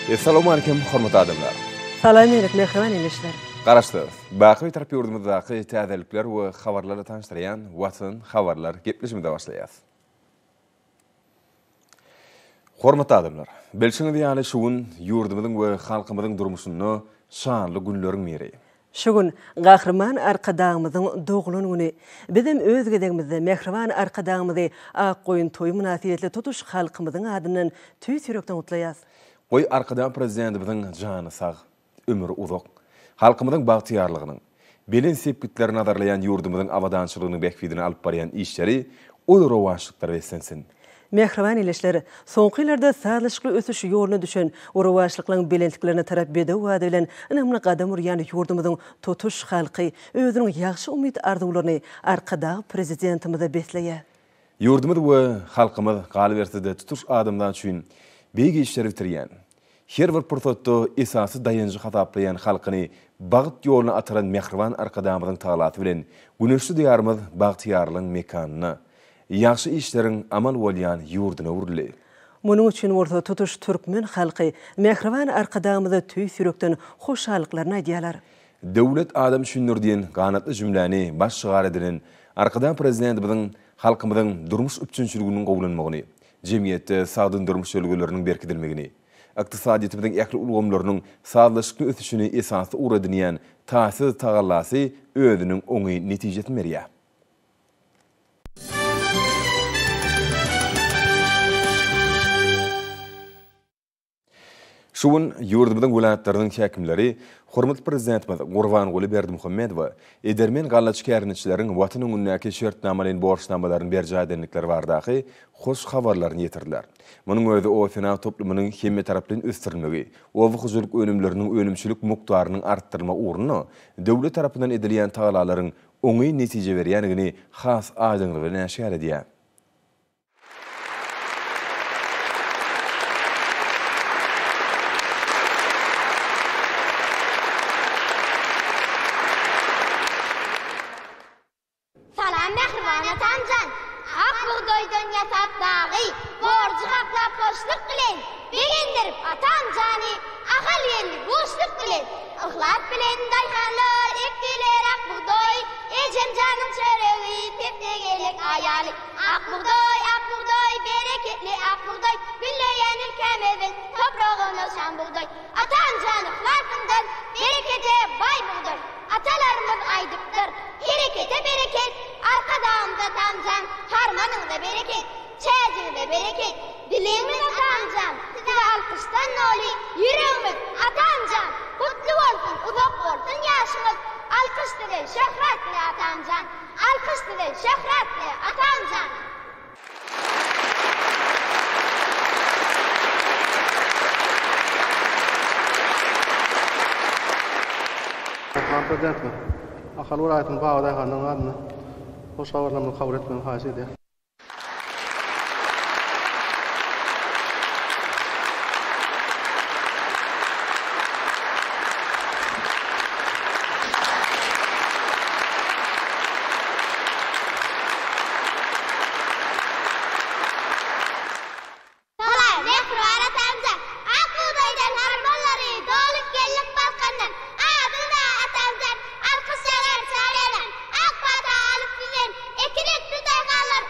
Essalawmalikim hormatly adamlar. Salam alik mähriban ildeşler. Garaşsyz, baky Bitarap ýurdumyzdaky täzelikler we habarlarla tanyşdyrýan Watan habarlar gepleşigimize başlaýas. Hormatly adamlar, bilşiňiz ýaly şu gün ýurdumyzyň we halkymyzyň durmuşynda şanly günleriň biri. Şu gün Gahryman Arkadagymyzyň doglan güni. Bizem öz gezegimizde mähriban Arkadagymyzy ak goýun toýy mynasybetli tutuş halkymyzyň adyndan tüýs ýürekden gutlaýas. Goý Arkadag Prezidentimiziň jany sag, ömri uzak, halkymyzyň bagtyýarlygynyň, belent sepgitleri nazarlaýan ýurdumyzyň abadançylygynyň bähbidine alyp barýan işleri uly rowaçlyklara beslensin! Mähriban ildeşler! Soňky ýyllarda sazlaşykly ösüş ýoluna düşen we rowaçlyklaryň belentliklerine tarap bedew bady bilen ynamly gadam urýan ýurdumyzyň tutuş halky özüniň ýagşy umyt-arzuwlaryny Arkadag Prezidentimize besleýär. Ýurdumyz we halkymyz, galyberse-de, tutuş adamzat üçin beýik işleri bitirýän, her bir pursatda esasy daýanjy hasaplaýan halkyny bagt ýoluna ataran mähriban Arkadagymyzyň tagalasy bilen güneşli Diýarymyz bagtyýarlygyň mekanyna, ýagşy işleriň amal bolýan ýurduna öwrüldi. Munuň üçin bolsa tutuş türkmen halky mähriban Arkadagymyza tüýs ýürekden hoşallyklaryny aýdýarlar. Döwlet adam üçindir diýen ganatly jümläni baş şygar edinen Arkadag Prezidentimiziň halkymyzyň durmuş üpjünçiliginiň gowulanmagyny, jemgyýetde sagdyn durmuş ýörelgeleriniň berkidilmegini, ykdysadyýetimiziň ähli ulgamlarynyň sazlaşykly ösüşini esasy ugur edinýän taýsyz tagallasy özüniň oňyn netijesini berýär. Şu gün ýurdumyzyň welaýatlarynyň häkimleri hormatly Prezidentimiz Gurbanguly Berdimuhamedowa edermen gallaçy kärendeçileriň Watan öňündäki şertnamalaýyn borçnamalaryny berjaý edendikleri baradaky hoş habarlaryny ýetirdiler. Munuň özi oba-senagat toplumynyň hemmetaraplaýyn ösdürilmegi, oba hojalyk önümleriniň önümçilik mukdarynyň artdyrylmagy ugrunda döwlet tarapyndan edilýän tagallalaryň oňyn netije berýändigini has aýdyňlygy bilen äşgär edýär. Salam mähriban atamjan! Ak bugdaýdan ýasap dagy, Borjy haklap hoşluk bilen, Begendirip atamjany, Ahal geldi buşluk bilen. Yhlas bilen daýhanlar ekdiler ak bugdaý, Ejem janyň çöregi, pes-tegelek aýaly. Ak bugdaý, ak bugdaý, bereketli ak bugdaý, Gülleýän ülkämiziň topragyna şan bugdaý. Atam jan yhlasyňdan berekete baý bugdaý. Atalarymyz aýdypdyr, Herekete bereket, Arkadagymyz atam jan, harmanyňyza bereket, çäjiňize bereket. Dilegimiz atam jan, size alkyşdan doly ýüregimiz, atam jan, gutly bolsun, uzak bolsun ýaşyňyz, alkyş size, şöhrat size atam jan. Alkyş size, şöhrat size, atamjan! Mähriban Prezidentimiz, Ahal welaýatynyň babadaýhanlarynyň adyndan hoş habarlarymyzy kabul etmegini haýyş edýäris. Salam, mähriban atamjan! Ak bugdaýdan harmanlary dolup geldik Balkandan. Adyňda, atamjan, alkyş ýagar çar ýandan. Ak pata alyp sizden, ekin ekdi daýhanlar.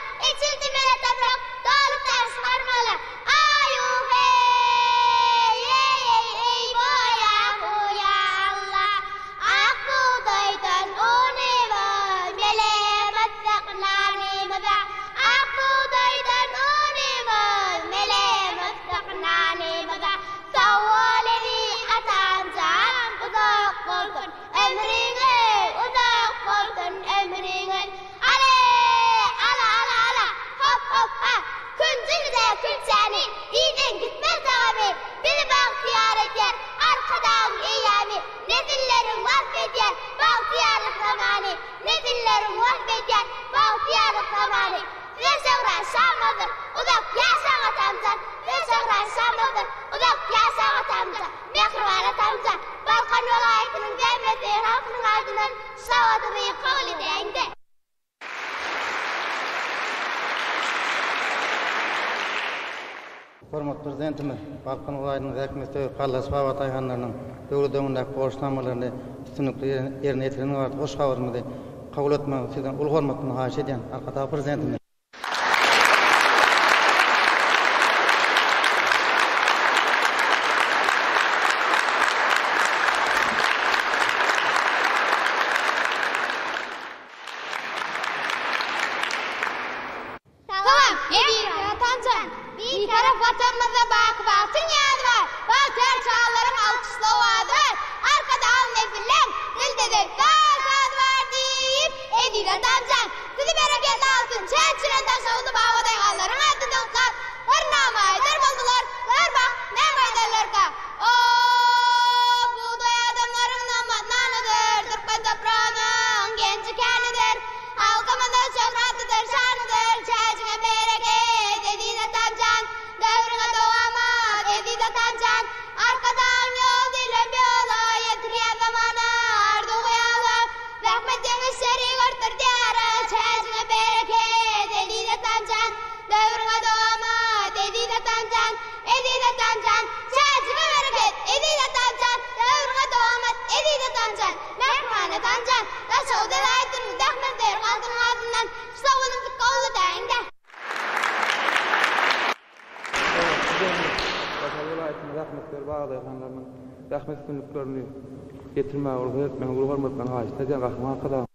Hormatly Prezidentimiz Balkan welaýatynyň zähmetsöýer gallaçy babadaýhanlarynyň döwlet öňündäki borçnamalaryny üstünlikli ýerine ýetirendigi barada hoş habarymyzy kabul etmegiňizi sizden uly hormat bilen haýyş edýän. Arkadag Prezidentimiz. Salam, eziz Watanjan! Bitarap Watanymyzda baky bagtyň ýazy bar, Bagtyýar çagalaryň alkyşly owazy bar, Arkadag nesilleň dilde dessan sazy bar diýip, eziz Watanjan, sizi bereketli altyn çäçiren Daşoguzly babadaýhanlaryň adyndan gutlap, bir nama aýdar boldular, gör bak, näme aýdarlarka? O, bugdaý adamlaryň nygmat nanydyr, Türkmen topragynyň genji-känidir. Halkymyzyň şöhratydyr, şanydyr, Çäjiňe bereket, eziz atam jan! Döwrüňe dowamat, eziz atam jan! Arkadagyň ýol diýlip ýola, Ýetirýär zamana arzuw-hyýala. Zähmet ýeňişleri görtdürdýär, Çäjiňe bereket, eziz atam jan! Döwrüňe dowamat, eziz atam jan! Eziz atam jan! Çäjiňe bereket, eziz atam jan! Döwrüňe dowamat, eziz atam jan! Mähriban atam jan! Daşoguz welaýatynyň zähmetsöýer halkynyň adyndan şu sowalymyzy kabul edäýiň-dä! Daşoguz welaýatynyň zähmetsöýer bagdaýhanlarynyň zähmet üstünliklerini ýetirmäge rugsat etmegiňizi uly hormat bilen haýyşt edýän Gahryman Arkadagymyz.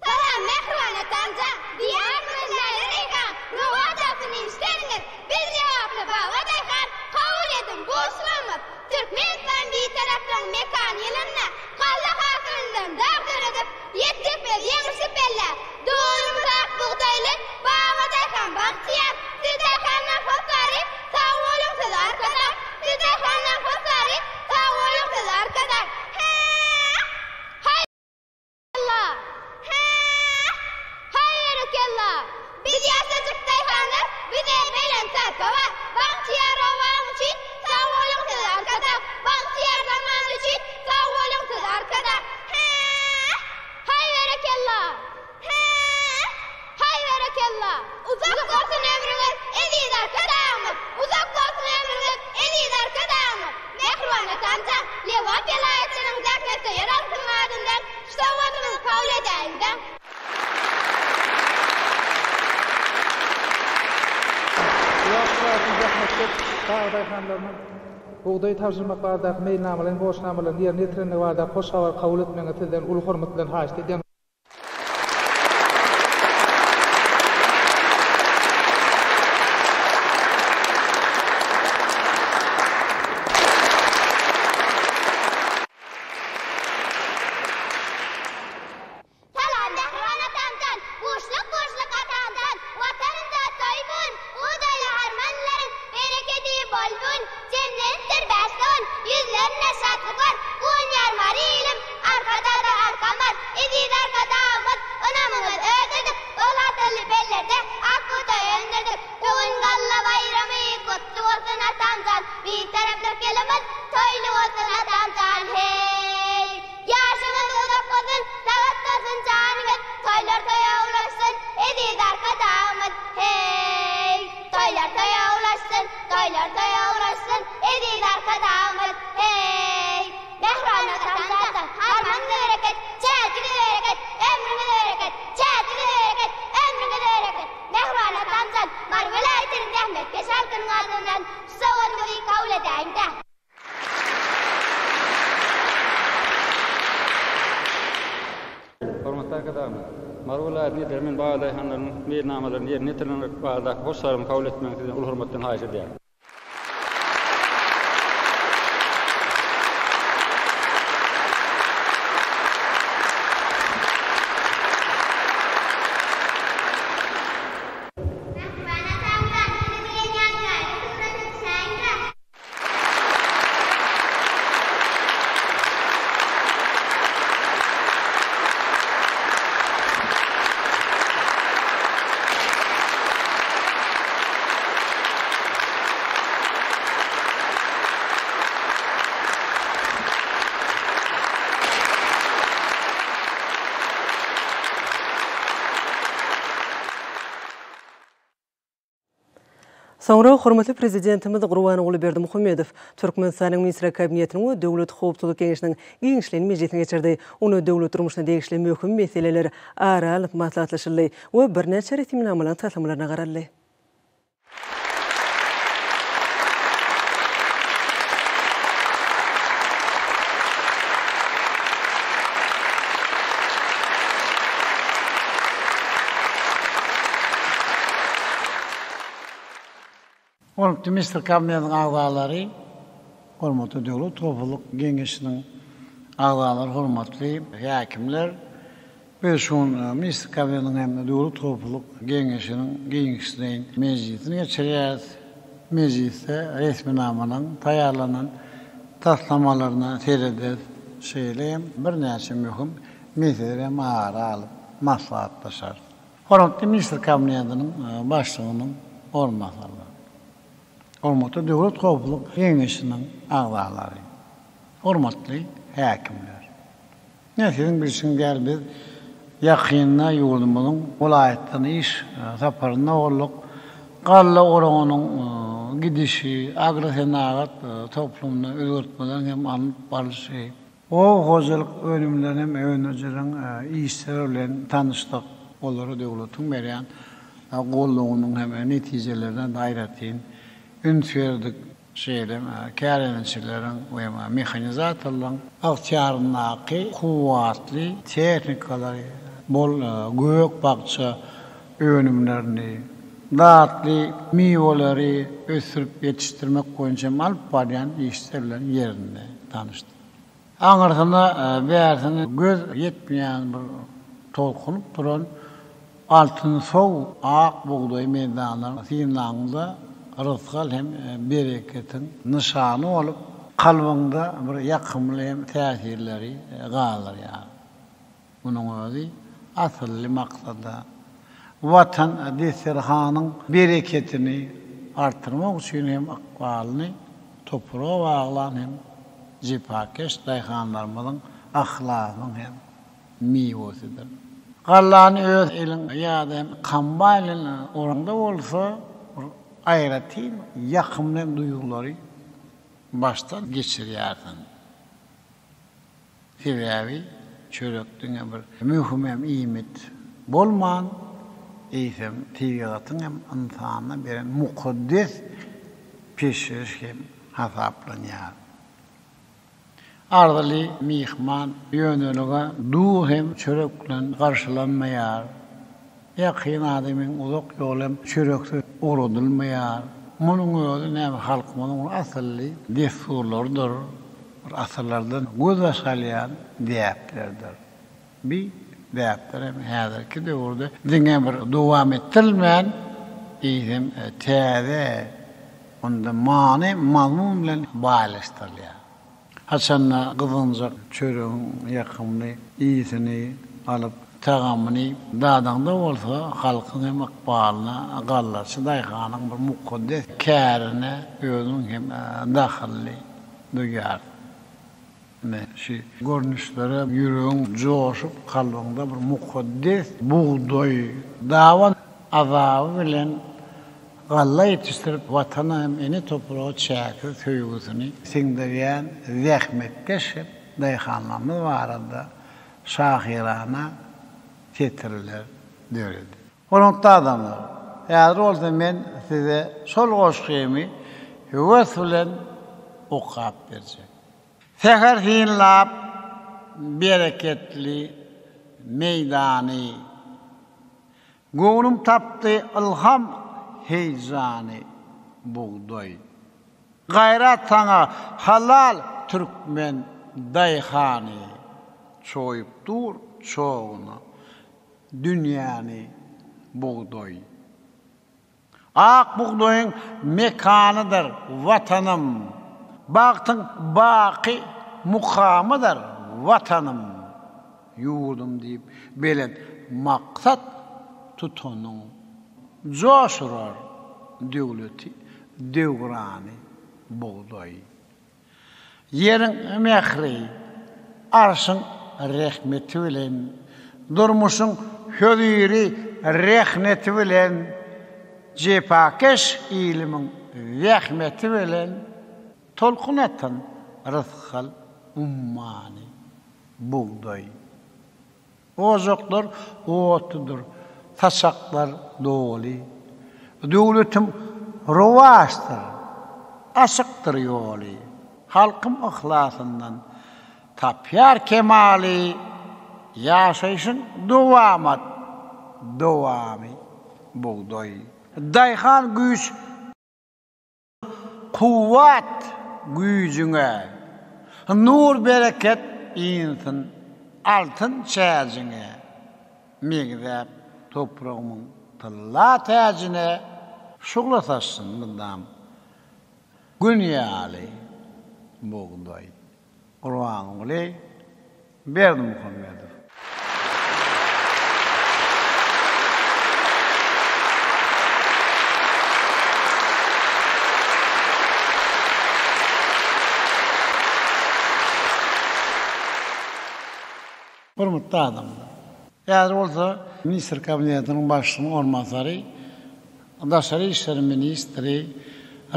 Salam mähriban atamjan, Diýarymyz läle reýhan, Rowaç alsyn işleriňiz, Biz lebaply baba daýhan, Kabul ediň buşlugymyz. Türkmenistan Bitaraplygyň mekany ýylynda galla hasylyndan dag döredip, ýetjekmiz ýeňişli pellä. Döwrümiz ak bugdaýly, baba daýhan bagtyýar, Siz daýhanlaň hossary, sag boluň siz Arkadag! Siz daýhanlaň hossary, sag boluň siz Arkadag! Hä-ä-ä! Haý! Alla! Hä-ä-ä! Haý berekella! Biz ýaşajyk daýhanlar bize belent sarpa bar. Bagtyýar obaň üçin sag boluň siz Arkadag! Bagtyýar zaman üçin sag boluň siz Arkadag! Hä-ä-ä! Haý berekella! Hä-ä-ä! Haý berekella! Uzak bolsun ömrüňiz eziz Arkadagymyz! Uzak bolsun ömrüňiz eziz Arkadagymyz! Mähriban atamjan, Lebap welaýatynyň zähmetsöýer halkynyň adyndan şu sowgadymyzy kabul edäýiňdä! Lebap welaýatynyň zähmetkeş bag daýhanlarynyň bugdaý tabşyrmak baradaky meýilnamalaýyn borçnamalaryny ýerine ýetirendigi baradaky hoş habary kabul etmegiňizi sizden uly hormat bilen haýyşt edýän. Salam Mähriban atamjan, buşluk buşluk atamjan, Watanymda toý bun, Hudaýly harmanlaryň berekedi bol bun, Jemlenipdir bäşdogan, ýüzlerinde şatlyk bar, Guwanýar Mary ilim, Arkadagda arkam bar, Eziz Arkadagymyz, ynamyňyz ödedik, Dol asylly pellerde ak bugdaý öndürdik. Bu gün Galla baýramy gutly bolsun atamjan, Bitaraplyk ýylymyz toýly bolsun atamjan, heý! Ýaşyňyz uzak bolsun, sagat bolsun janyňyz, Toýlar toýa ulaşsyn, eziz Arkadagymyz, heý! Toýlar toýa ulaşsyn, toýlar toýa ulaşsyn, eziz Arkadagymyz, heý! Mähriban atamjan, harmanyňyza bereket, çäjiňize bereket, ömrüňize bereket, çäjiňize bereket, ömrüňize bereket! Mähriban atamjan, Mary welaýatynyň zähmetkeş halkynyň adyndan şu sowalymyzy kabul edäýiň-dä! Hormatly Arkadagymyz, Mary welaýatynyň edermen babadaýhanlarynyň meýilnamalaryny ýerine ýetirmek baradaky hoş habaryny kabul etmegiňizi sizden uly hormat bilen haýyş edýärin. Mähriban atamjan, siz bilen ýadygärlik surata düşäýiň-dä! Soňra hormatly Prezidentimiz Gurbanguly Berdimuhamedow Türkmenistanyň Ministrler Kabinetiniň we Döwlet howpsuzlyk geňeşiniň giňişleýin mejlisini geçirdi. Onda döwlet durmuşyna degişli möhüm meseleler ara alnyp maslahatlaşyldy we birnäçe resminamalaryň taslamalaryna garaldy. Hormatly Ministrler Kabinetiniň agzalary, hormatly Döwlet howpsuzlyk geňeşiniň agzalary, hormatly häkimler! Biz şu gün Ministrler Kabinetiniň hem-de Döwlet howpsuzlyk geňeşiniň giňişleýin mejlisini geçirýäris. Mejlisde resminamalaryň taýýarlanan taslamalaryna serederis, şeýle hem birnäçe möhüm meseleleri hem ara alyp maslahatlaşarys. Hormatly Ministrler Kabinetiniň Başlygynyň orunbasarlary, hormatly Döwlet howpsuzlyk geňeşiniň agzalary, hormatly häkimler! Ine, siziň bilşiňiz ýaly, biz ýakynda ýurdumyzyň welaýatlaryna iş saparynda bolduk. Galla oragynyň gidişi, agrosenagat toplumynda özgertmeleriň hem alnyp barlyşy, Oba hojalyk önümlerini hem öndürijileriň işleri bilen tanyşdyk. Olara döwletiň berýän goldawynyň hem netijelerine aýratyn üns berdik. Şeýle hem kärendeçileriň we mehanizatorlaryň ygtyýaryndaky kuwwatly tehnikalary, bol gök-bakja önümlerini, datly miweleri ösdürip ýetişdirmek boýunça hem alyp barýan işler bilen ýerinde tanyşdyk. Aňyrsyna, bärsine göz ýetmeýän bir tolkunyp duran altynsow ak bugdaý meýdanlaryny synlaňda rysgal hem bereketiň nyşany bolup, kalbyňda bir ýakymly hem täsirleri galdyrýar. Munuň özi asylly maksada, Watan desterhanyň bereketini artdyrmak üçin hem ykbalyny topraga baglan hem jepakeş daýhanlarymyzyň yhlasynyň hem miwesidir. Gallany öz eliň ýa-da hem kombaýn bilen oraňda bolsa bir aýratyn ýakymly duýgulary başdan geçirýärsiň. Sebäbi çörek diňe bir möhüm hem iýmit bolman, eýsem tebigatyň hem ynsana beren mukaddes peşgeş hem hasaplanýar. Arzyly myhman ýönelige duz hem çörek bilen garşylanmaýar. Ýakyn adamyň uzak ýol hem çöreksiz ugradylmaýar. Munuň özi näme halkymyzyň bir asylly dessurlarydyr. Bir asyrlardan gözbaş alýan däplerdir. Bi däpler hem häzirki döwürde diňe bir dowam etdirilmän, eýsem täze, onda many, mazmun bilen baýlaşdyrylýar. Haçanda gyzgynjak çöregiň ýakymly ysyny alyp, tagamyny dadaňda bolsa, halkyň hem ykbalyna, gallaçy daýhanyň bir mukaddes kärine özüň hem dahylly duýýarsyň. Ine, şu görnüşlere ýüregiň joşup, kalbyňda bir mukaddes bugdaý daban azaby bilen galla ýetişdirip, Watana hem ene topraga çäksiz söýgüsini siňdirýän zähmetkeş hem daýhanlarymyz barada şahyrana setirler döredi. Hormatly adamlar, häzir bolsa men size şol goşgymy höwes bilen okap berjek. Säher synlap bereketli meýdany, Göwnüm tapdy ylham heýjany, bugdaý. Gaýrat saňa halal türkmen daýhany, Çoýup dur çoguna dünýäni bugdaý. Ak bugdaýyň mekanydyr Watanym, Bagtyň baky mukamydyr Watanym. Ýurdum diýip belent maksat tutanyň, Joş urar döwleti, döwrany bugdaý. Ýeriň mähri, Arşyň rehmeti bilen, Durmuşyň höziri, rehneti bilen. Jepakeş ilimiň zähmeti bilen tolkun atan rysgal ummany, bugdaý. Ojaklar otludyr, saçaklar doly. Döwletim rowaçdyr, açykdyr ýoly. Halkym yhlasyndan tapýar kemaly, Ýaşaýşyň dowamat dowamy bugdaý. Daýhan güýç Kuwwat güýjüňe, nur-bereket insin altyn çäjiňe, Meňzäp topragymyň tylla täjine, Şugla saçsyn mydam Gün ýaly bugdaý. Gurbanguly Berdimuhamedow. Hormatly adamlar! Häzir bolsa Ministr Kabinetiniň Başlygynyň orunbasary, Daşary işler ministri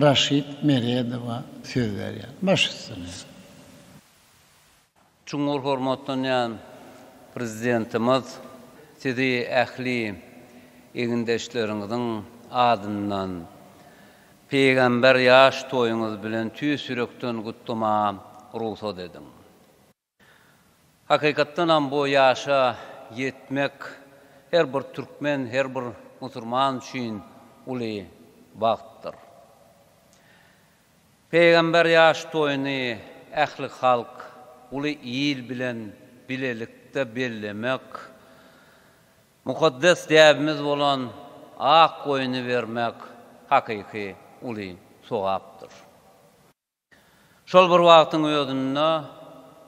Raşid Meredowa söz berýär. Baş üstüne. Çuňňur hormatlanýan Prezidentimiz, Sizi ähli egindeşleriňiziň adyndan Pygamber ýaş toýuňyz bilen tüýs ýürekden gutlamaga rugsat ediň. Hakykatdanam bu ýaşa ýetmek her bir türkmen, her bir musurman üçin uly bagtdyr. Pygamber ýaş toýuny ähli halk, uly il bilen bilelikde bellemek, mukaddes däbimiz bolan ak goýny bermek hakyky uly sogapdyr. Şol bir wagtyň özünde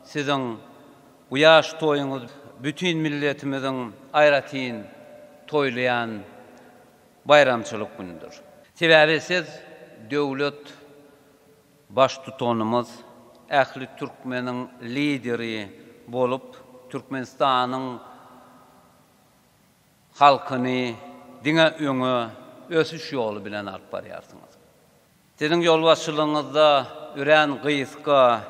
siziň bu ýaş toýuňyz bütin milletimiziň aýratyn toýlaýan baýramçylyk günüdir. Sebäbi siz döwlet Baştutanymyz, ähli türkmeniň Lideri bolup, Türkmenistanyň halkyny diňe öňe, ösüş ýoly bilen alyp barýarsyňyz. Siziň ýolbaşçylygyňyzda örän gysga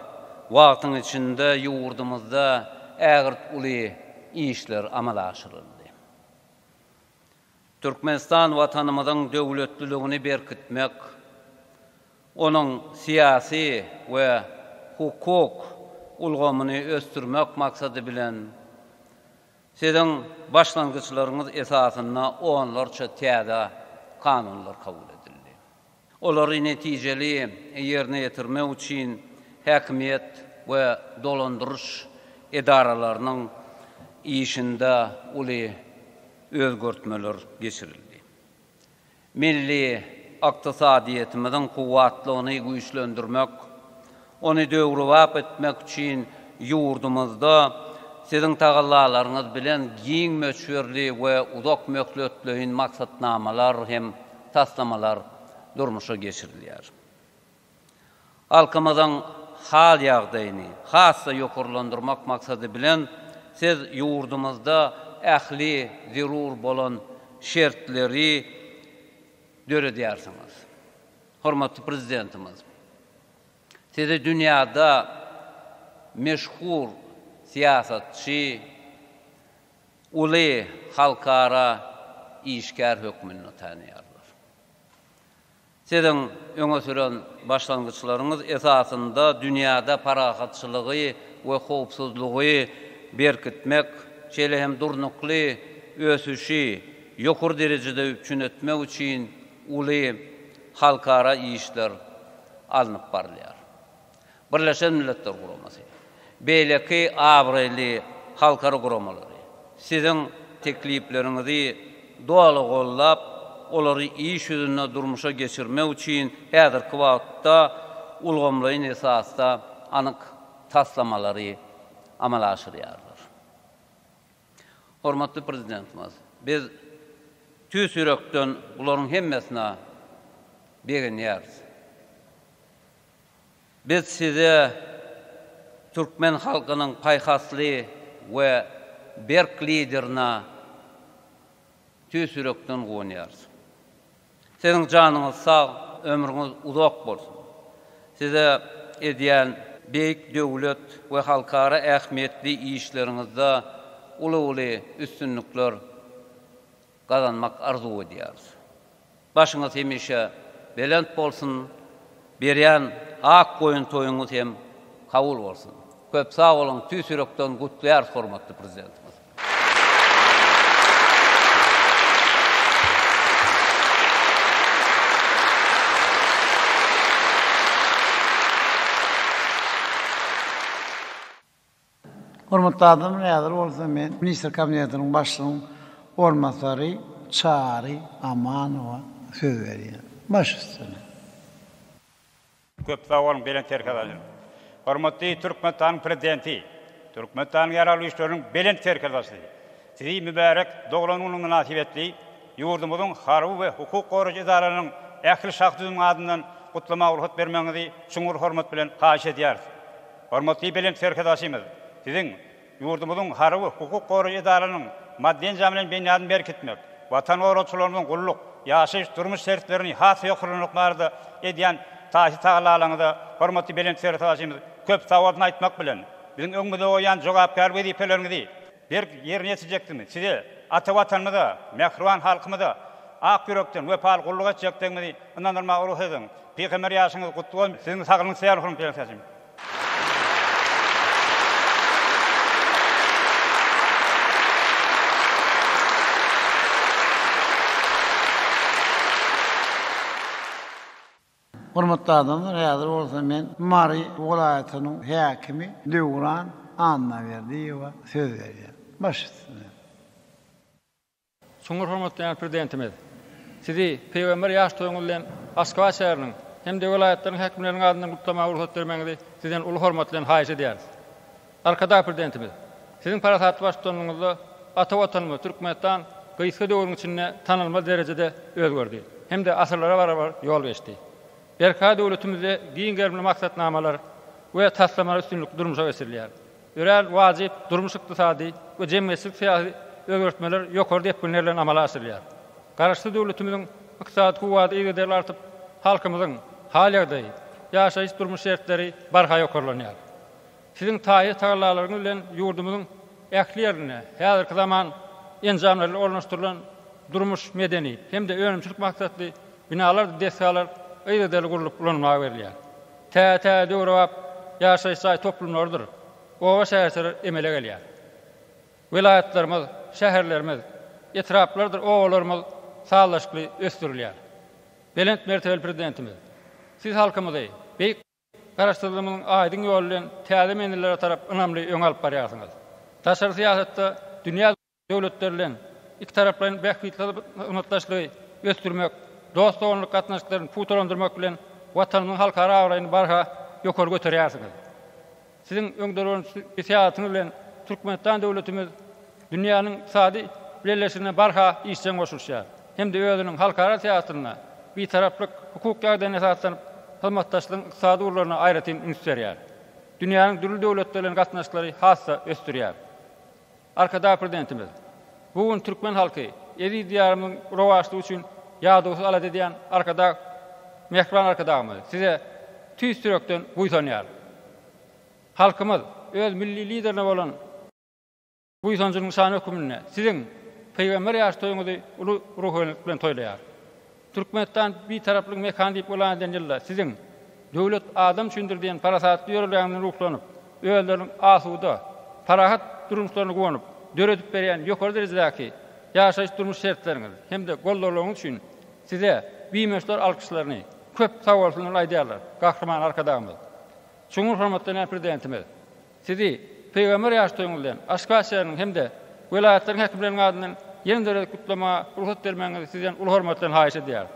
wagtyň içinde ýurdumyzda ägirt uly işler amala aşyryldy. Türkmenistan Watanymyzyň döwletliligini berkitmek, onuň syýasy we hukuk ulgamyny ösdürmek maksady bilen, Siziň başlangyçlaryňyz esasynda onlarça täze kanunlar kabul edildi. Olary netijeli ýerine ýetirmek üçin häkimiýet we dolandyryş edaralarynyň işinde uly özgertmeler geçirildi. Milli ykdysadyýetimiziň kuwwatlygyny güýçlendirmek, ony döwrebap etmek üçin ýurdumyzda Siziň tagallalaryňyz bilen giň möçberli we uzak möhletleýin maksatnamalar hem taslamalar durmuşa geçirilýär. Halkymyzyň hal-ýagdaýyny has-da ýokarlandyrmak maksady bilen, siz ýurdumyzda ähli zerur bolan şertleri döredýärsiňiz. Hormatly Prezidentimiz, Sizi dünýäde meşhur syýasatçy, uly halkara işgär hökmünde tanaýarlar. Siziň öňe süren başlangyçlaryňyz esasynda dünýäde parahatçylygy we howpsuzlygy berkitmek, şeýle hem durnukly ösüşi ýokary derejede üpjün etmek üçin uly halkara işler alnyp barylýar. Birleşen Milletler Guramasy, beýleki abraýly halkara guramalary siziň teklipleriňizi doly goldap, olary iş ýüzünde durmuşa geçirmek üçin häzirki wagtda ulgamlaýyn esasda anyk taslamalary amala aşyrýarlar. Hormatly Prezidentimiz, biz tüýs ýürekden bularyň hemmesine begenýäris. Biz size türkmen halkynyň paýhasly we berk Liderine tüýs ýürekden guwanýarys. Siziň janyňyz sag, ömrüňiz uzak bolsun! Size edýän beýik döwlet we halkara ähmiýetli işleriňizde uly-uly üstünlikler gazanmak arzuw edýäris. Başyňyz hemişe belent bolsun, berýän ak goýun toýuňyz hem kabul bolsun. Köp sag boluň, tüýs ýürekden gutlaýarys hormatly Prezidentimizi. Hormatly adamlar, häzir bolsa men Ministr Kabinetiniň Başlygynyň orunbasary Çary Amanowa söz berýän. Baş üstüne. Köp sag boluň, Belent Serkerdaşym. Hormatly Türkmenistanyň Prezidenti, Türkmenistanyň Ýaragly Güýçleriniň Belent Serkerdaşy, Sizi mübärek doglan günüňiz mynasybetli ýurdumyzyň harby we hukuk goraýjy edaralarynyň ähli şahsy düzüminiň adyndan gutlamaga rugsat bermegiňizi çuňňur hormat bilen haýyş edýäris. Hormatly Belent Serkerdaşymyz, Siziň ýurdumyzyň harby, hukuk goraýjy edaralarynyň maddy-enjam bilen binýadyny berkitmek, Watan goragçylarymyzyň gulluk, ýaşaýyş, durmuş şertlerini has ýokarlandyrmak barada edýän taýsyz tagallalaryňyza hormatly Belent Serkerdaşymyz köp sagbolsun aýtmak bilen, biziň öňümizde goýýan jogapkär wezipeleriňizi berk ýerine ýetirjekdigimizi, Size, ata Watanymyza, mähriban halkymyza ak ýürekden wepaly gulluk etjekdigimizi ynandyrmaga rugsat ediň. Pygamber ýaşyňyz gutly bolsun, siziň saglygyňyzy isleýärin, hormatly Belent Serkerdaşymyz. Hormatly adamlar, häzir bolsa men Mary welaýatynyň häkimi Döwran Annaberdiýewe söz berýän. Baş üstüne. Çuňňur hormatlaýan Prezidentimiz! Sizi Pygamber ýaş toýuňyz bilen Aşgabat şäheriniň hem-de welaýatlaryň häkimleriniň adyndan gutlamaga rugsat bermegiňizi Sizden uly hormat bilen haýyş edýäris. Arkadag Prezidentimiz! Siziň parasatly baştutanlygyňyzda ata Watanymyz Türkmenistan gysga döwrüň içinde tanalmaz derejede özgerdi hem-de asyrlara barabar ýol geçdi. Berkarar döwletimizde giň gerimli maksatnamalar we taslamalar üstünlikli durmuşa geçirilýär. Örän wajyp durmuş-ykdysady we jemgyýetçilik-syýasy özgertmeler ýokary depginler bilen amala aşyrylýar. Garaşsyz döwletimiziň ykdysady kuwwady yzygiderli artyp, halkymyzyň hal-ýagdaýy, ýaşaýyş-durmuş şertleri barha ýokarlanýar. Siziň taýsyz tagallalaryňyz bilen ýurdumyzyň ähli ýerinde häzirki zaman enjamlary ornaşdyrylan durmuş-medeni hem-de önümçilik maksatly binalardyr desgalar yzygiderli gurlup ulanylmaga berilýär. Täze-täze döwrebap ýaşaýyş jaý toplumlarydyr oba-şäherçeler emele gelýär. Welaýatlarymyz, şäherlerimiz, etraplardyr obalarymyz sazlaşykly ösdürilýär. Belent mertebeli Prezidentimiz, Siz halkymyzy beýik Garaşsyzlygymyzyň aýdyň ýoly bilen täze menzillere tarap ynamly öňe alyp barýarsyňyz. Daşary syýasatda dünýä döwletler bilen ikitaraplaýyn bähbitli hyzmatdaşlygy ösdürmek, dost-doganlyk gatnaşyklaryny pugtalandyrmak bilen Watanymyzyň halkara abraýyny barha ýokary göterýärsiňiz. Siziň öňdebaryjy syýasatyňyz bilen Türkmenistan döwletimiz dünýäniň ykdysady bileleşigine barha işjeň goşulyşýar hem-de özüniň halkara syýasatynda Bitaraplyk hukuk ýagdaýyna esaslanyp, hyzmatdaşlygyň ykdysady ugurlaryna aýratyn üns berýär. Dünýäniň dürli döwletleri bilen gatnaşyklary has-da ösdürýär. Arkadag Prezidentimiz, Bu gün türkmen halky eziz Diýarymyzyň rowaçlygy üçin ýadawsyz alada edýän Arkadag, mähriban Arkadagymyz, Size tüýs ýürekden buýsanýar. Halkymyz öz Milli Liderine bolan buýsanjynyň nyşany hökmünde Siziň Pygamber ýaş toýuňyzy uly ruhubelentlik bilen toýlaýar. Türkmenistan Bitaraplygyň mekany diýip yglan edilen ýylda Siziň Döwlet adam üçindir diýen parasatly ýörelgäňizden ruhlanyp, özleriniň asuda, parahat durmuşlaryna guwanyp, döredip berýän ýokary derejedäki ýaşaýyş-durmuş şertleriňiz hem-de goldawlaryňyz üçin Size bimöçber alkyşlaryny, köp sagbolsunlaryny aýdýarlar, Gahryman Arkadagymyz! Çuňňur hormatlanýan Prezidentimiz! Sizi Pygamber ýaş toýuňyz bilen Aşgabat şäheriniň hem-de welaýatlaryň häkimleriniň adyndan ýene bir gezek gutlamaga rugsat bermegiňizi sizden uly hormat bilen haýyş edýäris.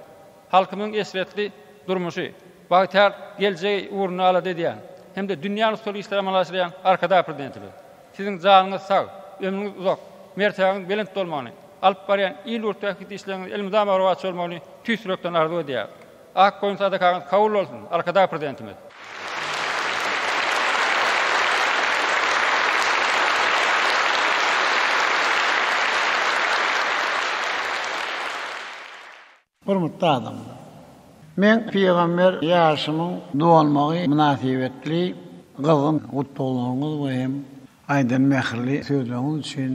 Halkymyzyň eşretli durmuşy, bagtyýar geljegi ugrunda alada edýän hem-de dünýä nusgalyk işleri amala aşyrýan Arkadag Prezidentimiz, Siziň janyňyz sag, ömrüňiz uzak, mertebäňiz belent bolmagyny, alyp barýan il-ýurt bähbitli işleriňiz elmydama rowaç bolmagyny tüýs ýürekden arzuw edýäris. Ak goýun sadakaňyz kabul bolsun, Arkadag Prezidentimiz! Hormatly adamlar! Meň pygamber ýaşymyň dolmagy mynasybetli gyzgyn gutlaglaryňyz we hem aýdan mähirli sözleriňiz üçin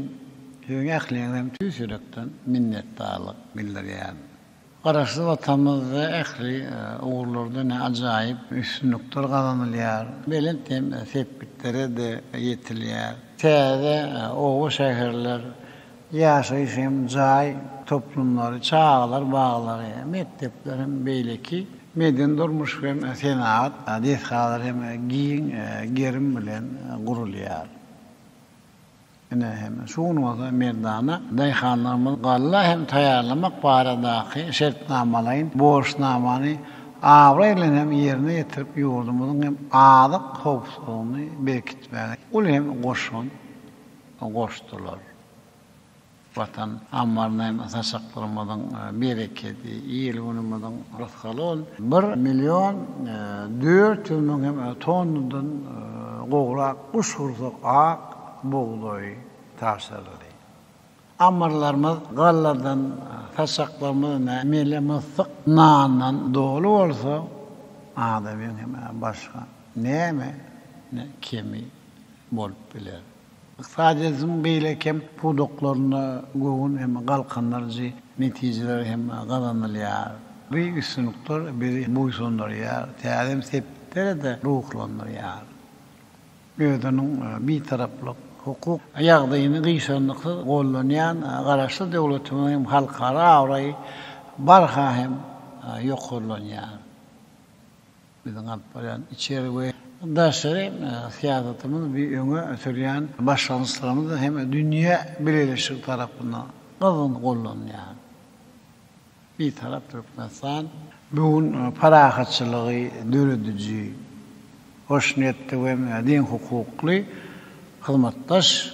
siziň ähliňize hem tüýs ýürekden minnetdarlyk bildirýärin. Garaşsyz Watanymyzda ähli ugurlarda ne ajaýyp üstünlikler gazanylýar, belent hem sepgitlere-de ýetilýär. Täze oba-şäherler, ýaşaýyş hem jaý toplumlary, çagalar baglary, mekdepler hem beýleki medeni-durmuş hem senagat desgalary hem giň gerim bilen gurulýar. Ine, hem şu gün bolsa merdana daýhanlarymyz galla hem taýýarlamak baradaky şertnamalaýyn borçnamany abraý bilen hem ýerine ýetirip, ýurdumyzyň hem azyk howpsuzlygyny berkitmäge uly hem goşant goşdular. Watan ammaryna hem saçaklarymyzyň berekedi, il-günümiziň rysgaly ol bir million 400 müň hem tonnadan gowrak guşgursak ak bugdaý tabşyryldy. Ammarlarymyz galladan, saçaklarymyz mele myssyk nandan doly bolsa, adamyň hem başga näme kemi bolup biler? Ykdysadyýetimiziň beýleki hem pudaklarynda göwün hem galkyndyryjy netijeler hem gazanylýar. Bu üstünlikler bizi buýsandyrýar, täze hem sepgitlere-de ruhlandyrýar. Özüniň Bitaraplyk hukuk ýagdaýyny gyşarnyksyz gollanýan Garaşsyz döwletimiziň hem halkara abraýy barha hem ýokarlanýar. Biziň alyp barýan içeri we daşary syýasatymyz bi öňe sürýän başlangyçlarymyz hem dünýä bileleşigi tarapyndan gyzgyn gollanýar. Bitarap Türkmenistan bu gün parahatçylygy dörediji, hoşniýetli we deňhukukly hyzmatdaş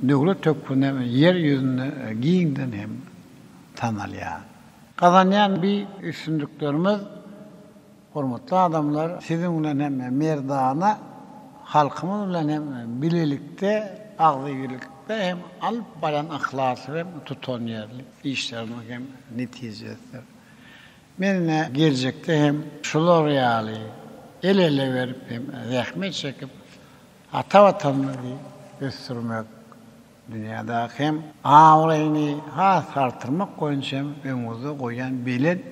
döwlet hökmünde Ýer ýüzünde giňden hem tanalýar. Gazanýan bi üstünliklerimiz hormatly adamlar siziň bilen hem merdana halkymyz bilen hem bilelikde agzybirlikde hem alyp barýan yhlasly hem tutanýerli işlerimiziň hem netijesidir. Men ine geljekde hem şular ýaly el-ele berip hem zähmet çekip ata Watanymyzy ösdürmek Dünýädäki hem abraýyny has artyrmak boýunça hem öňümizde goýan belent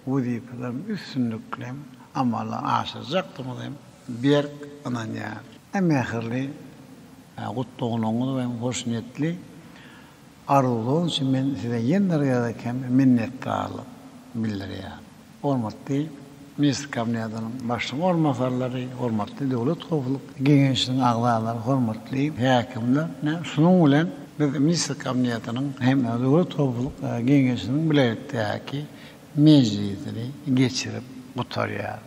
wezipelerimizi üstünlikli hem amala aşyrjakdygymyza hem berk ynanýaryn. Mähirli gutlaglaryňyz we hoşniýetli arzuwlaryňyz üçin men size ýene bir gezek hem minnetdarlyk bildirýärin. Hormatly Ministr Kabinetiniň Başlygynyň orunbasarlary, hormatly Döwlet howpsuzlyk geňeşiniň agzalary, hormatly häkimler, ine, şunuň bilen biz Ministr Kabinetiniň hem Döwlet howpsuzlyk geňeşiniň bilelikdäki mejlisini geçirip gutarýarys.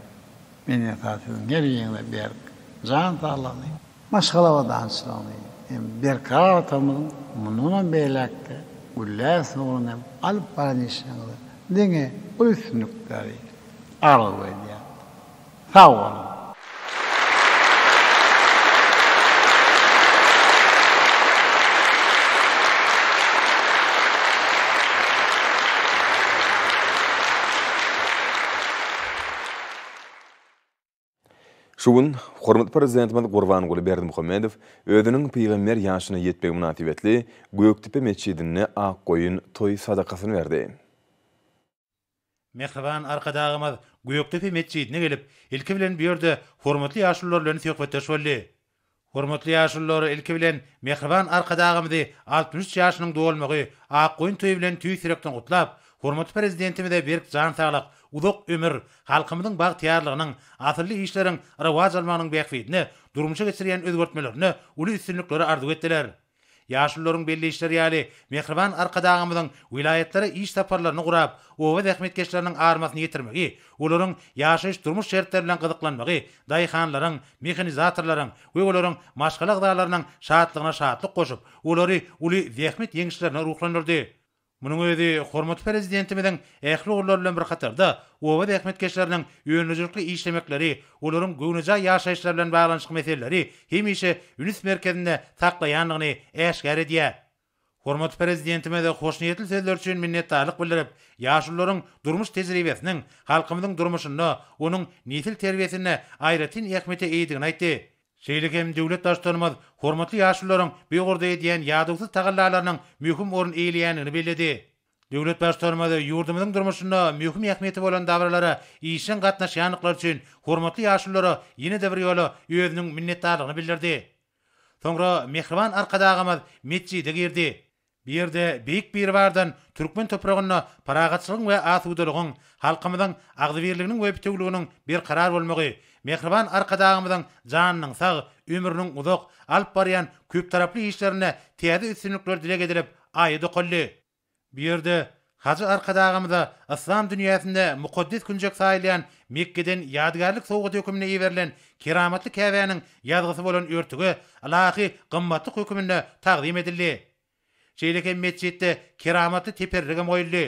Men esasy siziň her biriňize berk jan saglygyny, Maşgala abadançylygyny hem berkarar Watanymyzyň mundanam beýläk-de gülläp ösmegini hem alyp baran işleriňizde diňe uly üstünlikleri arzuw edýän. Sag boluň! Şu gün hormatly Prezidentimiz Gurbanguly Berdimuhamedow özüniň pygamber ýaşyna ýetmegi mynasybetli Gökdepe metjidinde ak goýun toý sadakasyny berdi. Mähriban Arkadagymyz Gökdepe metjidine gelip, ilki bilen bu ýerde hormatly ýaşulular bilen söhbetdeş boldy. Hormatly ýaşulular ilki bilen mähriban Arkadagymyzy 63 ýaşynyň dolmagy, ak goýun toýy bilen tüýs ýürekden gutlap, hormatly Prezidentimize berk jan saglyk, uzak ömür, halkymyzyň bagtyýarlygynyň, asylly işleriň rowaç almagynyň bähbidine durmuşa geçirýän özgertmelerinde uly üstünlikleri arzuw etdiler. Ýaşulularyň belleýişleri ýaly, mähriban Arkadagymyzyň welaýatlara iş saparlaryny gurap, oba zähmetkeşleriniň armasyny ýetirmegi, olaryň ýaşaýyş-durmuş şertleri bilen gyzyklanmagy daýhanlaryň, mehanizatorlaryň we olaryň maşgala agzalarynyň şatlygyna şatlyk goşup, olary uly zähmet ýeňişlerine ruhlandyrdy. Munuň özi hormatly Prezidentimiziň ähli ugurlar bilen bir hatarda, oba zähmetkeşleriniň öndürijilikli işlemekleri, olaryň göwnejaý ýaşaýyşlary bilen baglanyşykly meseleleri hemişe üns merkezinde saklaýandygyny äşgär edýär. Hormatly Prezidentimiz hoşniýetli sözler üçin minnetdarlyk bildirip, ýaşulularyň durmuş tejribesiniň halkymyzyň durmuşynda, onuň nesil terbiýesinde aýratyn ähmiýete eýedigini aýtdy. Şeýle hem döwlet Baştutanymyz hormatly ýaşulularyň bu ugurda edýän ýadawsyz tagallalarynyň möhüm orun eýeleýändigini belledi. Döwlet Baştutanymyz ýurdumyzyň durmuşynda möhüm ähmiýeti bolan dabaralara işjeň gatnaşýandyklary üçin hormatly ýaşululara ýene-de bir ýola özüniň minnetdarlygyny bildirdi. Soňra mähriban Arkadagymyz metjide girdi. Bu ýerde Beýik Biribardan türkmen topragynda parahatçylygyň we asudalygyň, halkymyzyň agzybirliginiň we bitewüliginiň berkarar bolmagy, mähriban Arkadagymyzyň janynyň sag, ömrüniň uzak, alyp barýan köptaraply işlerinde täze üstünlikler dileg edilip, aýat okaldy. Bu ýerde hajy Arkadagymyza yslam dünýäsinde mukaddes künjek saýylýan Mekgeden ýadygärlik sowgaty höküminde iberilen keramatly Käbäniň ýazgysy bolan örtüge ylahy gymmatlyk höküminde tagzym edildi. Şeýle hem metjitde keramatly teperrigem goýuldy.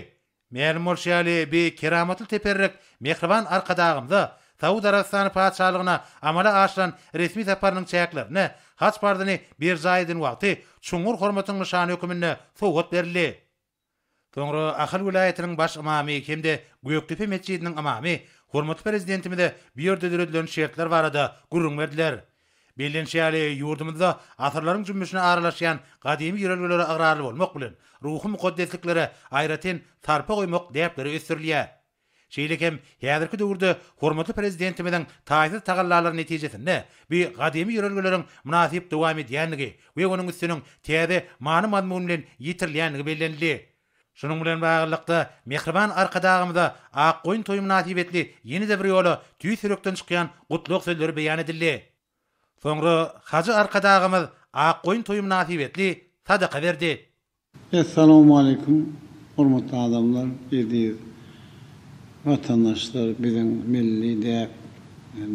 Mälim bolşy ýaly, bi keramatly teperrik mähriban Arkadagymyza Saud Arabystany Patyşalygyna amala aşyran resmi saparynyň çäklerinde haj parzyny berjaý eden wagty çuňňur hormatyň nyşany höküminde sowgat berildi. Soňra Ahal welaýatynyň baş ymamy hem-de Gökdepe metjidiniň ymamy hormatly Prezidentimize bu ýerde döredilen şertler barada gürrüň berdiler. Bellenişi ýaly, ýurdumyzda asyrlaryň jümmüşine aralaşýan gadymy ýörelgelere ygrarly bolmak bilen, ruhy mukaddesliklere aýratyn sarpa goýmak däpleri ösdürilýär. Şeýle hem häzirki döwürde hormatly Prezidentimiziň taýsyz tagallalary netijesinde bu gadymy ýörelgeleriň mynasyp dowam edýändigi we onuň üstüniň täze many-mazmun bilen ýetirilýändigi bellenildi. Şunuň bilen baglylykda, mähriban Arkadagymyza Ak goýun toýy mynasybetli ýene-de bir ýola tüýs ýürekden çykýan gutlag sözleri beýan edildi. Soňra hajy Arkadagymyz Ak goýun toýy mynasybetli sadaka berdi. Essalawmaleýkum hormatly adamlar eziz watandaşlar biziň milli däp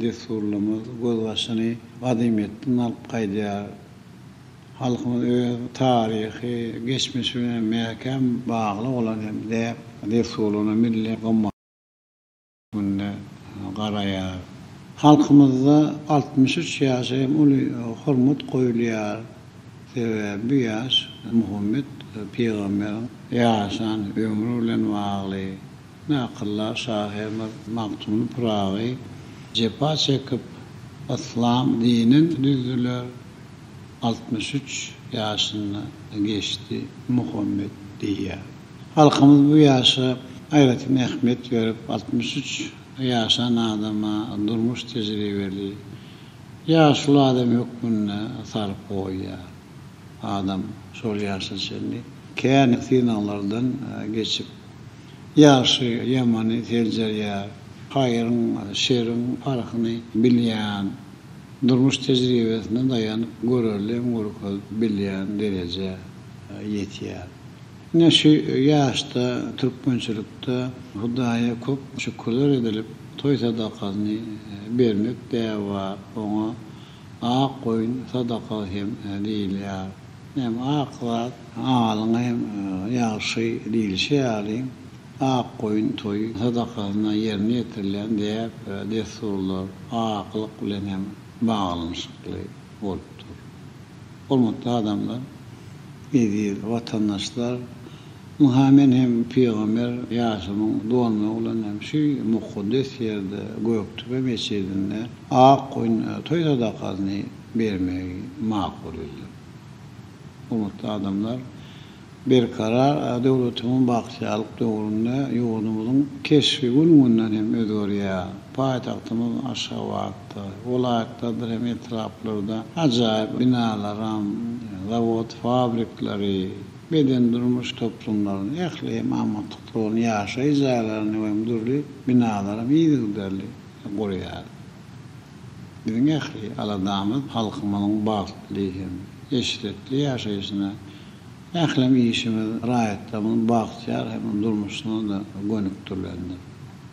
dessurlarymyz gözbaşyny gadymyýetden alyp gaýdýar. Halkymyz öz taryhy geçmişi bilen mäkäm bagly bolan hem däp dessurlaryna milli gymmatlyk hökmünde garaýar. Halkymyzda 63 ýaşa hem uly hormat goýulýar. Sebäbi bu ýaş Muhammet pygamberiň ýaşan ömri bilen bagly. Akyldar şahyrymyz Magtymguly Pyragy jepa çekip, yslam dinin düzdüler. 63 ýaşynda geçdi Muhammet diýýär. Halkymyz bu ýaşa aýratyn ähmiýet berip, 63 ýaşan adama durmuş tejribeli, ýaşuly adam hökmünde sarpa goýýar. Adam şol ýaşa çenli kän synaglardan geçip, ýagşy, ýamany seljerýär, haýryň, şeriň parhyny bilýän, Durmuş tejribesine daýanyp görelde hem görkezip bilýän derejä ýetýär. Ine şu ýaşda türkmençilikde Hudaýa köp şükürler edilip toý sadakasyny bermek däbi bar. Oňa ak goýun sadakasy hem diýilýär. Näme ak zat alyňa hem ýagşy diýlişi ýaly Ak goýun toýy sadakasyna ýerine ýetirilýän däp we dessurlar aklyk bilen hem baglanyşykly bolupdyr. Hormatly adamlar, eziz watandaşlar, ynha men hem pygamber ýaşymyň dolmagy bilen hem şu mukaddes ýerde, Gökdepe metjidinde ak goýun toý sadakasyny bermegi makul bildim. Hormatly adamlar, Berkarar döwletimiziň bagtyýarlyk döwründe ýurdumyzyň keşbi gün-günden hem özgerýär. Paýtagtymyz Aşgabatda, welaýatlardyr hem etraplarda ajaýyp binalaram, zawod-fabrikleri, beden-durmuş toplumlaryny, ähli hem amatlyklar bolan ýaşaýyş jaýlaryny we hem dürli binalaram yzygiderli gurýar. Biziň ähli aladamyz halkymyzyň bagtly hem eşretli ýaşaýşyna Ählem işimiz raýatlarymyzyň bagtyýar hem durmuşyna-da gönükdirilendir.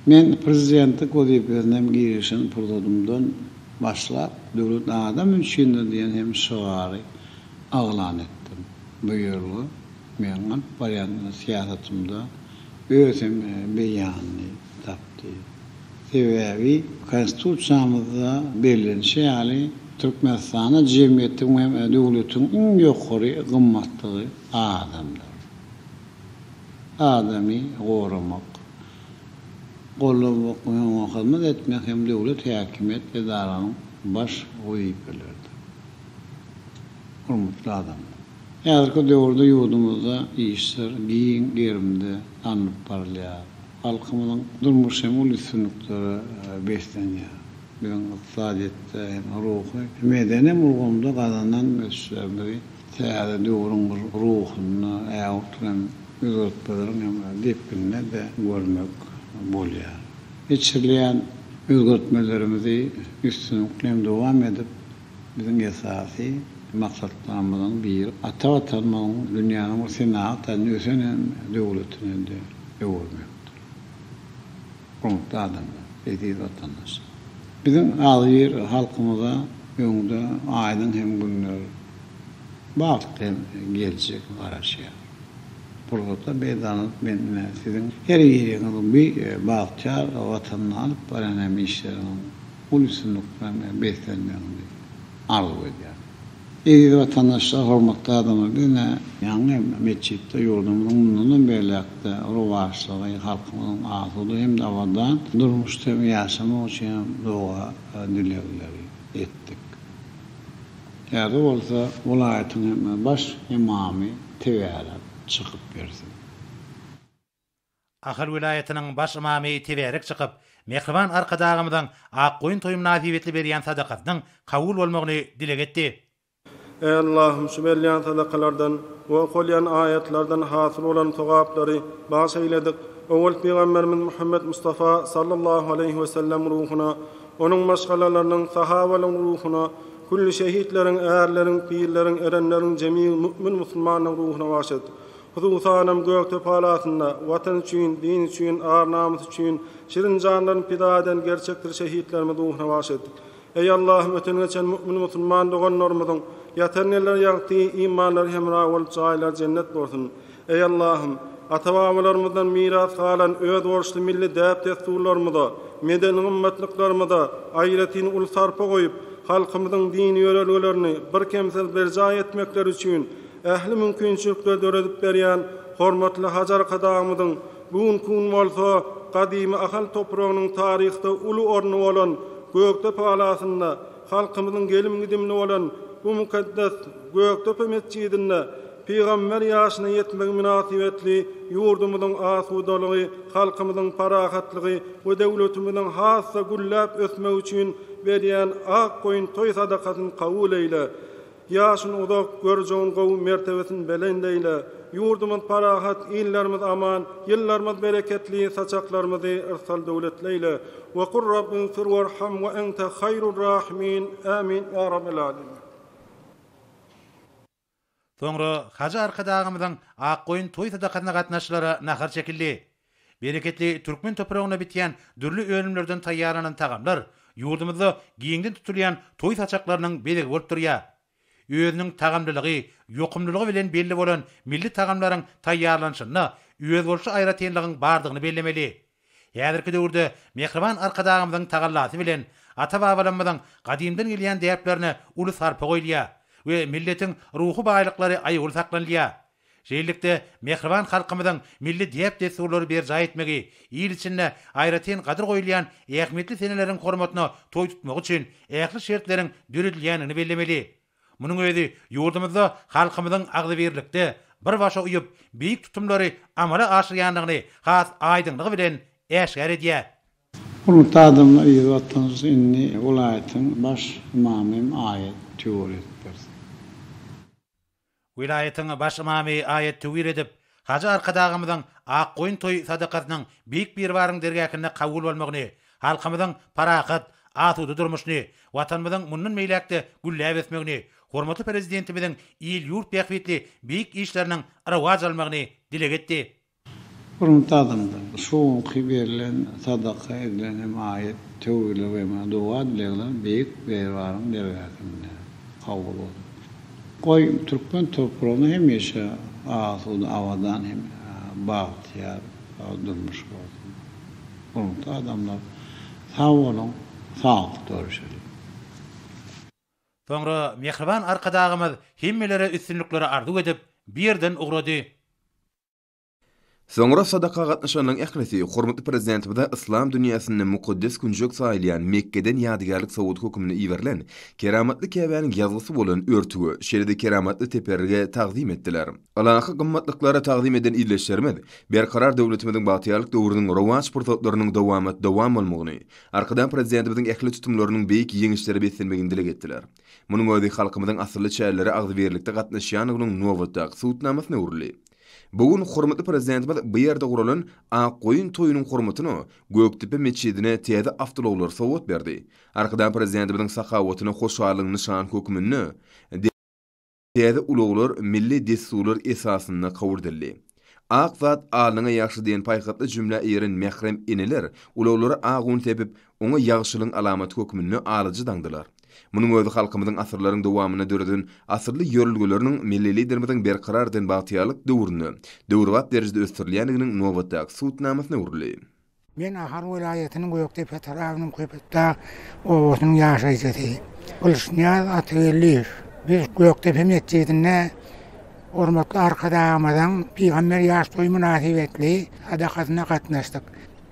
Men prezidentlik wezipesine hem girişen pursadymdan başlap, Döwlet adam üçindir diýen hem şygary yglan etdim. Bu ýörelge meniň alyp barýan syýasatymda öz hem beýanyny tapdy. Sebäbi Konstitusiýamyzda bellenişi ýaly. Türkmenistanda jemgyýetiň hem döwletiň iň ýokary gymmatlygy adamdyr. Adamy goramak, goldamak we oňa hyzmat etmek hem döwlet häkimiýet edaranyň baş wezipeleridir. Hormatly adamlar! Häzirki döwürde ýurdumyzda işler giň gerimde alnyp barylýar. Halkymyzyň durmuşy hem uly üstünliklere beslenýär. Biziň ykdysadyýetde hem ruhy, medeni ulgamda gazanan ösüşlerimizi täze döwrüň bir ruhunda, ägirt hem özgertmeleriň hem depgininde-de görmek bolýar. Geçirilýän özgertmelerimizi üstünlikli hem dowam edip, biziň esasy maksatlarymyzyň biri ata Watanymyzyň dünýäniň bir senagat taýdan ösen hem döwletine-de öwürmekdir. Hormatly adamlar, eziz watandaşlar! Biziň agzybir halkymyza öňde aýdyň hem günler, bagtly hem geljek garaşýar. Pursatdan peýdalanyp men ine siziň her biriňiziň bu bagtyýar Watanda alyp barýan hem işleriňiziň uly üstünlik bilen beslenmegini arzuw edýärin. Eziz watandaşlar, hormatly adamlar, biz ine ýaňy metjitde ýurdumyzyň mundanam beýläk-de rowaçlygy, halkymyzyň asuda hem-de abadan durmuşda hem ýaşamagy üçin hem doga-dilegleri etdik. Häzir bolsa welaýatyň hem baş ymamy tebärek çykyp bersin. Ahal welaýatynyň baş ymamy tebärek çykyp, mähriban Arkadagymyzyň Akgoýun toýy mynasybetli berýän sadakasynyň kabul bolmagyny dileg etdi. Eý Allahym şu berilýän sadakalardan we okalýan aýatlardan hasyl bolan sogaplary bagyş eýledik. Owal pygamberimiz Muhammet Mustafa sallallahu aleýhi we sellem ruhuna, onuň maşgalalarynyň, sahabalaryň ruhuna, külli şehitleriň, ärleriň, pirleriň, erenleriň, jemig mü'min musulmanlaryň ruhuna bagyş et. Hususanam Gökdepe galasynda Watan üçin, din üçin, ar-namys üçin şirin janlaryny pida eden gerçekdir şehitlerimiz ruhuna bagyş etdik. Eý Allahym öten-geçen mu'min-musulman doganlarymyzyň ýatan ýerleri ýagty, imanlary hemra bolup jaýlary jennet bolsun. Eý Allahym! Ata-babalarymyzdan miras galan özboluşly milli däp-dessurlarymyza, medeni gymmatlyklarymyza aýratyn uly sarpa goýup, halkymyzyň dini ýörelgelerini birkemsiz berjaý etmekleri üçin ähli mümkinçilikleri döredip berýän hormatly Hajy Arkadagymyzyň bu günki gün bolsa gadymy Ahal topragynyň taryhda uly orny bolan Gökdepe galasynda halkymyzyň gelim-gidimli bolan bu mukaddes Gökdepe metjidinde pygamber ýaşyna ýetmegi mynasybetli ýurdumyzyň asudalygy, halkymyzyň parahatlygy we döwletimiziň has-da gülläp ösmegi üçin berýän ak goýun toý sadakasyny kabul eýle. Ýaşyn uzak, görjegin gowy, mertebesin belent eýle. Ýurdumyz parahat, illerimiz aman, ýyllarymyz bereketli, saçaklarymyzy yrsal-döwletli eýle. Wa kul Rabbi gfir werham we ente haýrur rahimin. Amin ýa Rabbel alemin. Soňra Hajy Arkadagymyzyň Akgoýun toý sadakasyna gatnaşyjylara nahar çekildi. Bereketli türkmen topragynda bitýän dürli önümlerden taýýarlanan tagamlar ýurdumyzda giňden tutulýan toý saçaklarynyň bezegi bolup durýar. Özüniň tagamlylygy, ýokumlylygy bilen belli bolan milli tagamlaryň taýýarlanyşynda özboluşly aýratynlygyň bardygyny bellemeli. Häzirki döwürde mähriban Arkadagymyzyň tagallasy bilen ata-babalarymyzyň gadymdan gelýän däplerine uly sarpa goýulýar we milletiň ruhy baýlyklary aýawly saklanylýar. Şeýlelikde, mähriban halkymyzyň milli däp-dessurlary berjaý etmegi, il içinde aýratyn gadyr goýulýan ähmiýetli seneleriň hormatyna toý tutmagy üçin ähli şertleriň döredilýändigini bellemeli. Munuň özi ýurdumyzda halkymyzyň agzybirlikde, bir başa uýup, beýik tutumlary amala aşyrýandygyny has aýdyňlygy bilen äşgär edýär. Hormatly adamlar yz watançysy indi welaýatyň baş ymamy hem aýat töwir edip bersin. Welaýatyň baş ymamy aýat-töwir edip, Hajy Arkadagymyzyň Akgoýun toý sadakasynyň Beýik Biribaryň dergähinde kabul bolmagyny, halkymyzyň parahat, asuda durmuşyny, Watanymyzyň mundan beýläk-de gülläp ösmegini, hormatly Prezidentimiziň il-ýurt bähbitli beýik işleriniň rowaç almagyny dileg etdi. Hormatly adamlar! Şu günki berlen sadaka edilen hem aýat, töwirler we hem doga-dilegler Beýik Beribaryň dergähinde kabul bolsun. Goý, türkmen topragynda hemişe asuda, abadan hem bagtyýar durmuş bolsun. Hormatly adamlar, sag boluň, saglykda görüşeliň! Soňra mähriban Arkadagymyz hemmelere üstünlikleri arzuw edip, bu ýerden ugrady. Soňra sadaka gatnaşanlaryň ählisi hormatly Prezidentimize yslam dünýäsinde mukaddes künjek saýylýan Mekgeden ýadygärlik sowgat hökmünde iberilen Keramatly Käbäniň ýazgysy bolan örtüge, şeýle-de keramatly teperrige tagzym etdiler. Ylahy gymmatlyklara tagzym eden ildeşlerimiz Berkarar döwletimiziň bagtyýarlyk döwrüniň rowaç pursatlarynyň dowamat dowam bolmagyny, Arkadag Prezidentimiziň ähli tutumlarynyň beýik ýeňişlere beslenmegini dileg etdiler. Munuň özi halkymyzyň asylly çärelere agzybirlikde gatnaşýandygynyň nobatdaky subutnamasyna öwrüldi. Bu gün hormatly Prezidentimiz bu ýerde guralan Ak goýun toýunyň hormatyna Gökdepe metjidine täze awtoulaglary sowgat berdi. Arkadag Prezidentimiziň sahawatyna hoşallygyň nyşany hökmünde täze ulaglar milli dessurlar esasynda kabul edildi. Ak zat alnyňa ýagşy diýen paýhasly jümlä eýeren mährem eneler ulaglara ak un sepip, oňa ýagşylygyň alamaty hökmünde alyjy daňdylar. Munuň özi halkymyzyň asyrlaryň dowamynda döreden asylly ýörelgeleriniň Milli Liderimiziň berkarar eden bagtyýarlyk döwründe döwrebap derejede ösdürilýändiginiň nobatdaky subutnamasyna öwrüldi. Men Ahal welaýatynyň Gökdepe etrabynyň Köpetdag obasynyň ýaşaýjysy Gylyçnyýaz Atageldiýew. Biz Gökdepe metjidinde hormatly Arkadagymyzyň Pygamber ýaş toýy mynasybetli sadakasyna gatnaşdyk.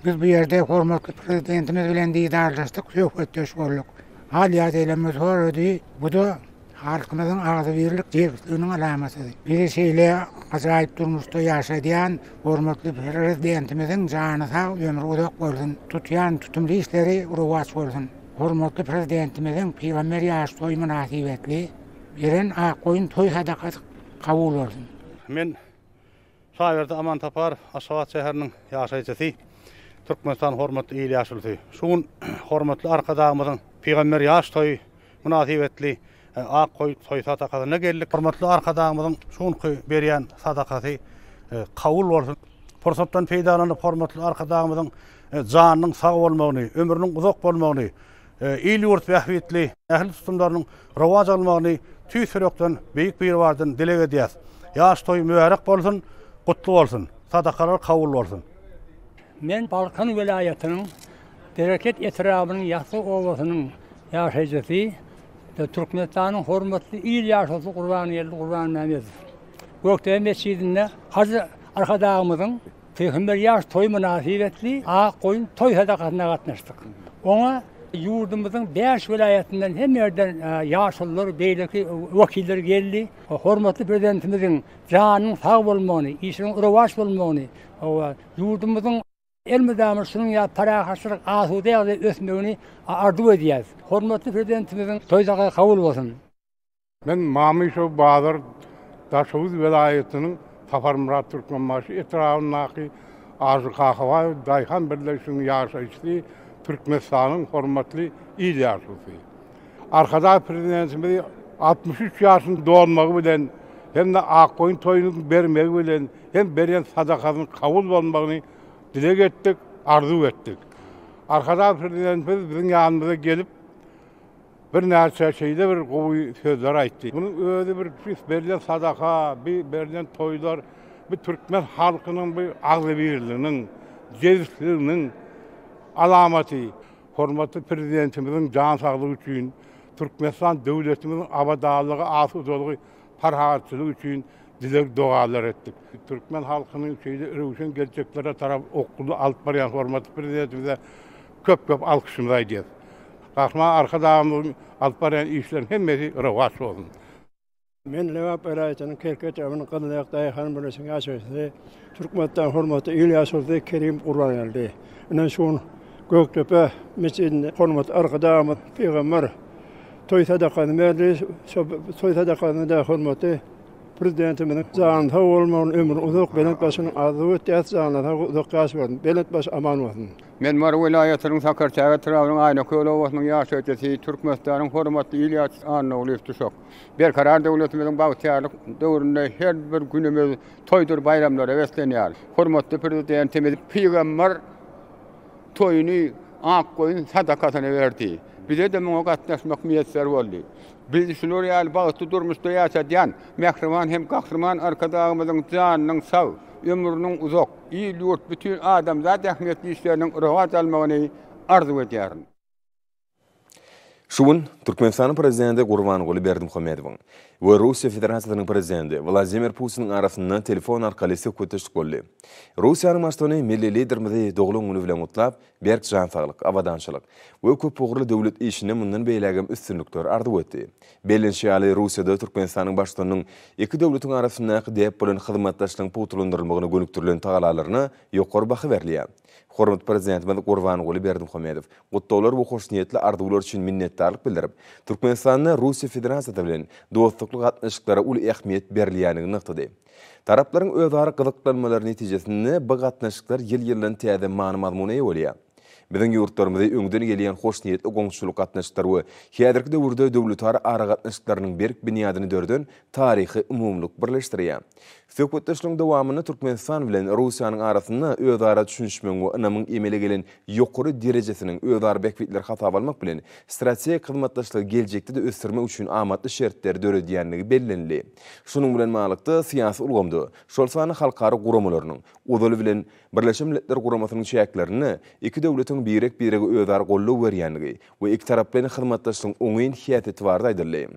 Biz bu ýerde hormatly Prezidentimiz bilen didarlaşdyk, söhbetdeş bolduk. Hal-ýagdaýlarymyzy sorady. Bu-da Halkymyzyň agzybirlik, jebisliginiň alamatydy. Bizi şeýle ajaýyp durmuşda ýaşadýan hormatly Prezidentimiziň jany sag, ömri uzak bolsun, tutýan tutumly işleri rowaç bolsun! Hormatly Prezidentimiziň Pygamber ýaş toýy mynasybetli beren Akgoýun toý sadakasy kabul bolsun! Men Şaberdi Amansaparow, Aşgabat şäheriniň ýaşaýjysy, Türkmenistanyň hormatly il ýaşulusy. Şu gün hormatly Arkadagymyzyň Pygamber ýaş toýy mynasybetli ak goý toý sadakasyna geldik. Hormatly Arkadagymyzyň şu günki berýän sadakasy kabul bolsun. Pursatdan peýdalanyp hormatly Arkadagymyzyň janynyň sag bolmagyny, ömrüniň uzak bolmagyny, il-ýurt bähbitli ähli tutumlarynyň rowaç almagyny tüýs ýürekden Beýik Biribardan dileg edýäs. Ýaş toý mübärek bolsun, gutly bolsun! Sadakalar kabul bolsun! Men Balkan welaýatynyň Bereket etrabynyň Ýasly obasynyň ýaşaýjysy, Türkmenistanyň hormatly il ýaşulusy Gurbangeldi Gurbanmämmedow. Gökdepe metjidinde Hajy Arkadagymyzyň Pygamber ýaş toýy mynasybetli ak goýun toý sadakasyna gatnaşdyk. Oňa ýurdumyzyň bäş welaýatyndan hemme ýerden ýaşulular, beýleki wekiller geldi. Hormatly Prezidentimiziň janynyň sag bolmagyny, işiniň rowaç bolmagyny, ýurdumyzyň elmydama şunuň ýaly parahatçylyk, asuda ýagdaýda ösmegini arzuw edýäris. Hormatly Prezidentimiziň toý sadakasy kabul bolsun! Men Mamyşow Bazar Daşoguz welaýatynyň Saparmyrat Türkmenbaşy etrabyndaky Arzy Kakabaýew daýhan birleşiginiň ýaşaýjysy, Türkmenistanyň hormatly il ýaşulusy. Arkadag Prezidentimizi 63 ýaşyny dolmagy bilen hem-de Akgoýun toýunyň bermegi bilen hem berýän sadakasynyň kabul bolmagyny dileg etdik, arzuw etdik. Arkadag Prezidentimiz biziň ýanymyza gelip, Birnäçe şeýle bir gowy sözler aýtdy. Munuň özi bir pis berlen sadaka, bi berlen toýlar, bi türkmen halkynyň bi agzybirliginiň, jebisliginiň alamaty. Hormatly Prezidentimiziň jan saglygy üçin, Türkmenistan döwletimiziň abadanlygy, asudalygy, parahatçylygy üçin dileg-dogalar etdik. Türkmen halkynyň şeýle röwşen geljeklere tarap okgunly alyp barýan hormatly Prezidentimize köp-köp alkyşymyzy aýdýarys. Gahryman Arkadagymyzyň alyp barýan işleriniň hemmesi rowaç bolsun! Men Lebap welaýatynyň Kerki etrabynyň Gyzylaýak daýhan birleşiginiň ýaşaýjysy, Türkmenistanyň hormatly il ýaşulusy Kerim Gurbangeldi. Ine şu gün Gökdepe metjidinde hormatly Arkadagymyz pygamber toý sadakasyny berdi. Şo toý sadakasyna-da hormatly Prezidentimiziň jany sag bolmagyny, ömri uzak, belent başyny arzuw etýäris. Jany sag, uzak ýaş bersin. Belent başy aman bolsun. Men Mary welaýatynyň Sakarçäge etrabynyň Aýnaköl obasynyň ýaşaýjysy, Türkmenistanyň hormatly il ýaşulusy Annagulyýew Duşak. Berkarar döwletimiziň bagtyýarlyk döwründe her bir günümiz toýdur baýramlara beslenýär. Hormatly Prezidentimiz pygamber toýuny Akgoýun sadakasyna berdi. Bize-de muňa gatnaşmak miýesser boldy. Bizi şular ýaly bagtly durmuşda ýaşadýan mähriban hem Gahryman Arkadagymyzyň janynyň sag, ömrüniň uzak, il-ýurt, bütin adamzat ähmiýetli işleriniň rowaç almagyny arzuw edýärin. Şu gün Türkmenistanyň Prezidenti Gurbanguly Berdimuhamedowyň we Russiýa Federasiýasynyň Prezidenti Wladimir Putiniň arasynda telefon arkaly söhbetdeşlik boldy. Russiýanyň Baştutany milli Liderimizi doglan güni bilen gutlap, berk jan saglyk, abadançylyk we köpugurly döwlet işinde mundan beýlägem üstünlikler arzuw etdi. Bellenişi ýaly, Russiýada Türkmenistanyň Baştutanynyň iki döwletiň arasyndaky däp bolan hyzmatdaşlygyň pugtalandyrylmagyna gönükdirilen tagalalaryna ýokary baha berilýär. Hormatly Prezidentimiz Gurbanguly Berdimuhamedow gutlaglar we hoşniýetli arzuwlar üçin minnetdarlyk bildirip, Türkmenistanda Russiýa Federasiýasy bilen dostlukly gatnaşyklara uly ähmiýet berilýändigini nygtady. Taraplaryň özara gyzyklanmalary netijesinde bu gatnaşyklar ýyl-ýyldan täze many-mazmuna eýe bolýar. Biziň ýurtlarymyzy öňden gelýän hoşniýetli goňşuçylyk gatnaşyklary we häzirki döwürde döwletara aragatnaşyklarynyň berk binýadyny döreden taryhy umumylyk birleşdirýär. Söhbetdeşligiň dowamynda Türkmenistan bilen Russiýanyň arasynda özara düşünişmegiň we ynamyň emele gelen ýokary derejesiniň özara bähbitleri hasaba almak bilen, strategik hyzmatdaşlygy geljekde-de ösdürmek üçin amatly şertleri döredýändigi bellenildi. Şunuň bilen baglylykda, syýasy ulgamda, şol sanda halkara guramalarynyň, ozaly bilen, Birleşen Milletler Guramasynyň çäklerinde iki döwletiň birek-birege özara goldaw berýändigi we ikitaraplaýyn hyzmatdaşlygyň oňyn häsiýeti barada aýdyldy.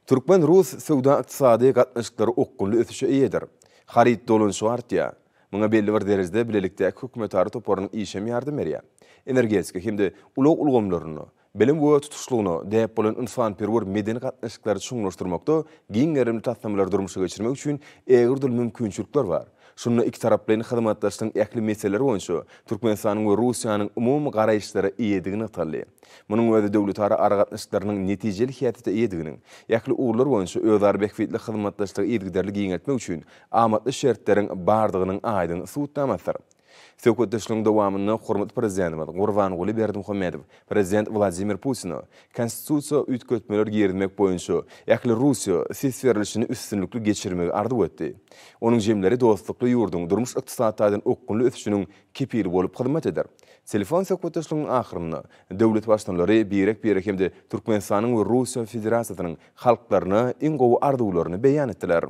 Türkmen-rus söwda-ykdysady gatnaşyklary okgunly ösüşe eýedir. Haryt dolanyşygy artýar. Muňa belli bir derejede bilelikdäki hökümetara toparynyň işi hem ýardam berýär. Energetika hem-de ulag ulgamlarynda, bilim we tutuşlygyna däp bolan ynsanperwer medeni gatnaşyklary çuňlaşdyrmakda giň gerimli taslamalary durmuşa geçirmek üçin ägirt uly mümkinçilikler bar. Şunda ikitaraplaýyn hyzmatdaşlygyň ähli meseleleri boýunça Türkmenistanyň we Russiýanyň umumy garaýyşlara eýedigi nygtaldy. Munuň özi döwletara aragatnaşyklarynyň netijeli häsiýete eýediginiň, ähli ugurlar boýunça özara bähbitli hyzmatdaşlygy yzygiderli giňeltmek üçin amatly şertleriň bardygynyň aýdyň subutnamasydyr. Söhbetdeşligiň dowamynda hormatly Prezidentimiz Gurbanguly Berdimuhamedow Prezident Wladimir Putine Konstitusiýa üýtgetmeler girizmek boýunça Ählirussiýa ses berlişini üstünlikli geçirmegi arzuw etdi. Onuň jemleri dostlukly ýurduň durmuş-ykdysady taýdan okgunly ösüşiniň kepili bolup hyzmat eder. Telefon söhbetdeşliginiň ahyrynda döwlet Baştutanlary birek-birege hem-de Türkmenistanyň we Russiýa Federasiýasynyň halklaryna iň gowy arzuwlaryny beýan etdiler.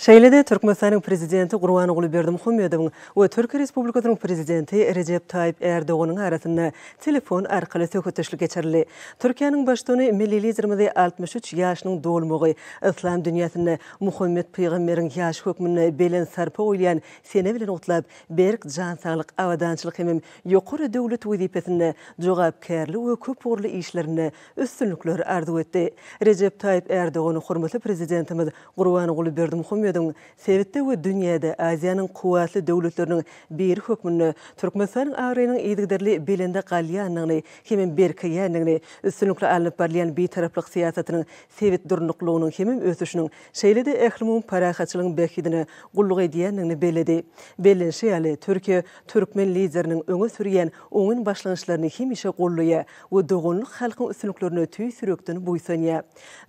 Şeýle-de Türkmenistanyň Prezidenti Gurbanguly Berdimuhamedowyň we Türkiýe Respublikasynyň Prezidenti Rejep Taýyp Ärdoganyň arasynda telefon arkaly söhbetdeşlik geçirildi. Türkiýäniň Baştutany milli Liderimizi 63 ýaşynyň dolmagy, yslam dünýäsinde Muhammet pygamberiň ýaşy hökmünde belent sarpa goýulýan sene bilen gutlap, berk jan saglyk, abadançylyk hemem ýokary döwlet wezipesinde jogapkärli we köpugurly işlerinde üstünlikler arzuw etdi. Rejep Taýyp Ärdogan hormatly Prezidentimiz Gurbanguly Berdimuhamedowyň sebitde we dünýäde Aziýanyň kuwwatly döwletleriniň biri hökmünde Türkmenistanyň abraýynyň yzygiderli belende galýandygyny hemem berkeýändigini, üstünlikli alnyp barylýan Bitaraplyk syýasatynyň sebit durnuklylygynyň hemem ösüşiniň, şeýle-de ählumumy parahatçylygyň bähbidine gulluk edýändigini belledi. Bellenişi ýaly, Türkiýe türkmen Lideriniň öňe sürýän oňyn başlangyçlaryny hemişe goldaýar we doganlyk halkyň üstünliklerine tüýs ýürekden buýsanýar.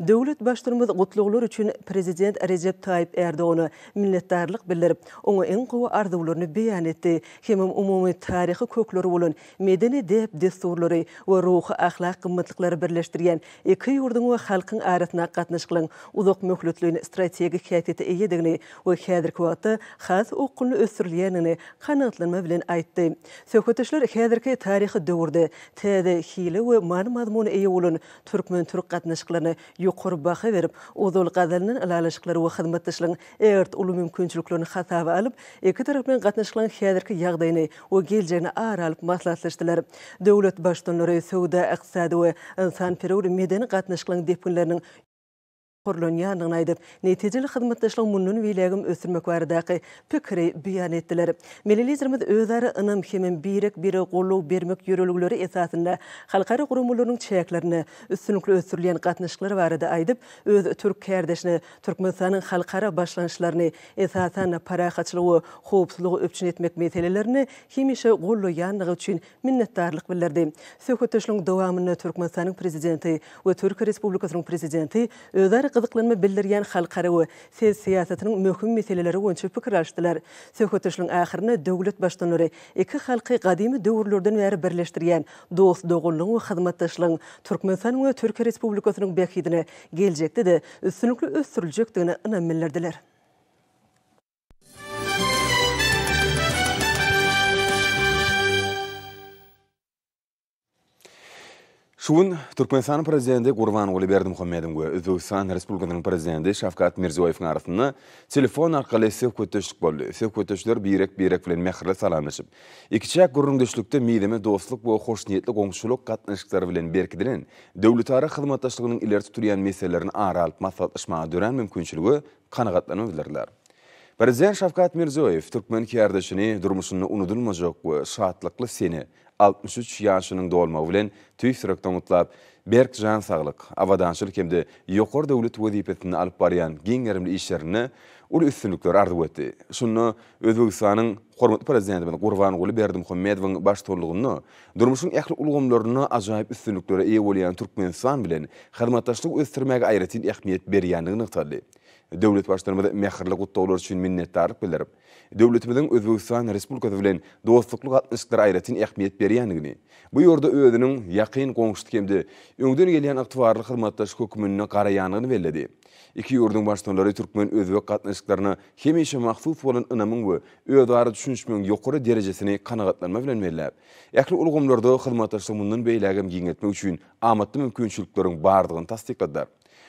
Döwlet Baştutanymyz gutlaglar üçin Prezident Rejep Taýyp Ärdogana minnetdarlyk bildirip, oňa iň gowy arzuwlaryny beýan etdi hemem umumy taryhy kökleri bolan medeni däp-dessurlary we ruhy-ahlak gymmatlyklary birleşdirýän iki ýurduň we halkyň arasyndaky gatnaşyklaryň uzak möhletleýin strategik häsiýete eýedigini we häzirki wagtda has okgunly ösdürilýändigini kanagatlanma bilen aýtdy. Söhbetdeşler häzirki taryhy döwürde täze hile we many-mazmuna eýe bolan türkmen-türk gatnaşyklaryna ýokary baha berip, ozal gazanylan ylalaşyklary we hyzmatdaşlygyň ägirt uly mümkinçiliklerini hasaba alyp, ikitaraplaýyn gatnaşyklaryň häzirki ýagdaýyny we geljegini ara alyp maslahatlaşdylar. Döwlet Baştutanlary söwda-ykdysady we ynsanperwer-medeni gatnaşyklaryň depginleriniň ýokarlanýandygyny aýdyp, netijeli hyzmatdaşlygy mundan beýlägem ösdürmek baradaky pikiri beýan etdiler. Milli Liderimiz özara ynam hemem birek-birege goldaw bermek ýörelgeleri esasynda halkara guramalarynyň çäklerinde üstünlikli ösdürilýän gatnaşyklar barada aýdyp, öz türk kärdeşine Türkmenistanyň halkara başlangyçlaryny, esasan-da, parahatçylygy we howpsuzlygy üpjün etmek meselelerini hemişe goldaýandygy üçin minnetdarlyk bildirdi. Söhbetdeşligiň dowamynda Türkmenistanyň Prezidenti we Türkiýe Respublikasynyň Prezidenti özara gyzyklanma bildirýän halkara we sebit syýasatynyň möhüm meseleleri boýunça pikir alyşdylar. Söhbetdeşligiň ahyrynda döwlet Baştutanlary iki halky gadymy döwürlerden bäri birleşdirýän dost-doganlygyň we hyzmatdaşlygyň Türkmenistanyň we Türkiýe Respublikasynyň bähbidine geljekde-de üstünlikli ösdüriljekdigine ynam bildirdiler. Şu gün Türkmenistanyň Prezidenti Gurbanguly Berdimuhamedowyň we Özbegistan Respublikasynyň Prezidenti Şawkat Mirziýoýewiň arasynda telefon arkaly söhbetdeşlik boldy. Söhbetdeşler birek-birek bilen mähirli salamlaşyp, ikiçäk gürrüňdeşlikde mizeme dostluk we hoşniýetli goňşulyk gatnaşyklary bilen berkidilen döwletara hyzmatdaşlygynyň ileri tutulýan meselelerini ara alyp maslahatlaşmaga dörän mümkinçilige kanagatlanma bildirdiler. Prezident Şawkat Mirziýoýew türkmen kärdeşini durmuşynda unudylmajak we şatlykly sene, 63 ýaşynyň dolmagy bilen tüýs ýürekden gutlap, berk jan saglyk, abadançylyk hem-de ýokary döwlet wezipesinde alyp barýan giň gerimli işlerinde uly üstünlikleri arzuw etdi. Şunda Özbegistanyň hormatly Prezidentimiz Gurbanguly Berdimuhamedowyň baştutanlygynda durmuşyň ähli ulgamlarynda ajaýyp üstünliklere eýe bolýan Türkmenistan bilen hyzmatdaşlygy ösdürmäge aýratyn ähmiýet berýändigi nygtaldy. Döwlet Baştutanymyz mähirli gutlaglar üçin minnetdarlyk bildirip, döwletimiziň Özbegistan Respublikasy bilen dostlukly gatnaşyklara aýratyn ähmiýet berýändigini, bu ýurda özüniň ýakyn goňşusy hem-de öňden gelýän ygtybarly hyzmatdaş hökmünde garaýandygyny belledi. Iki ýurduň Baştutanlary türkmen-özbek gatnaşyklaryna hemişe mahsus bolan ynamyň we özara düşünişmegiň ýokary derejesini kanagatlanma bilen belläp, ähli ulgamlarda hyzmatdaşlygy mundan beýlägem giňeltmek üçin amatly mümkinçilikleriň bardygyny tassykladylar.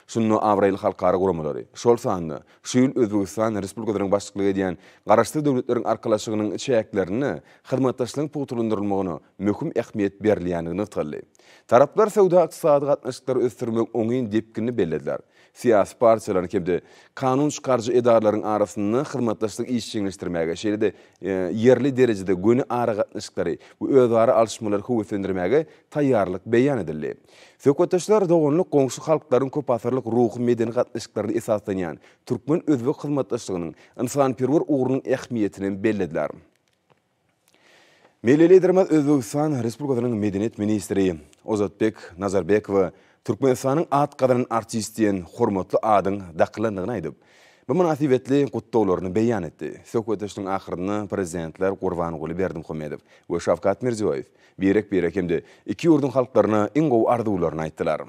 Şunda abraýly halkara guramalary, şol sanda şu ýyl Özbegistan Respublikasynyň başlyklyk edýän Garaşsyz Döwletleriň Arkalaşygynyň çäklerinde hyzmatdaşlygyň pugtalandyrylmagyna möhüm ähmiýet berilýändigi nygtaldy. Taraplar söwda-ykdysady gatnaşyklary ösdürmegiň oňyn depginini bellediler. Syýasy partiýalaryň hem-de kanun çykaryjy edaralaryň arasynda hyzmatdaşlygy işjeňleşdirmäge, şeýle-de ýerli derejede göni aragatnaşyklary we özara alyşmalary höweslendirmäge taýýarlyk beýan edildi. Söhbetdeşler doganlyk goňşy halklaryň köpasyrlyk ruhy-medeni gatnaşyklaryna esaslanýan türkmen-özbek hyzmatdaşlygynyň ynsanperwer ugrunyň ähmiýetini hem bellediler. Milli Liderimiz Özbegistan Respublikasynyň Medeniýet ministri Ozodbek Nazarbekowa Türkmenistanyň at gazanan artisti diýen hormatly adyň dakylandygyny aýdyp, bu mynasybetli gutlaglaryny beýan etdi. Söhbetdeşligiň ahyrynda Prezidentler Gurbanguly Berdimuhamedow we Şawkat Mirziýoýew birek-birek hem-de iki ýurduň halklaryna iň gowy arzuwlaryny aýtdylar.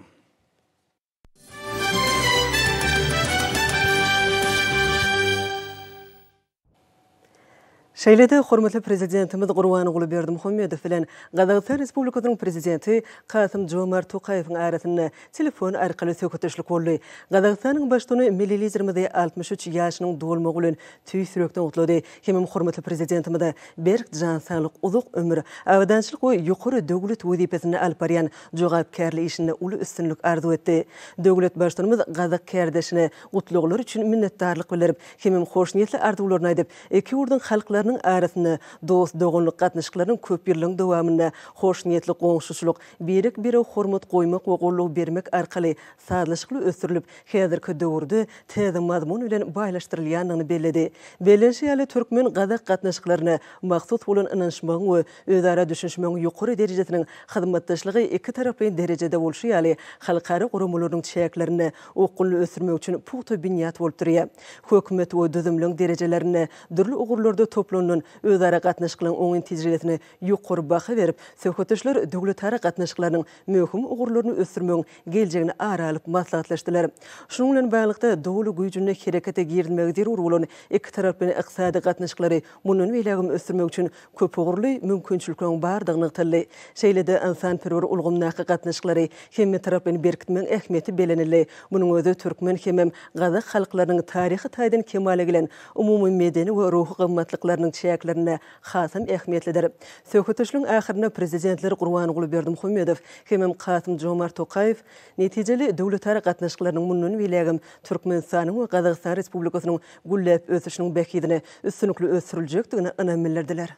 Şeýle-de hormatly Prezidentimiz Gurbanguly Berdimuhamedow bilen Gazagystan Respublikasynyň Prezidenti Kasym-Jomart Tokaýewiň arasynda telefon arkaly söhbetdeşlik boldy. Gazagystanyň Baştutany milli Liderimizi 63 ýaşynyň dolmagy bilen tüýs ýürekden gutlady hemem hormatly Prezidentimize berk jan saglyk, uzak ömür, abadançylyk we ýokary döwlet wezipesinde alyp barýan jogapkärli işinde uly üstünlik arzuw etdi. Döwlet Baştutanymyz gazak kärdeşine gutlaglar üçin minnetdarlyk bildirip, hemem hoşniýetli arzuwlaryny aýdyp, iki ýurduň halklarynyň arasynda dost-doganlyk gatnaşyklarynyň köp ýyllaryň dowamynda hoşniýetli goňşuçylyk, birek-birege hormat goýmak we goldaw bermek arkaly sazlaşykly ösdürilip, häzirki döwürde täze mazmun bilen baýlaşdyrylýandygyny belledi. Bellenişi ýaly, türkmen-gazak gatnaşyklaryna mahsus bolan ynanyşmagyň we özara düşünişmegiň ýokary derejesiniň hyzmatdaşlygy ikitaraplaýyn derejede bolşy ýaly, halkara guramalarynyň çäklerinde okgunly ösdürmek üçin pugta binýat bolup durýar. Hökümet we düzümleň derejelerinde dürli ugurlarda toplanylan özara gatnaşyklaryň oňyn tejribesine ýokary baha berip, söhbetdeşler döwletara gatnaşyklarynyň möhüm ugurlaryny ösdürmegiň geljegini ara alyp maslahatlaşdylar. Şunuň bilen baglylykda, doly güýjünde herekete girizilmegi zerur bolan ikitaraplaýyn ykdysady gatnaşyklary mundan beýlägem ösdürmek üçin köpugurly mümkinçilikleriň bardygy nygtaldy. Şeýle-de ynsanperwer ulgamdaky gatnaşyklary hemmetaraplaýyn berkitmegiň ähmiýeti bellenildi. Munuň özi türkmen hemem gazak halklarynyň taryhy taýdan kemala gelen umumy medeni we ruhy gymmatlyklarynyň çäklerinde hasam ähmiýetlidir. Söhbetdeşligiň ahyrynda Prezidentler Gurbanguly Berdimuhamedow hemem Kasym-Jomart Tokaýew netijeli döwletara gatnaşyklarynyň mundan beýlägem Türkmenistanyň we Gazagystan Respublikasynyň gülläp ösüşiniň bähbidine üstünlikli ösdüriljekdigine ynam bildirdiler.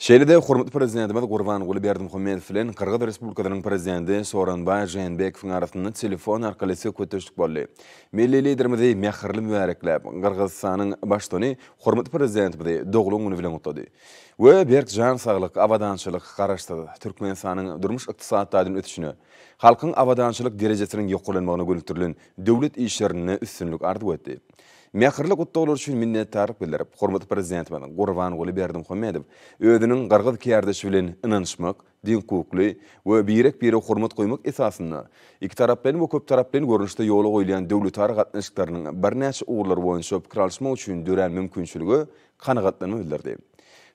Şeýle-de hormatly Prezidentimiz Gurbanguly Berdimuhamedow bilen Gyrgyz Respublikasynyň Prezidenti Sooronbaý Žeenbekowyň arasynda telefon arkaly söhbetdeşlik boldy. Milli Liderimizi mähirli mübärekläp, Gyrgyzystanyň Baştutany hormatly Prezidentimizi doglan güni bilen gutlady we berk jan saglyk, abadançylyk, Garaşsyz Türkmenistanyň durmuş-ykdysady taýdan ösüşine, halkyň abadançylyk derejesiniň ýokarlanmagyna gönükdirilen döwlet işlerinde üstünlik arzuw etdi. Mähirli gutlaglar üçin minnetdarlyk bildirip, hormatly Prezidentimiz Gurbanguly Berdimuhamedow özüniň gyrgyz kärdeşi bilen ynanyşmak, deňhukukly we birek-birege hormat goýmak esasynda ikitaraplaýyn we köptaraplaýyn görnüşde ýola goýulýan döwletara gatnaşyklarynyň birnäçe ugurlary boýunça pikir alyşmak üçin dörän mümkinçilige kanagatlanma bildirdi.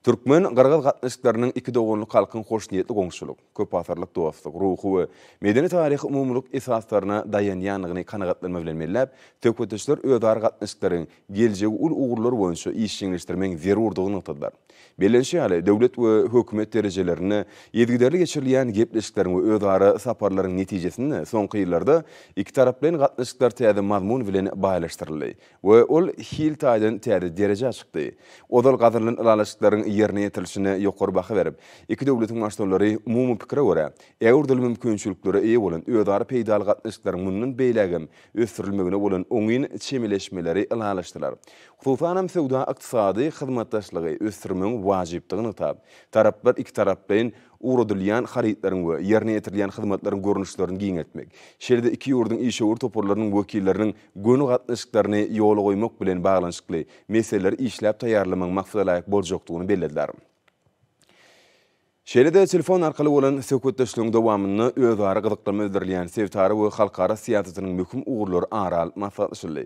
Türkmen-gyrgyz gatnaşyklarynyň iki doganlyk halkyň hoşniýetli goňşulyk, köpasyrlyk dostluk, ruhy we medeni-taryhy umumylyk esaslaryna daýanýandygyny kanagatlanma bilen belläp, söhbetdeşler özara gatnaşyklaryň geljegi uly ugurlar boýunça işjeňleşdirmegiň zerurdygyny nygtadylar. Bellenişi ýaly, döwlet we hökümet derejelerinde yzygiderli geçirilýän gepleşikleriň we özara saparlaryň netijesinde soňky ýyllarda ikitaraplaýyn gatnaşyklar täze mazmun bilen baýlaşdyryldy we ol hil taýdan täze derejä çykdy. Ozal gazanylan ylalaşyklaryň ýerine ýetirilişine ýokary baha berip, iki döwletiň Baştutanlary umumy pikire görä, ägirt uly mümkinçiliklere eýe bolan özara peýdaly gatnaşyklaryň mundan beýlägem ösdürilmegine bolan oňyn çemeleşmeleri ylalaşdylar. Hususanam söwda-ykdysady hyzmatdaşlygy ösdürmegiň wajypdygyny nygtap, taraplar ikitaraplaýyn ugradylýan harytlaryň we ýerine ýetirilýän hyzmatlaryň görnüşlerini giňeltmek, şeýle-de iki ýurduň işewür toparlarynyň wekilleriniň göni gatnaşyklaryny ýola goýmak bilen baglanyşykly meseleleri işläp taýýarlamagyň maksadalaýyk boljakdygyny bellediler. Şeýle-de telefon arkaly bolan söhbetdeşligiň dowamynda özara gyzyklanma bildirilýän sebitara we halkara syýasatynyň möhüm ugurlary ara alyp maslahatlaşyldy.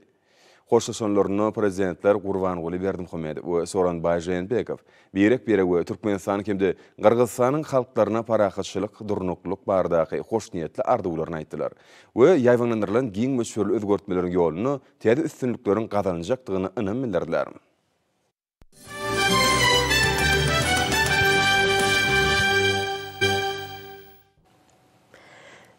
Hoşlaşanlarynda Prezidentler Gurbanguly Berdimuhamedow we Sooronbaý Žeenbekow birek-birege we Türkmenistanyň hem-de Gyrgyzystanyň halklaryna parahatçylyk, durnuklylyk baradaky hoşniýetli arzuwlaryny aýtdylar we ýaýbaňlandyrylan giň möçberli özgertmeleriň ýolunda täze üstünlikleriň gazanyljakdygyna ynam bildirdiler.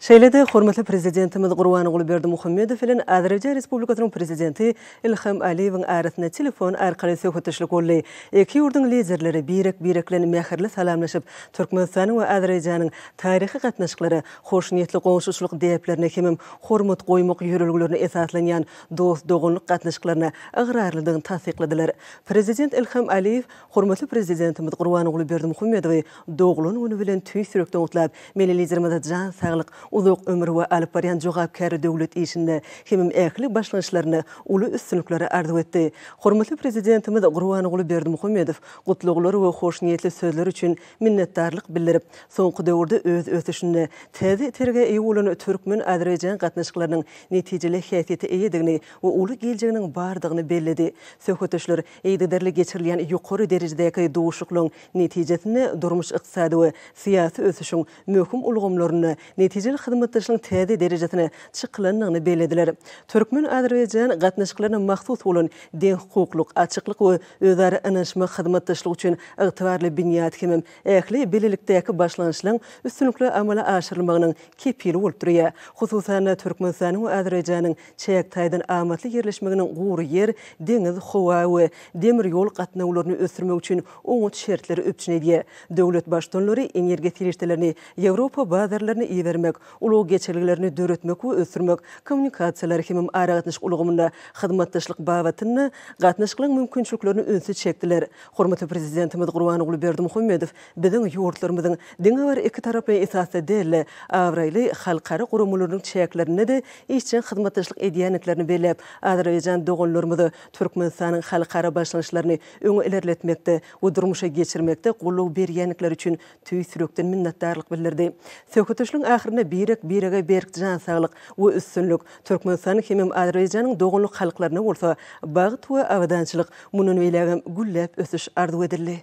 Şeýle-de hormatly Prezidentimiz Gurbanguly Berdimuhamedow bilen Azerbaýjan Respublikasynyň Prezidenti Ilham Aliýewiň arasynda telefon arkaly söhbetdeşlik boldy. Iki ýurduň Liderleri birek-birek bilen mähirli salamlaşyp, Türkmenistanyň we Azerbaýjanyň taryhy gatnaşyklary, hoşniýetli goňşuçylyk däplerine hemem hormat goýmak ýörelgelerine esaslanýan dost-doganlyk gatnaşyklaryna ygrarlydygyny tassykladylar. Prezident Ilham Aliýew hormatly Prezidentimiz Gurbanguly Berdimuhamedowy doglan güni bilen tüýs ýürekden gutlap, Milli Liderimize jan saglyk, uzak ömür we alyp barýan jogapkärli döwlet işinde hemem ähli başlangyçlarynda uly üstünlikleri arzuw etdi. Hormatly Prezidentimiz Gurbanguly Berdimuhamedow gutlaglar we hoşniýetli sözler üçin minnetdarlyk bildirip, soňky döwürde öz ösüşinde täze itergä eýe bolan türkmen-azerbaýjan gatnaşyklarynyň netijeli häsiýete eýedigini we uly geljeginiň bardygyny belledi. Söhbetdeşler yzygiderli geçirilýän ýokary derejedäki duşuşyklaryň netijesinde durmuş-ykdysady we syýasy ösüşiň möhüm ulgamlarynda netijeli hyzmatdaşlygyň täze derejesine çykylandygyny bellediler. Türkmen-azerbaýjan gatnaşyklaryna mahsus bolan deňhukuklyk, açyklyk we özara ynanyşmak hyzmatdaşlyk üçin ygtybarly binýat hemem ähli bilelikdäki başlangyçlaryň üstünlikli amala aşyrylmagynyň kepili bolup durýar. Hususan-da, Türkmenistanyň we Azerbaýjanyň çäk taýdan amatly ýerleşmeginiň gury ýer, deňiz, howa we demir ýol gatnawlaryny ösdürmek üçin oňat şertleri üpjün edýär. Döwlet Baştutanlary energiýa serişdelerini Ýewropa bazarlaryna ibermek, ulag geçelgelerini döretmek we ösdürmek, kommunikasiýalar hemem aragatnaşyk ulgamynda hyzmatdaşlyk babatynda gatnaşyklaryň mümkinçiliklerine ünsi çekdiler. Hormatly Prezidentimiz Gurbanguly Berdimuhamedow Biziň ýurtlarymyzyň diňe bir ikitaraplaýyn esasda däl-de, abraýly halkara guramalarynyň çäklerinde-de işjeň hyzmatdaşlyk edýändiklerini belläp, azerbaýjan doganlarymyza Türkmenistanyň halkara başlangyçlaryny öňe ilerletmekde we durmuşa geçirmekde goldaw berýändikleri üçin tüýs ýürekden minnetdarlyk bildirdi. Söhbetdeşligiň ahyrynda birek-birege berk jan saglyk we üstünlik, Türkmenistanyň hemem Azerbaýjanyň doganlyk halklaryna bolsa bagt we abadançylyk, mundan beýlägem gülläp ösüş arzuw edildi.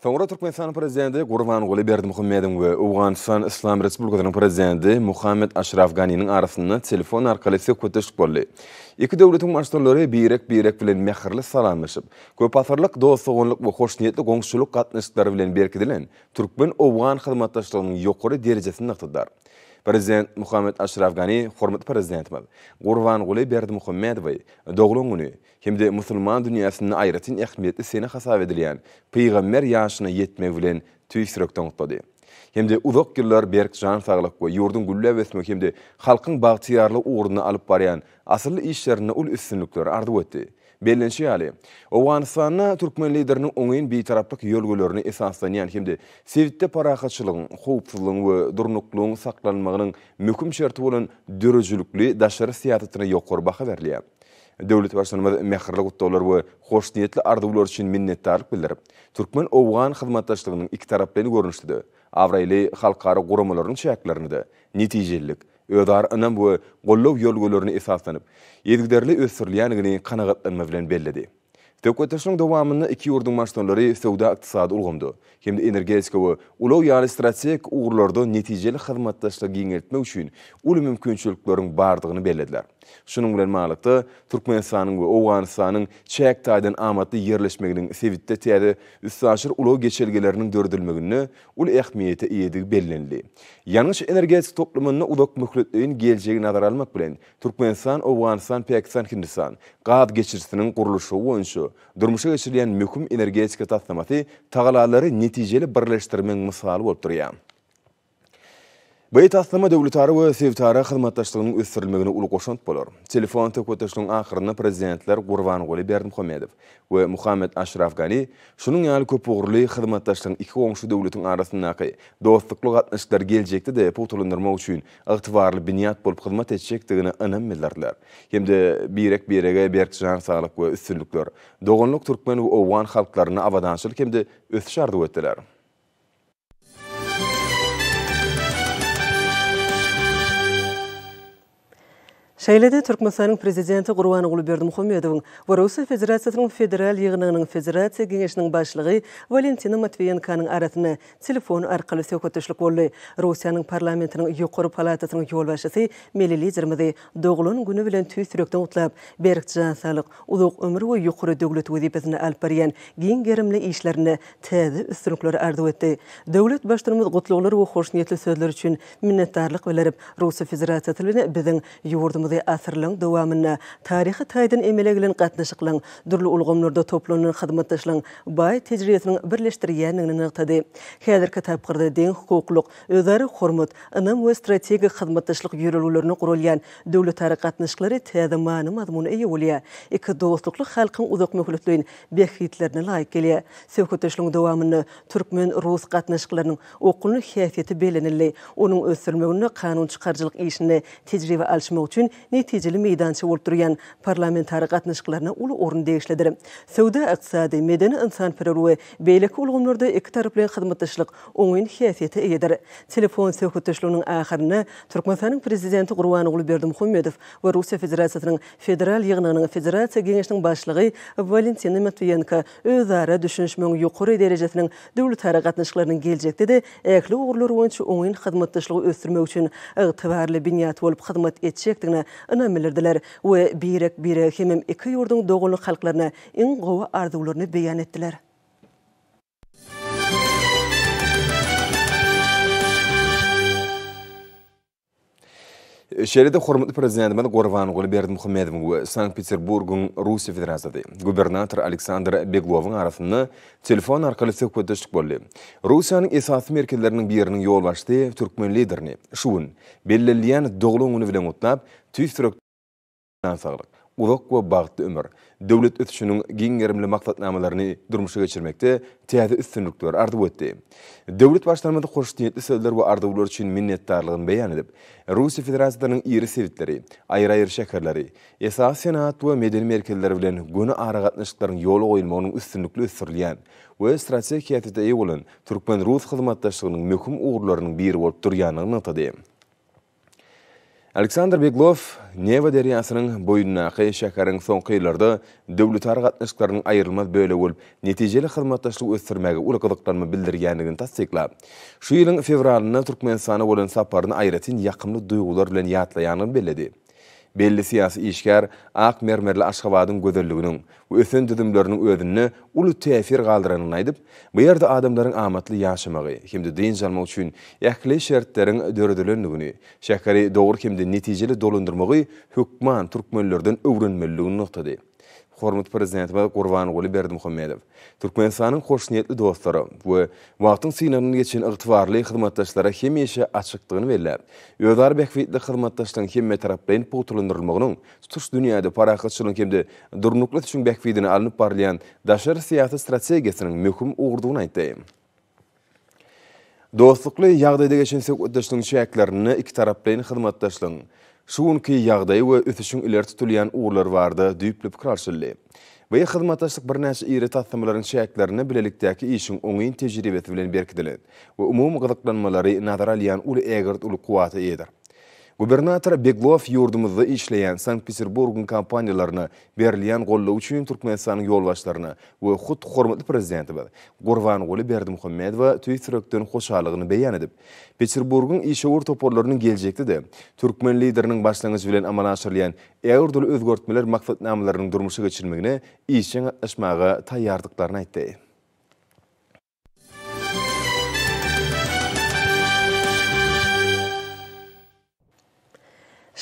Soňra Türkmenistanyň Prezidenti Gurbanguly Berdimuhamedowyň we Owganystan Yslam Respublikasynyň Prezidenti Muhammed Aşraf Ganiniň arasynda telefon arkaly söhbetdeşlik boldy. Iki döwletiň Baştutanlary birek-birek bilen mähirli salamlaşyp, köpasyrlyk dost-doganlyk we hoşniýetli goňşuçylyk gatnaşyklary bilen berkidilen türkmen-owgan hyzmatdaşlygynyň ýokary derejesini nygtadylar. Prezident Muhammed Aşraf Gani hormatly Prezidentimiz Gurbanguly Berdimuhamedowy doglan güni hem-de musulman dünýäsinde aýratyn ähmiýetli sene hasap edilýän pygamber ýaşyna ýetmegi bilen tüýs ýürekden gutlady. Hem-de uzak ýyllar berk jan saglyk we ýurduň gülläp ösmegi hem-de halkyň bagtyýarlygy ugrunda alyp barýan asylly işlerinde uly üstünlikleri arzuw etdi. Bellenişi ýaly, Owganystanda türkmen Lideriniň oňyn bitaraplyk ýörelgelerine esaslanýan hem-de sebitde parahatçylygyň, howpsuzlygyň we durnuklylygyň saklanmagynyň möhüm şerti bolan döredijilikli daşary syýasatyna ýokary baha berilýär. Döwlet Baştutanymyz mähirli gutlaglar we hoşniýetli arzuwlar üçin minnetdarlyk bildirip, türkmen-owgan hyzmatdaşlygynyň ikitaraplaýyn görnüşde-de, abraýly halkara guramalarynyň çäklerinde-de netijelilik, özara ynam we goldaw ýörelgelerine esaslanyp, yzygiderli ösdürilýändigini kanagatlanma bilen belledi. Söhbetdeşligiň dowamynda iki ýurduň Baştutanlary söwda-ykdysady ulgamda hem-de energetika we ulag ýaly strategik ugurlarda netijeli hyzmatdaşlygy giňeltmek üçin uly mümkinçilikleriň bardygyny bellediler. Şunuň bilen baglylykda, Türkmenistanyň we Owganystanyň çäk taýdan amatly ýerleşmeginiň sebitde täze üstaşyr ulag geçelgeleriniň döredilmeginde uly ähmiýete eýedigi bellenildi. Ýangyç-energetika toplumynda uzak möhletleýin geljegi nazara almak bilen, Türkmenistan, Owganystan, Pakistan, Hindistan gaz geçirijisiniň gurluşygy boýunça durmuşa geçirilýän möhüm energetika taslamasy tagallalary netijeli birleşdirmegiň mysaly bolup durýar. Bu taslama döwletara we sebitara hyzmatdaşlygynyň ösdürilmegine uly goşant bolar. Telefon söhbetdeşligiň ahyrynda Prezidentler Gurbanguly Berdimuhamedow we Muhammet Aşraf Gani şunuň ýaly köpugurly hyzmatdaşlygyň iki goňşy döwletiň arasyndaky dostlukly gatnaşyklary geljekde-de pugtalandyrmak üçin ygtybarly binýat bolup hyzmat etjekdigine ynam bildirdiler hem-de birek-birege berk jan saglyk we üstünlikler, doganlyk türkmen we owgan halklaryna abadançylyk hem-de ösüş arzuw etdiler. Şeýle-de Türkmenistanyň Prezidenti Gurbanguly Berdimuhamedowyň we Russiýa Federasiýasynyň Federal Ýygnagynyň Federasiýa Geňeşiniň Başlygy Walentina Matwiýenkonyň arasynda telefon arkaly söhbetdeşlik boldy. Russiýanyň Parlamentiniň ýokary palatasynyň ýolbaşçysy milli Liderimizi doglan güni bilen tüýs ýürekden gutlap, berk jan saglyk, uzak ömür we ýokary döwlet wezipesinde alyp barýan giň gerimli işlerinde täze üstünlikleri arzuw etdi. Döwlet Baştutanymyz gutlaglar we hoşniýetli sözler üçin minnetdarlyk bildirip, Russiýa Federasiýasy bilen biziň ýurdumyzy asyrlaryň dowamynda taryhy taýdan emele gelen gatnaşyklaryň, dürli ulgamlarda toplanylan hyzmatdaşlygyň baý tejribesiniň birleşdirýändigini nygtady. Häzirki tapgyrda deňhukuklylyk, özara hormat, ynam we strategik hyzmatdaşlyk ýörelgelerine guralýan döwletara gatnaşyklary täze many-mazmuna eýe bolýar, iki dostlukly halkyň uzakmöhletleýin bähbitlerine laýyk gelýär. Söhbetdeşligiň dowamynda türkmen-rus gatnaşyklarynyň okgunly häsiýeti bellenildi, onuň ösdürilmeginde kanunçykaryjylyk işinde tejribe alyşmak üçin netijeli meýdança bolup durýan parlamentara gatnaşyklaryna uly orun degişlidir. Söwda-ykdysady, medeni-ynsanperwer we beýleki ulgamlarda ikitaraplaýyn hyzmatdaşlyk oňyn häsiýete eýedir. Telefon söhbetdeşliginiň ahyrynda Türkmenistanyň Prezidenti Gurbanguly Berdimuhamedow we Russiýa Federasiýasynyň Federal Ýygnagynyň Federasiýa Geňeşiniň Başlygy Walentina Matwiýenko özara düşünişmegiň ýokary derejesiniň döwletara gatnaşyklarynyň geljekde-de ähli ugurlar boýunça oňyn hyzmatdaşlygy ösdürmek üçin ygtybarly binýat bolup hyzmat etjekdigine ynam bildirdiler we birek-birege hemem iki ýurduň doganlyk halklaryna iň gowy arzuwlaryny beýan etdiler. Şeýle-de hormatly Prezidentimiz Gurbanguly Berdimuhamedowyň we Sankt-Peterburgyň, Russiýa Federasiýasy, gubernatory Aleksandr Beglowyň arasynda telefon arkaly söhbetdeşlik boldy. Russiýanyň esasy merkezleriniň biriniň ýolbaşçysy türkmen Liderini şu gün, bellenilýän doglan güni bilen gutlap, tüýs ýürekden jan saglyk, uzak we bagtly ömür, döwlet ösüşiniň giň gerimli maksatnamalaryny durmuşa geçirmekde täze üstünlikleri arzuw etdi. Döwlet Baştutanymyz hoşniýetli sözler we arzuwlar üçin minnetdarlygyny beýan edip, Russiýa Federasiýasynyň iri sebitleri, aýry-aýry şäherleri, esasy senagat we medeni merkezleri bilen göni aragatnaşyklaryň ýola goýulmagynyň üstünlikli ösdürilýän we strategik häsiýete eýe bolan türkmen-rus hyzmatdaşlygynyň möhüm ugurlarynyň biri bolup durýandygyny nygtady. Aleksandr Beglow Newa derýasynyň boýundaky şäheriň soňky ýyllarda döwletara gatnaşyklarynyň aýrylmaz bölegi bolup, netijeli hyzmatdaşlygy ösdürmäge uly gyzyklanma bildirýändigini tassyklap, şu ýylyň fewralynda Türkmenistana bolan saparyny aýratyn ýakymly duýgular bilen ýatlaýandygyny belledi. Belli syýasy işgär ak mermerli Aşgabadyň gözelliginiň we ösen düzümleriniň özünde uly täsir galdyranyny aýdyp, bu ýerde adamlaryň amatly ýaşamagy hem-de dynç almagy üçin ähli şertleriň döredilendigini, şäheri dogry hem-de netijeli dolandyrmagy hökman türkmenlerden öwrenmelidigini nygtady. hormatly Prezidentimiz Gurbanguly Berdimuhamedow Türkmenistanyň hoşniýetli dostlara we wagtyň synagyndan geçen ygtybarly hyzmatdaşlara hemişe açykdygyny belläp, özara bähbitli hyzmatdaşlygyň hemmetaraplaýyn pugtalandyrylmagynyň tutuş dünýäde parahatçylygyň hem-de durnukly ösüşiň bähbidine alnyp barylýan daşary syýasy strategiýasynyň möhüm ugrudygyny aýtdy. Dostlukly ýagdaýda geçen söhbetdeşligiň çäklerinde ikitaraplaýyn hyzmatdaşlygyň şu günki ýagdaýy we ösüşiň ileri tutulýan ugurlary barada düýpli pikir alşyldy. Bu hyzmatdaşlyk birnäçe iri taslamalaryň çäklerinde bilelikdäki işiň oňyn tejribesi bilen berkidilen we umumy gyzyklanmalary nazara alýan uly ägirt uly kuwwata eýedir. Gubernator Beglow ýurdumyzda işleýän Sankt-Peterburgyň kompaniýalaryna berilýän goldaw üçin Türkmenistanyň ýolbaşçylaryna we hut hormatly Prezidentimiz Gurbanguly Berdimuhamedowa tüýs ýürekden hoşallygyny beýan edip, Peterburgyň işewür toparlarynyň geljekde-de türkmen Lideriniň başlangyjy bilen amala aşyrylýan ägirt uly özgertmeler maksatnamalarynyň durmuşa geçirilmegine işjeň gatnaşmaga taýýardyklaryny aýtdy.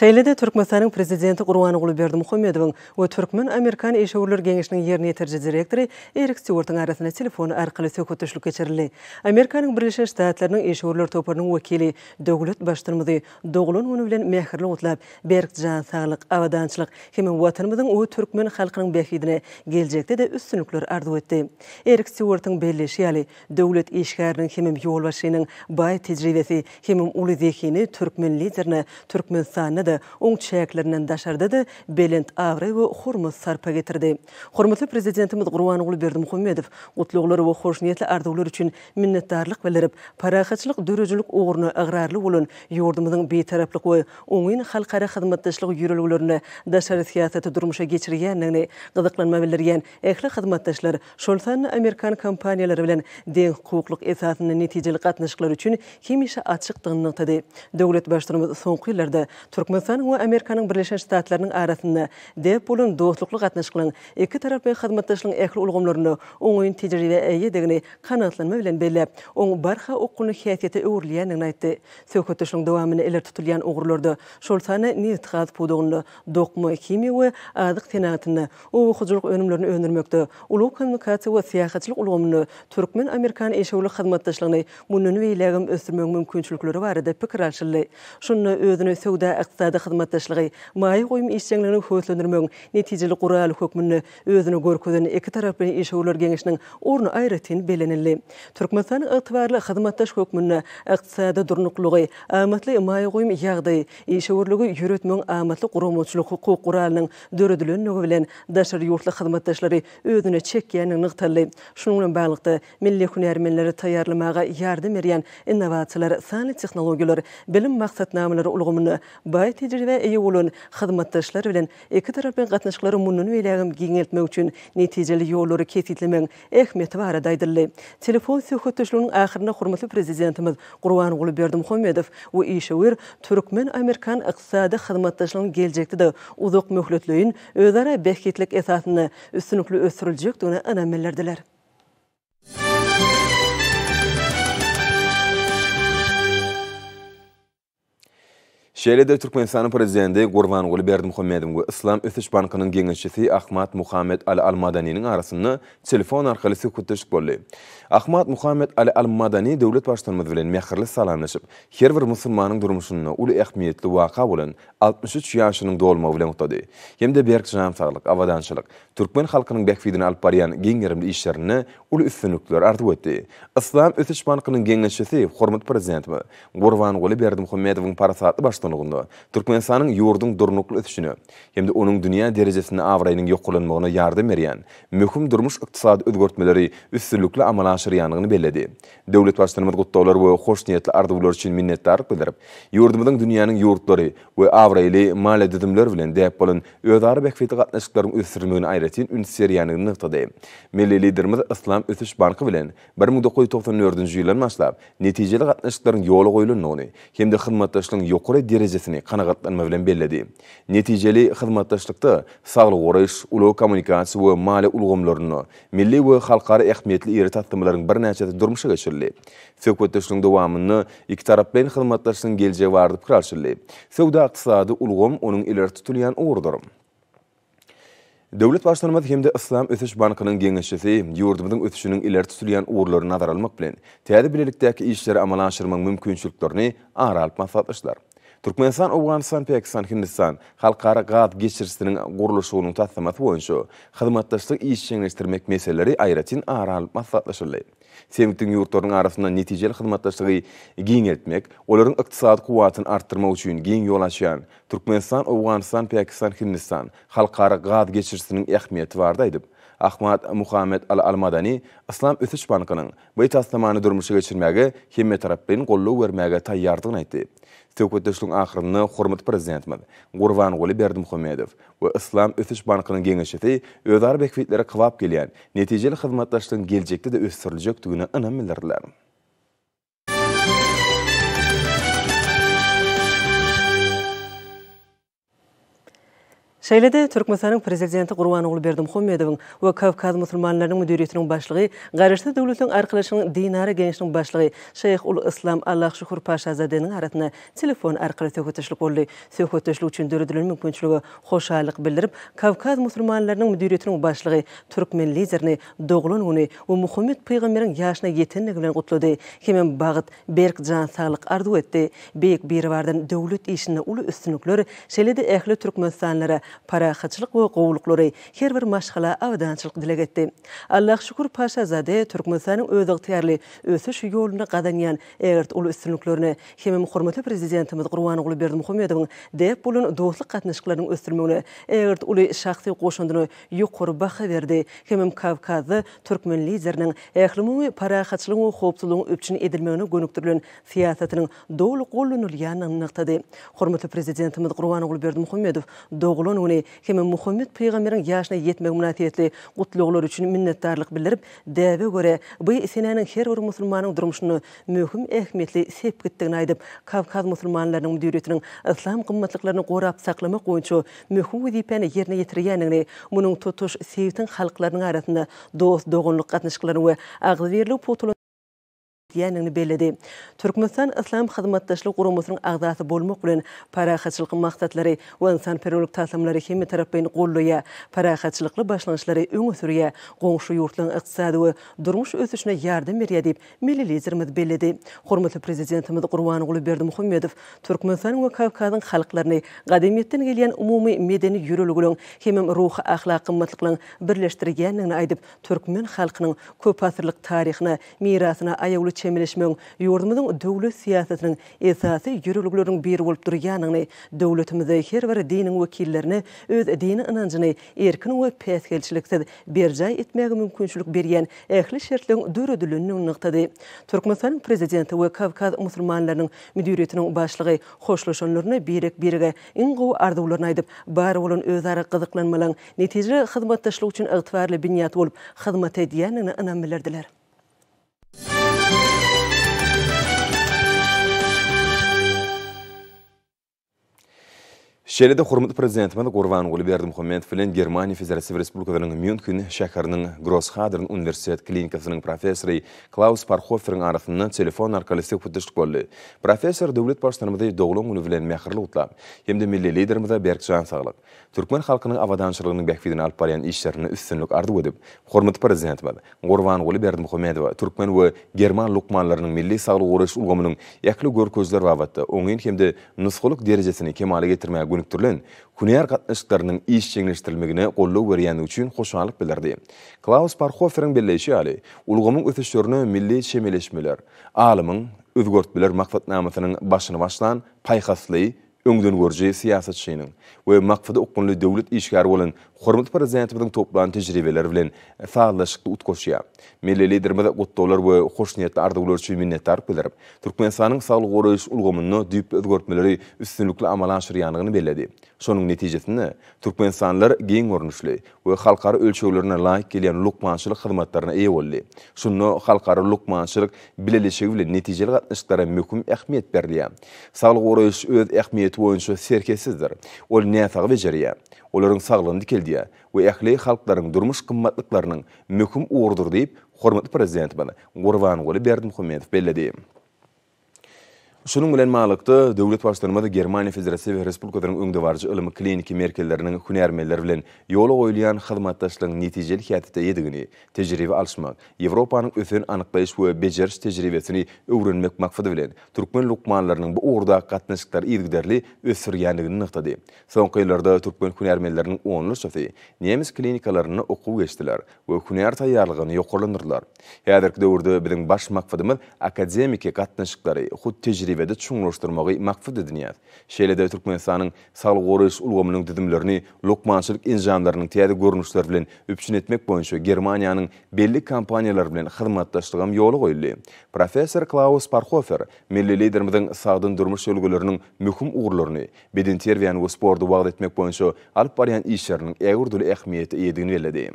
Şeýle-de Türkmenistanyň Prezidenti Gurbanguly Berdimuhamedowyň we Türkmen-amerikan işewürler geňeşiniň ýerine ýetiriji direktory Erik Stýuartyň arasynda telefon arkaly söhbetdeşlik geçirildi. Amerikanyň Birleşen Ştatlarynyň işewürler toparynyň wekili döwlet Baştutanymyzy doglan güni bilen mähirli gutlap, berk jan saglyk, abadançylyk hemem Watanymyzyň we türkmen halkynyň bähbidine geljekde-de üstünlikler arzuw etdi. Erik Stýuartyň belleýşi ýaly, döwlet işgäriniň hemem ýolbaşçynyň baý tejribesi hemem uly zehini türkmen Liderine Türkmenistanda-da, oň çäklerinden daşarda-da belent abraý we hormat-sarpa getirdi. Hormatly Prezidentimiz Gurbanguly Berdimuhamedow gutlaglar we hoşniýetli arzuwlar üçin minnetdarlyk bildirip, parahatçylyk döredijilik ugruna ygrarly bolan ýurdumyzyň Bitaraplyk we oňyn halkara hyzmatdaşlyk ýörelgelerinde daşary syýasaty durmuşa geçirýändigini gyzyklanma bildirýän ähli hyzmatdaşlar, şol sanda amerikan kompaniýalary bilen deňhukuklyk esasynda netijeli gatnaşyklar üçin hemişe açykdygyny nygtady. Döwlet Baştutanymyz soňky ýyllarda Türkmenistanyň we Amerikanyň Birleşen Ştatlarynyň arasynda däp bolan dostlukly gatnaşyklaryň ikitaraplaýyn hyzmatdaşlygyň ähli ulgamlarynda oňyn tejribä eýedigini kanagatlanma bilen belläp, oň barha okgunly häsiýete öwrülýändigini aýtdy. Söhbetdeşligiň dowamynda ileri tutulýan ugurlarda, şol sanda nebitgaz pudagynda, dokma, himiýa we azyk senagatynda, oba hojalyk önümlerini öndürmekde, ulag-kommunikasiýa we syýahatçylyk ulgamynda türkmen-amerikan işewürlik hyzmatdaşlygyny mundan beýlägem ösdürmegiň mümkinçilikleri barada pikir alşyldy. Şunda özüni söwda-ykdysady hyzmatdaşlygy, maýa goýum işjeňligini höweslendirmegiň netijeli guraly hökmünde özüni görkezen ikitaraplaýyn işewürler geňeşiniň orny aýratyn bellenildi. Türkmenistanyň ygtybarly hyzmatdaş hökmünde ykdysady durnuklylygy, amatly maýa goýum ýagdaýy, işewürligi ýöretmegiň amatly guramaçylyk-hukuk guralynyň döredilendigi bilen daşary ýurtly hyzmatdaşlary özüne çekýändigi nygtaldy. Şunuň bilen baglylykda, milli hünärmenleri taýýarlamaga ýardam berýän innowasiýalar, sanly tehnologiýalar, bilim maksatnamalary ulgamynda baý tejribä eýe bolan hyzmatdaşlar bilen Ikitaraplaýyn gatnaşyklary mundan beýlägem giňeltmek üçin netijeli ýollary kesgitlemegiň ähmiýeti barada aýdyldy. Telefon söhbetdeşliginiň ahyrynda hormatly Prezidentimiz Gurbanguly Berdimuhamedow we işewür türkmen-amerikan ykdysady hyzmatdaşlygynyň geljekde-de uzak möhletleýin, özara bähbitlik esasynda üstünlikli ösdüriljekdigine ynam bildirdiler. Şeýle-de Türkmenistanyň Prezidenti Gurbanguly Berdimuhamedowyň we Yslam ösüş bankynyň geňeşçisi Ahmad Muhammed Al Al-Madaniniň arasynda telefon arkaly söhbetdeşlik boldy. Ahmad Muhammed Al Al-Madani döwlet Baştutanymyz bilen mähirli salamlaşyp, her bir musulmanyň durmuşynda uly ähmiýetli waka bolan 63 ýaşynyň dolmagy bilen gutlady hem-de berk jan saglyk, abadançylyk, türkmen halkynyň bähbidine alyp barýan giň gerimli işlerinde uly üstünlikler arzuw etdi. Yslam ösüş bankynyň geňeşçisi hormatly Prezidentimiz Gurbanguly Berdimuhamedowyň parasatly baştutanlygynda Türkmenistanyň ýurduň durnukly ösüşine hem-de onuň dünýä derejesinde abraýynyň ýokarlanmagyna ýardam berýän möhüm durmuş-ykdysady özgertmeleri üstünlikli amala aşyrýandygyny belledi. Döwlet Baştutanymyz gutlaglar we hoşniýetli arzuwlar üçin minnetdarlyk bildirip, ýurdumyzyň dünýäniň ýurtlary we abraýly maliýe düzümleri bilen däp bolan özara bähbitli gatnaşyklaryň ösdürilmegine aýratyn üns berýändigini nygtady. Milli Liderimiz Yslam ösüş banky bilen 1994-nji ýyldan başlap netijeli gatnaşyklaryň ýola goýlandygyny hem-de hyzmatdaşlygyň ýokary derejesini kanagatlanma bilen belledi. Netijeli hyzmatdaşlykda saglygy goraýyş, ulag-kommunikasiýa we maliýe ulgamlarynda milli we halkara ähmiýetli iri taslamalaryň birnäçesi durmuşa geçirildi. Söhbetdeşligiň dowamynda ikitaraplaýyn hyzmatdaşlygyň geljegi barada pikir alşyldy. Söwda-ykdysady ulgam onuň ileri tutulýan ugrudyr. Döwlet Baştutanymyz hem-de Yslam ösüş bankynyň geňeşçisi ýurdumyzyň ösüşiniň ileri tutulýan ugurlaryny nazara almak bilen, täze bilelikdäki işleri amala aşyrmagyň mümkinçiliklerini ara alyp maslahatlaşdylar. Türkmenistan, Owganystan, Pakistan, Hindistan halkara gaz geçirijisiniň gurluşygynyň taslamasy boýunça hyzmatdaşlygy işjeňleşdirmek meseleleri aýratyn ara alnyp maslahatlaşyldy. Sebitiň ýurtlarynyň arasynda netijeli hyzmatdaşlygy giňeltmek, olaryň ykdysady kuwwatyny artdyrmak üçin giň ýol açýan Türkmenistan, Owganystan, Pakistan, Hindistan halkara gaz geçirijisiniň ähmiýeti barada aýdyp, Ahmad Muhammed Al Almadani Yslam ösüş bankynyň bu taslamany durmuşa geçirmäge hemmetaraplaýyn goldaw bermäge taýýardygyny aýtdy. Söhbetdeşligiň ahyrynda hormatly Prezidentimiz Gurbanguly Berdimuhamedow we Yslam ösüş bankynyň geňeşçisi özara bähbitlere kybap gelýän netijeli hyzmatdaşlygyň geljekde-de ösdüriljekdigine ynam bildirdiler. Şeýle-de, Türkmenistanyň Prezidenti Gurbanguly Berdimuhamedowyň we Kawkaz musulmanlarynyň müdiriýetiniň başlygy, Garaşsyz Döwletleriň Arkalaşygynyň Dinara geňeşiniň başlygy Şeýh ul-Yslam Allahşuhur Paşazadeniň arasynda telefon arkaly söhbetdeşlik boldy. Söhbetdeşlik üçin döredilen mümkinçilige hoşallyk bildirip, Kawkaz musulmanlarynyň müdiriýetiniň başlygy türkmen Liderini doglan güni we Muhammet pygamberiň ýaşyna ýetendigi bilen gutlady hemem bagt, berk jan saglyk arzuw etdi. Beýik Biribardan döwlet işinde uly üstünlikler, şeýle-de ähli türkmenistanlylara parahatçylyk we gowulyklary, her bir maşgala abadançylyk dileg etdi. Allahşükür Paşazade Türkmenistanyň özygtyýarly ösüş ýolunda gazanýan ägirt uly üstünliklerine hemem hormatly Prezidentimiz Gurbanguly Berdimuhamedowyň däp bolan dostluk gatnaşyklarynyň ösdürilmegine ägirt uly şahsy goşandyna ýokary baha berdi hemem Kawkazda türkmen Lideriniň ählumumy parahatçylygyň we howpsuzlygyň üpjün edilmegine gönükdirilen syýasatynyň doly gollanylýandygyny nygtady. Hormatly Prezidentimiz Gurbanguly Berdimuhamedow doglan güni hemem Muhammet pygamberiň ýaşyna ýetmegi mynasybetli gutlaglar üçin minnetdarlyk bildirip, däbe görä, bu senäniň her bir musulmanyň durmuşynda möhüm ähmiýetli sepgitdigini aýdyp, Kawkaz musulmanlarynyň müdiriýetiniň yslam gymmatlyklaryny gorap saklamak boýunça möhüm wezipäni ýerine ýetirýändigini, munuň tutuş sebitiň halklarynyň arasynda dost-doganlyk gatnaşyklaryny we agzybirligi pugtalandyrýandygyny belledi. Türkmenistan Yslam Hyzmatdaşlygy Guramasynyň agzasy bolmak bilen, parahatçylykly maksatlary we ynsanperwerlik taslamalary hemmetaraplaýyn goldaýar, parahatçylykly başlangyçlary öňe sürýär, goňşy ýurtlaryň ykdysady we durmuş ösüşine ýardam berýär diýip, Milli Liderimiz belledi. Hormatly Prezidentimiz Gurbanguly Berdimuhamedow Türkmenistanyň we Kawkazyň halklaryny gadymyýetden gelýän umumy medeni ýörelgeleriň hemem ruhy-ahlak gymmatlyklaryň birleşdirýändigini aýdyp, türkmen halkynyň köpasyrlyk taryhyna, mirasyna aýawly çemeleşmegiň ýurdumyzyň döwlet syýasatynyň esasy ýörelgeleriniň biri bolup durýandygyny, döwletimizde her bir diniň wekillerine öz dini ynanjyny erkin we päsgelçiliksiz berjaý etmäge mümkinçilik berýän ähli şertleriň döredilendigini nygtady. Türkmenistanyň Prezidenti we Kawkaz musulmanlarynyň müdiriýetiniň başlygy hoşlaşanlarynda birek-birege iň gowy arzuwlaryny aýdyp, bar bolan özara gyzyklanmalaryň netijeli hyzmatdaşlyk üçin ygtybarly binýat bolup hyzmat edýändigine ynam bildirdiler. Şeýle-de hormatly Prezidentimiz Gurbanguly Berdimuhamedow bilen Germaniýa Federatiw Respublikasynyň Mýunhen şäheriniň Grosshadern uniwersitet klinikasynyň professory Klaus Parhoferiň arasynda telefon arkaly söhbetdeşlik boldy. Professor döwlet Baştutanymyzy doglan güni bilen mähirli gutlap, hem-de milli Liderimize berk jan saglyk, türkmen halkynyň abadançylygynyň bähbidine alyp barýan işlerinde üstünlik arzuw edip, hormatly Prezidentimiz Gurbanguly Berdimuhamedowa türkmen we german lukmanlarynyň milli saglygy goraýyş ulgamynyň ähli görkezijiler babatda oňyn hem-de nusgalyk derejesini kemala getirmäge gönükdirilen hünär gatnaşyklarynyň işjeňleşdirilmegine goldaw berýändigi üçin hoşallyk bildirdi. Klaus Parhoferiň belleýşi ýaly, ulgamyň ösüşlerine milli çemeleşmeler, alymyň Özgertmeler maksatnamasynyň başyny başlan paýhasly, öňdengörüji syýasatçynyň we maksada okgunly döwlet işgäri bolan hormatly Prezidentimiziň toplan tejribeleri bilen sazlaşykly utgaşýar. Milli Liderimiz gutlaglar we hoşniýetli arzuwlar üçin minnetdarlyk bildirip, Türkmenistanyň saglygy goraýyş ulgamynda düýpli özgertmeleri üstünlikli amala aşyrýandygyny belledi. Şonuň netijesinde, türkmenistanlylar giň görnüşli we halkara ölçeglerine laýyk gelýän lukmançylyk hyzmatlaryna eýe boldy. Şunda halkara lukmançylyk bileleşigi bilen netijeli gatnaşyklara möhüm ähmiýet berilýär. Saglygy goraýyş öz ähmiýeti boýunça serhetsizdir. Ol näsagy bejerýär, olaryň saglygyny dikeldýär we ähli halklaryň durmuş gymmatlyklarynyň möhüm ugrudyr diýip, hormatly Prezidentimiz Gurbanguly Berdimuhamedow belledi. Şunuň bilen baglylykda, döwlet Baştutanymyz Germaniýa Federatiw Respublikasynyň öňdebaryjy ylmy-kliniki merkezleriniň hünärmenleri bilen ýola goýulýan hyzmatdaşlygyň netijeli häsiýete eýedigini, tejribe alyşmak, Ýewropanyň ösen anyklaýyş we bejeriş tejribesini öwrenmek maksady bilen, türkmen lukmanlarynyň bu ugurdaky gatnaşyklary yzygiderli ösdürýändigini nygtady. Soňky ýyllarda türkmen hünärmenleriniň onlarçasy nemes klinikalarynda okuw geçdiler we hünär taýýarlygyny ýokarlandyrdylar. Häzirki döwürde biziň baş maksadymyz akademiki gatnaşyklary hut tejribede çuňlaşdyrmagy maksat edinýäs. Şeýle-de Türkmenistanyň saglygy goraýyş ulgamynyň düzümlerini lukmançylyk enjamlarynyň täze görnüşleri bilen üpjün etmek boýunça Germaniýanyň belli kompaniýalary bilen hyzmatdaşlygam ýola goýuldy. Professor Klaus Parhofer milli Liderimiziň sagdyn durmuş ýörelgeleriniň möhüm ugurlaryny, bedenterbiýäni we sporty wagyz etmek boýunça alyp barýan işleriniň ägirt uly ähmiýete eýedigini belledi.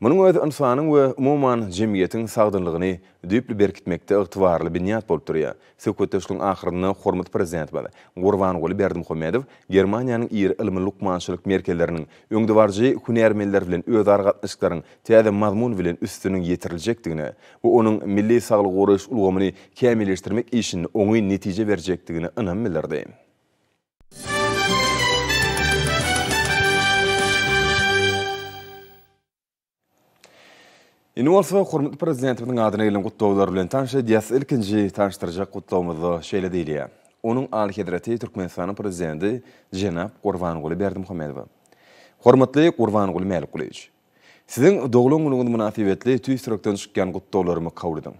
Munuň özi ynsanyň we umuman, jemgyýetiň sagdynlygyny düýpli berkitmekde ygtybarly binýat bolup durýar. Söhbetdeşligiň ahyrynda hormatly Prezidentimiz Gurbanguly Berdimuhamedow Germaniýanyň iri ylmy-lukmançylyk merkezleriniň öňdebaryjy hünärmenleri bilen özara gatnaşyklaryň täze mazmun bilen üstüniň ýetiriljekdigine we onuň milli saglygy goraýyş ulgamyny kämilleşdirmek işinde oňyn netije berjekdigine ynam bildirdi. Indi bolsa hormatly Prezidentimiziň adyna gelen gutlaglar bilen tanyş edýäs. Ilkinji tanyşdyrjak gutlagymyzda şeýle diýilýär. Onuň Alyhezreti Türkmenistanyň Prezidenti jenap Gurbanguly Berdimuhamedowa. Hormatly Gurbanguly Mälikgulyýewiç! Siziň doglan günüňiz mynasybetli tüýs ýürekden çykýan gutlaglarymy kabul ediň.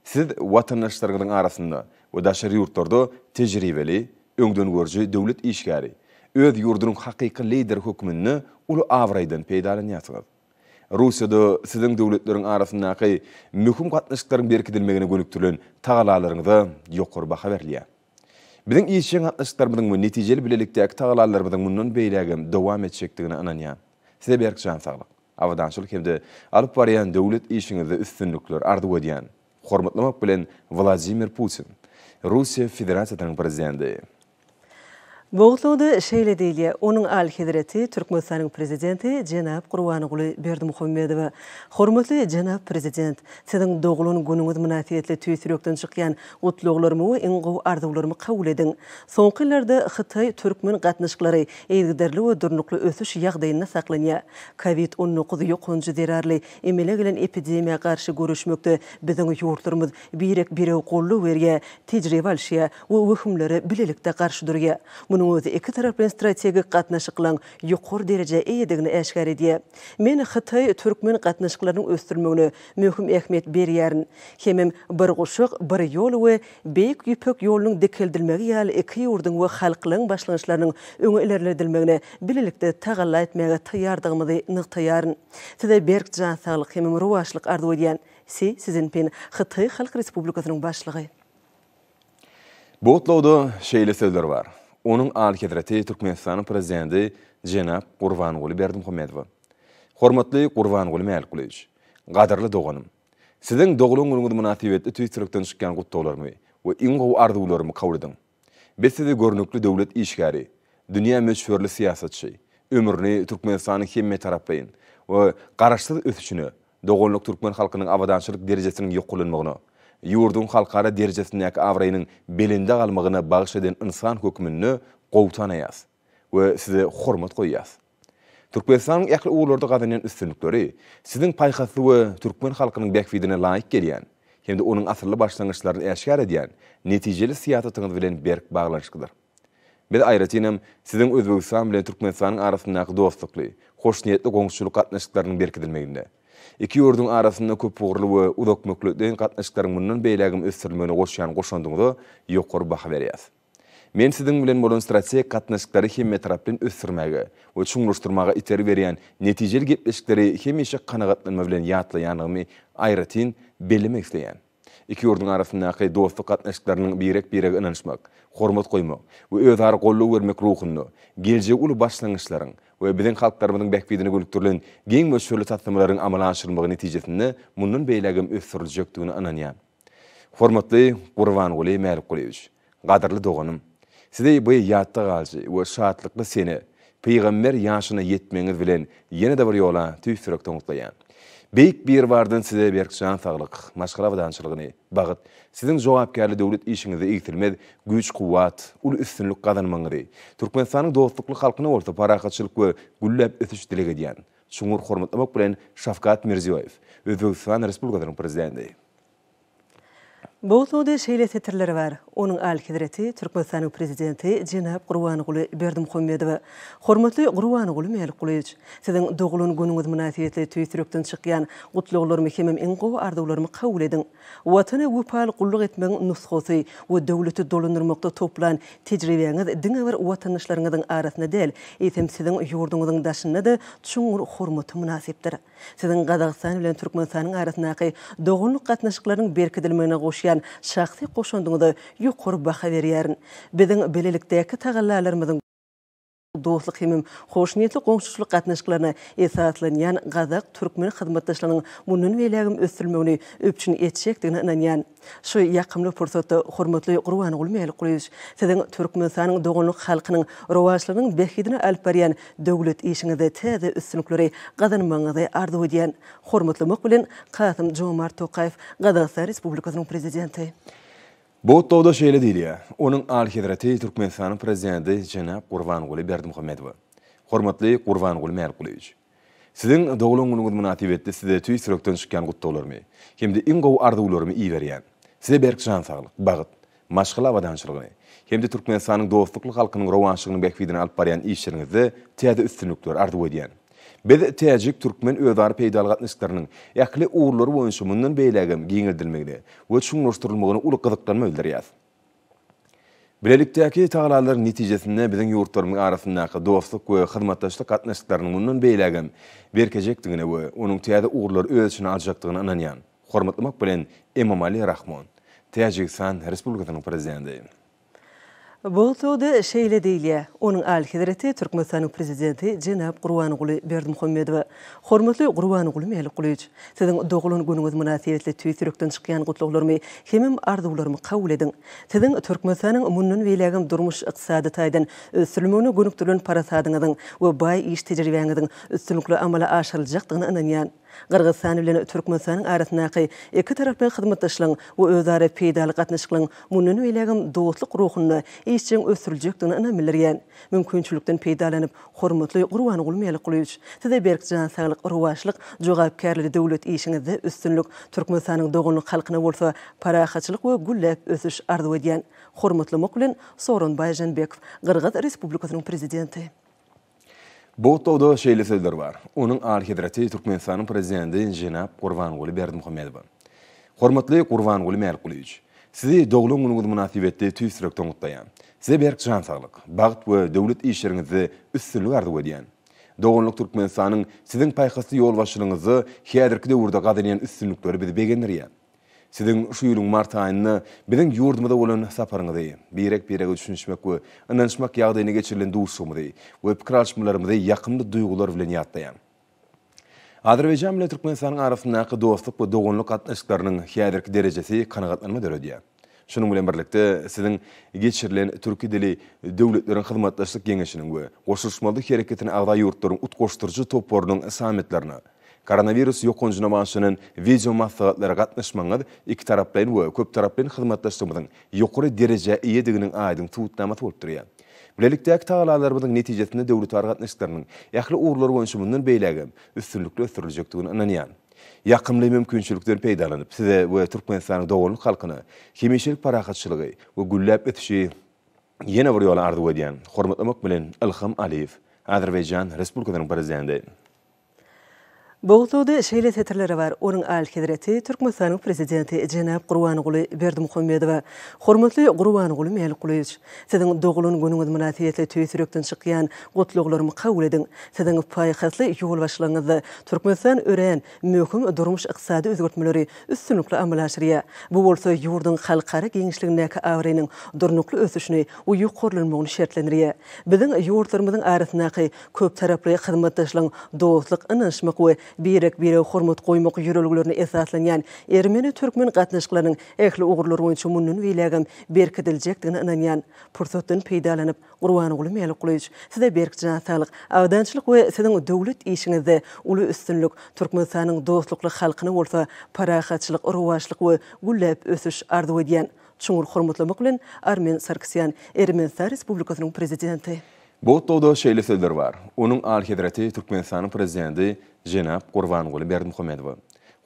Siz watandaşlaryňyzyň arasynda we daşary ýurtlarda tejribeli, öňdengörüji döwlet işgäri, öz ýurdunyň hakyky lideri hökmünde uly abraýdan peýdalanýarsyňyz. Russiýada siziň döwletleriň arasyndaky möhüm gatnaşyklaryň berkidilmegine gönükdirilen tagallalaryňyza ýokary baha berilýär. Biziň işjeň gatnaşyklarymyzyň we netijeli bilelikdäki tagallalarymyzyň mundan beýlägem dowam etjekdigine ynanýan. Size berk jan saglyk, abadançylyk hem-de alyp barýan döwlet işiňizde üstünlikler arzuw edýän. Hormatlamak bilen, Wladimir Putin, Russiýa Federasiýasynyň Prezidenti. Bu gutlagda şeýle diýilýär, Onuň Alyhezreti Türkmenistanyň Prezidenti jenap Gurbanguly Berdimuhamedowa. Hormatly jenap Prezident! Siziň doglan günüňiz mynasybetli tüýs ýürekden çykýan gutlaglarymy we iň gowy arzuwlarymy kabul ediň. Soňky ýyllarda hytaý-türkmen gatnaşyklary yzygiderli we durnukly ösüş ýagdaýynda saklanýar. Covid 19 ýokanjy zerarly emele gelen epidemiýa garşy göreşmekde biziň ýurtlarymyz birek-birege goldaw berýär, tejribe alyşýar we wehimlere bilelikde garşy durýar. Munuň özi ikitaraplaýyn strategik gatnaşyklaryň ýokary derejä eýedigini äşgär edýär. Men hytaý-türkmen gatnaşyklarynyň ösdürilmegine möhüm ähmiýet berýärin. Hemem Bir guşak, bir ýol we Beýik Ýüpek ýolunyň dikeldilmegi ýaly iki ýurduň we halklaryň başlangyçlarynyň öňe ilerledilmegine bilelikde tagalla etmäge taýýardygymyzy nygtaýaryn. Size berk jan saglyk hemem rowaçlyk arzuw edýän. Si Szinpin, Hytaý Halk Respublikasynyň Başlygy. Bu gutlagda şeýle sözler bar, Onuň Alyhezreti Türkmenistanyň Prezidenti jenap Gurbanguly Berdimuhamedowa. Hormatly Gurbanguly Mälikgulyýewiç! Gadyrly doganym! Siziň doglan günüňiz mynasybetli tüýs ýürekden çykýan gutlaglarymy we iň gowy arzuwlarymy kabul ediň. Biz sizi görnükli döwlet işgäri, dünýä möçberli syýasatçy, ömrüni Türkmenistanyň hemmetaraplaýyn we garaşsyz ösüşine, doganlyk türkmen halkynyň abadançylyk derejesiniň ýokarlanmagyna, ýurduň halkara derejesindäki abraýynyň belende galmagyna bagyş eden ynsan hökmünde gowy tanaýarys we size hormat goýýarys. Türkmenistanyň ähli ugurlarda gazanýan üstünlikleri siziň paýhasly we türkmen halkynyň bähbidine laýyk gelýän hem-de onuň asylly başlangyçlaryny äşgär edýän netijeli syýasatyňyz bilen berk baglanyşyklydyr. Biz aýratynam Siziň Özbegistan bilen Türkmenistanyň arasyndaky dostlukly, hoşniýetli goňşuçylyk gatnaşyklarynyň berkidilmeginde, iki ýurduň arasynda köpugurly we uzakmöhletleýin gatnaşyklaryň mundan beýlägem ösdürilmegine goşýan goşandyňyza ýokary baha berýäris. Men Siziň bilen bolan strategik gatnaşyklary hemmetaraplaýyn ösdürmäge we çuňlaşdyrmaga itergi berýän netijeli gepleşikleri hemişe kanagatlanma bilen ýatlaýandygymy aýratyn bellemek isleýän. Iki ýurduň arasyndaky dostluk gatnaşyklarynyň birek-birege ynanyşmak, hormat goýmak we özara goldaw bermek ruhunda geljegi uly başlangyçlaryň we biziň halklarymyzyň bähbidine gönükdirilen giň möçberli taslamalaryň amala aşyrylmagy netijesinde mundan beýlägem ösdüriljekdigine ynanýan. Hormatly Gurbanguly Mälikgulyýewiç, gadyrly doganym! Sizi bu ýatda galyjy we şatlykly sene, pygamber ýaşyna ýetmegiňiz bilen ýene-de bir ýola tüýs ýürekden gutlaýan. Beýik Biribardan Size berk jan saglyk, maşgala abadançylygyny, bagt, Siziň jogapkärli döwlet işiňizde egsilmez güýç-kuwwat, uly üstünlik gazanmagyňyzy, Türkmenistanyň dostlukly halkyna bolsa parahatçylyk we gülläp ösüş dileg edýän. Çuňňur hormatlamak bilen Şawkat Mirziýoýew, Özbegistan Respublikasynyň Prezidenti. Bu gutlagda şeýle setirler bar, Onuň Alyhezreti, Türkmenistanyň Prezidenti jenap Gurbanguly Berdimuhamedowa. Hormatly Gurbanguly Mälikgulyýewiç! Siziň doglan günüňiz mynasybetli tüýs ýürekden çykýan gutlaglarymy hemem iň gowy arzuwlarymy kabul ediň. Watana wepaly gulluk etmegiň nusgasy we döwleti dolandyrmakda toplan tejribäňiz diňe bir watandaşlaryňyzyň arasynda däl, eýsem siziň ýurduňyzyň daşynda-da çuňňur hormata mynasypdyr. Siziň Gazagystan bilen Türkmenistanyň arasyndaky doganlyk gatnaşyklarynyň berkidilmegine goşýan şahsy goşandyňyza ýokary baha berýärin. Biziň bilelikdäki tagallalarymyzyň dostluk hemem hoşniýetli goňşuçylyk gatnaşyklaryna esaslanýan gazak-türkmen hyzmatdaşlygynyň mundan beýlägem ösdürilmegini üpjün etjekdigine ynanýan. Şu ýakymly pursatda, hormatly Gurbanguly Mälikgulyýewiç, Siziň Türkmenistanyň doganlyk halkynyň rowaçlygynyň bähbidine alyp barýan döwlet işiňizde täze üstünlikleri gazanmagyňyzy arzuw edýän. Hormatlamak bilen, Kasym Jomart Tokaýew, Gazagystan Respublikasynyň Prezidenti. Bu gutlagda şeýle diýilýär, Onuň Alyhezreti Türkmenistanyň Prezidenti jenap Gurbanguly Berdimuhamedowa. Hormatly Gurbanguly Mälikgulyýewiç! Siziň doglan günüňiz mynasybetli size tüýs ýürekden çykýan gutlaglarymy hem-de iň gowy arzuwlarymy iberýän. Size berk jan saglyk, bagt, maşgala abadançylygyny hem-de Türkmenistanyň dostlukly halkynyň rowaçlygynyň bähbidine alyp barýan işleriňizde täze üstünlikleri arzuw edýän. Biz täjik-türkmen özara peýdaly gatnaşyklarynyň ähli ugurlary boýunça mundan beýlägem giňeldilmegine we çuňlaşdyrylmagyna uly gyzyklanma bildirýäs. Bilelikdäki tagalalaryň netijesinde biziň ýurtlarymyzyň arasyndaky dostluk we hyzmatdaşlyk gatnaşyklarynyň mundan beýlägem berkejekdigine we onuň täze ugurlary öz içine aljakdygyna ynanýan. Hormatlamak bilen, Emomali Rahmon, Täjigistan Respublikasynyň Prezidenti. Bu gutlagda şeýle diýilýär, Onuň Alyhezreti Türkmenistanyň Prezidenti jenap Gurbanguly Berdimuhamedowa. Hormatly Gurbanguly Mälikgulyýewiç! Siziň doglan günüňiz mynasybetli tüýs ýürekden çykýan gutlaglarymy hemem arzuwlarymy kabul ediň. Siziň Türkmenistanyň mundan beýlägem durmuş-ykdysady taýdan ösdürilmegine gönükdirilen parasadyňyzyň we baý iş tejribäňiziň üstünlikli amala aşyryljakdygyna ynanýan. Gyrgyzystan bilen Türkmenistanyň arasyndaky ikitaraplaýyn hyzmatdaşlygyň we özara peýdaly gatnaşyklaryň mundan beýlägem dostluk ruhunda işjeň ösdüriljekdigine ynam bildirýän. Mümkinçilikden peýdalanyp, hormatly Gurbanguly Mälikgulyýewiç, Size berk jan saglyk, rowaçlyk, jogapkärli döwlet işiňizde üstünlik, Türkmenistanyň doganlyk halkyna bolsa parahatçylyk we gülläp ösüş arzuw edýän. Hormatlamak bilen, Sooronbaý Žeenbekow, Gyrgyz Respublikasynyň Prezidenti. Bu gutlagda şeýle sözler bar, Onuň Alyhezreti Türkmenistanyň Prezidenti jenap Gurbanguly Berdimuhamedowa. Hormatly Gurbanguly Mälikgulyýewiç! Sizi doglan günüňiz mynasybetli tüýs ýürekden gutlaýan. Size berk jan saglyk, bagt we döwlet işleriňizde üstünlik arzuw edýän. Doganlyk Türkmenistanyň Siziň paýhasly ýolbaşçylygyňyzda häzirki döwürde gazanýan üstünlikleri bizi begendirýär. Siziň şu ýylyň mart aýynda biziň ýurdumyza bolan saparyňyzy, birek-birege düşünişmek we ynanyşmak ýagdaýynda geçirilen duşuşygymyzy we pikir alyşmalarymyzy ýakymly duýgular bilen ýatlaýan. Azerbaýjan bilen Türkmenistanyň arasyndaky dostluk we doganlyk gatnaşyklarynyň häzirki derejesi kanagatlanma döredýär. Şunuň bilen birlikde, siziň geçirilen Türki dili döwletleriň hyzmatdaşlyk geňeşiniň we Goşulyşmazlyk hereketine agza ýurtlaryň utgaşdyryjy toparynyň sammitlerine, Koronawirus ýokanjyna bagyşlanan wideo maslahatlara gatnaşmagyňyz ikitaraplaýyn we köptaraplaýyn hyzmatdaşlygymyzyň ýokary derejä eýediginiň aýdyň subutnamasy bolup durýar. Bilelikdäki tagallalarymyzyň netijesinde döwletara gatnaşyklarynyň ähli ugurlary boýunça mundan beýlägem üstünlikli ösdüriljekdigine ynanýan. Ýakymly mümkinçilikden peýdalanyp, Size we Türkmenistanyň doganlyk halkyna hemişelik parahatçylygy we gülläp ösüşi ýene bir ýola arzuw edýän. Hormatlamak bilen, Ilham Aliýew, Azerbaýjan Respublikasynyň Prezidenti. Bu gutlagda şeýle setirler bar, Onuň Alyhezreti Türkmenistanyň Prezidenti jenap Gurbanguly Berdimuhamedowa. Hormatly Gurbanguly Mälikgulyýewiç! Siziň doglan günüňiz mynasybetli tüýs ýürekden çykýan gutlaglarymy kabul ediň. Siziň paýhasly ýolbaşçylygyňyzda Türkmenistan örän möhüm durmuş-ykdysady özgertmeleri üstünlikli amala aşyrýar. Bu bolsa ýurduň halkara giňişligindäki abraýynyň durnukly ösüşini we ýokarlanmagyny şertlendirýär. Biziň ýurtlarymyzyň arasyndaky Köptaraply hyzmatdaşlygyň dostluk, ynanyşmak we Birek-birege hormat goýmak ýörelgelerine esaslanýan ermeni-türkmen gatnaşyklarynyň ähli ugurlar boýunça mundan beýlägem berkidiljekdigine ynanýan. Pursatdan peýdalanyp, Gurbanguly Mälikgulyýewiç, Size berk jan saglyk, abadançylyk we Siziň döwlet işiňizde uly üstünlik, Türkmenistanyň dostlukly halkyna bolsa parahatçylyk, rowaçlyk we gülläp ösüş arzuw edýän. Çuňňur hormatlamak bilen, Armen Sarkisýan, Ermenistan Respublikasynyň Prezidenti. Bu gutlagda şeýle sözler bar, Onuň Alyhezreti Türkmenistanyň Prezidenti jenap Gurbanguly Berdimuhamedowa.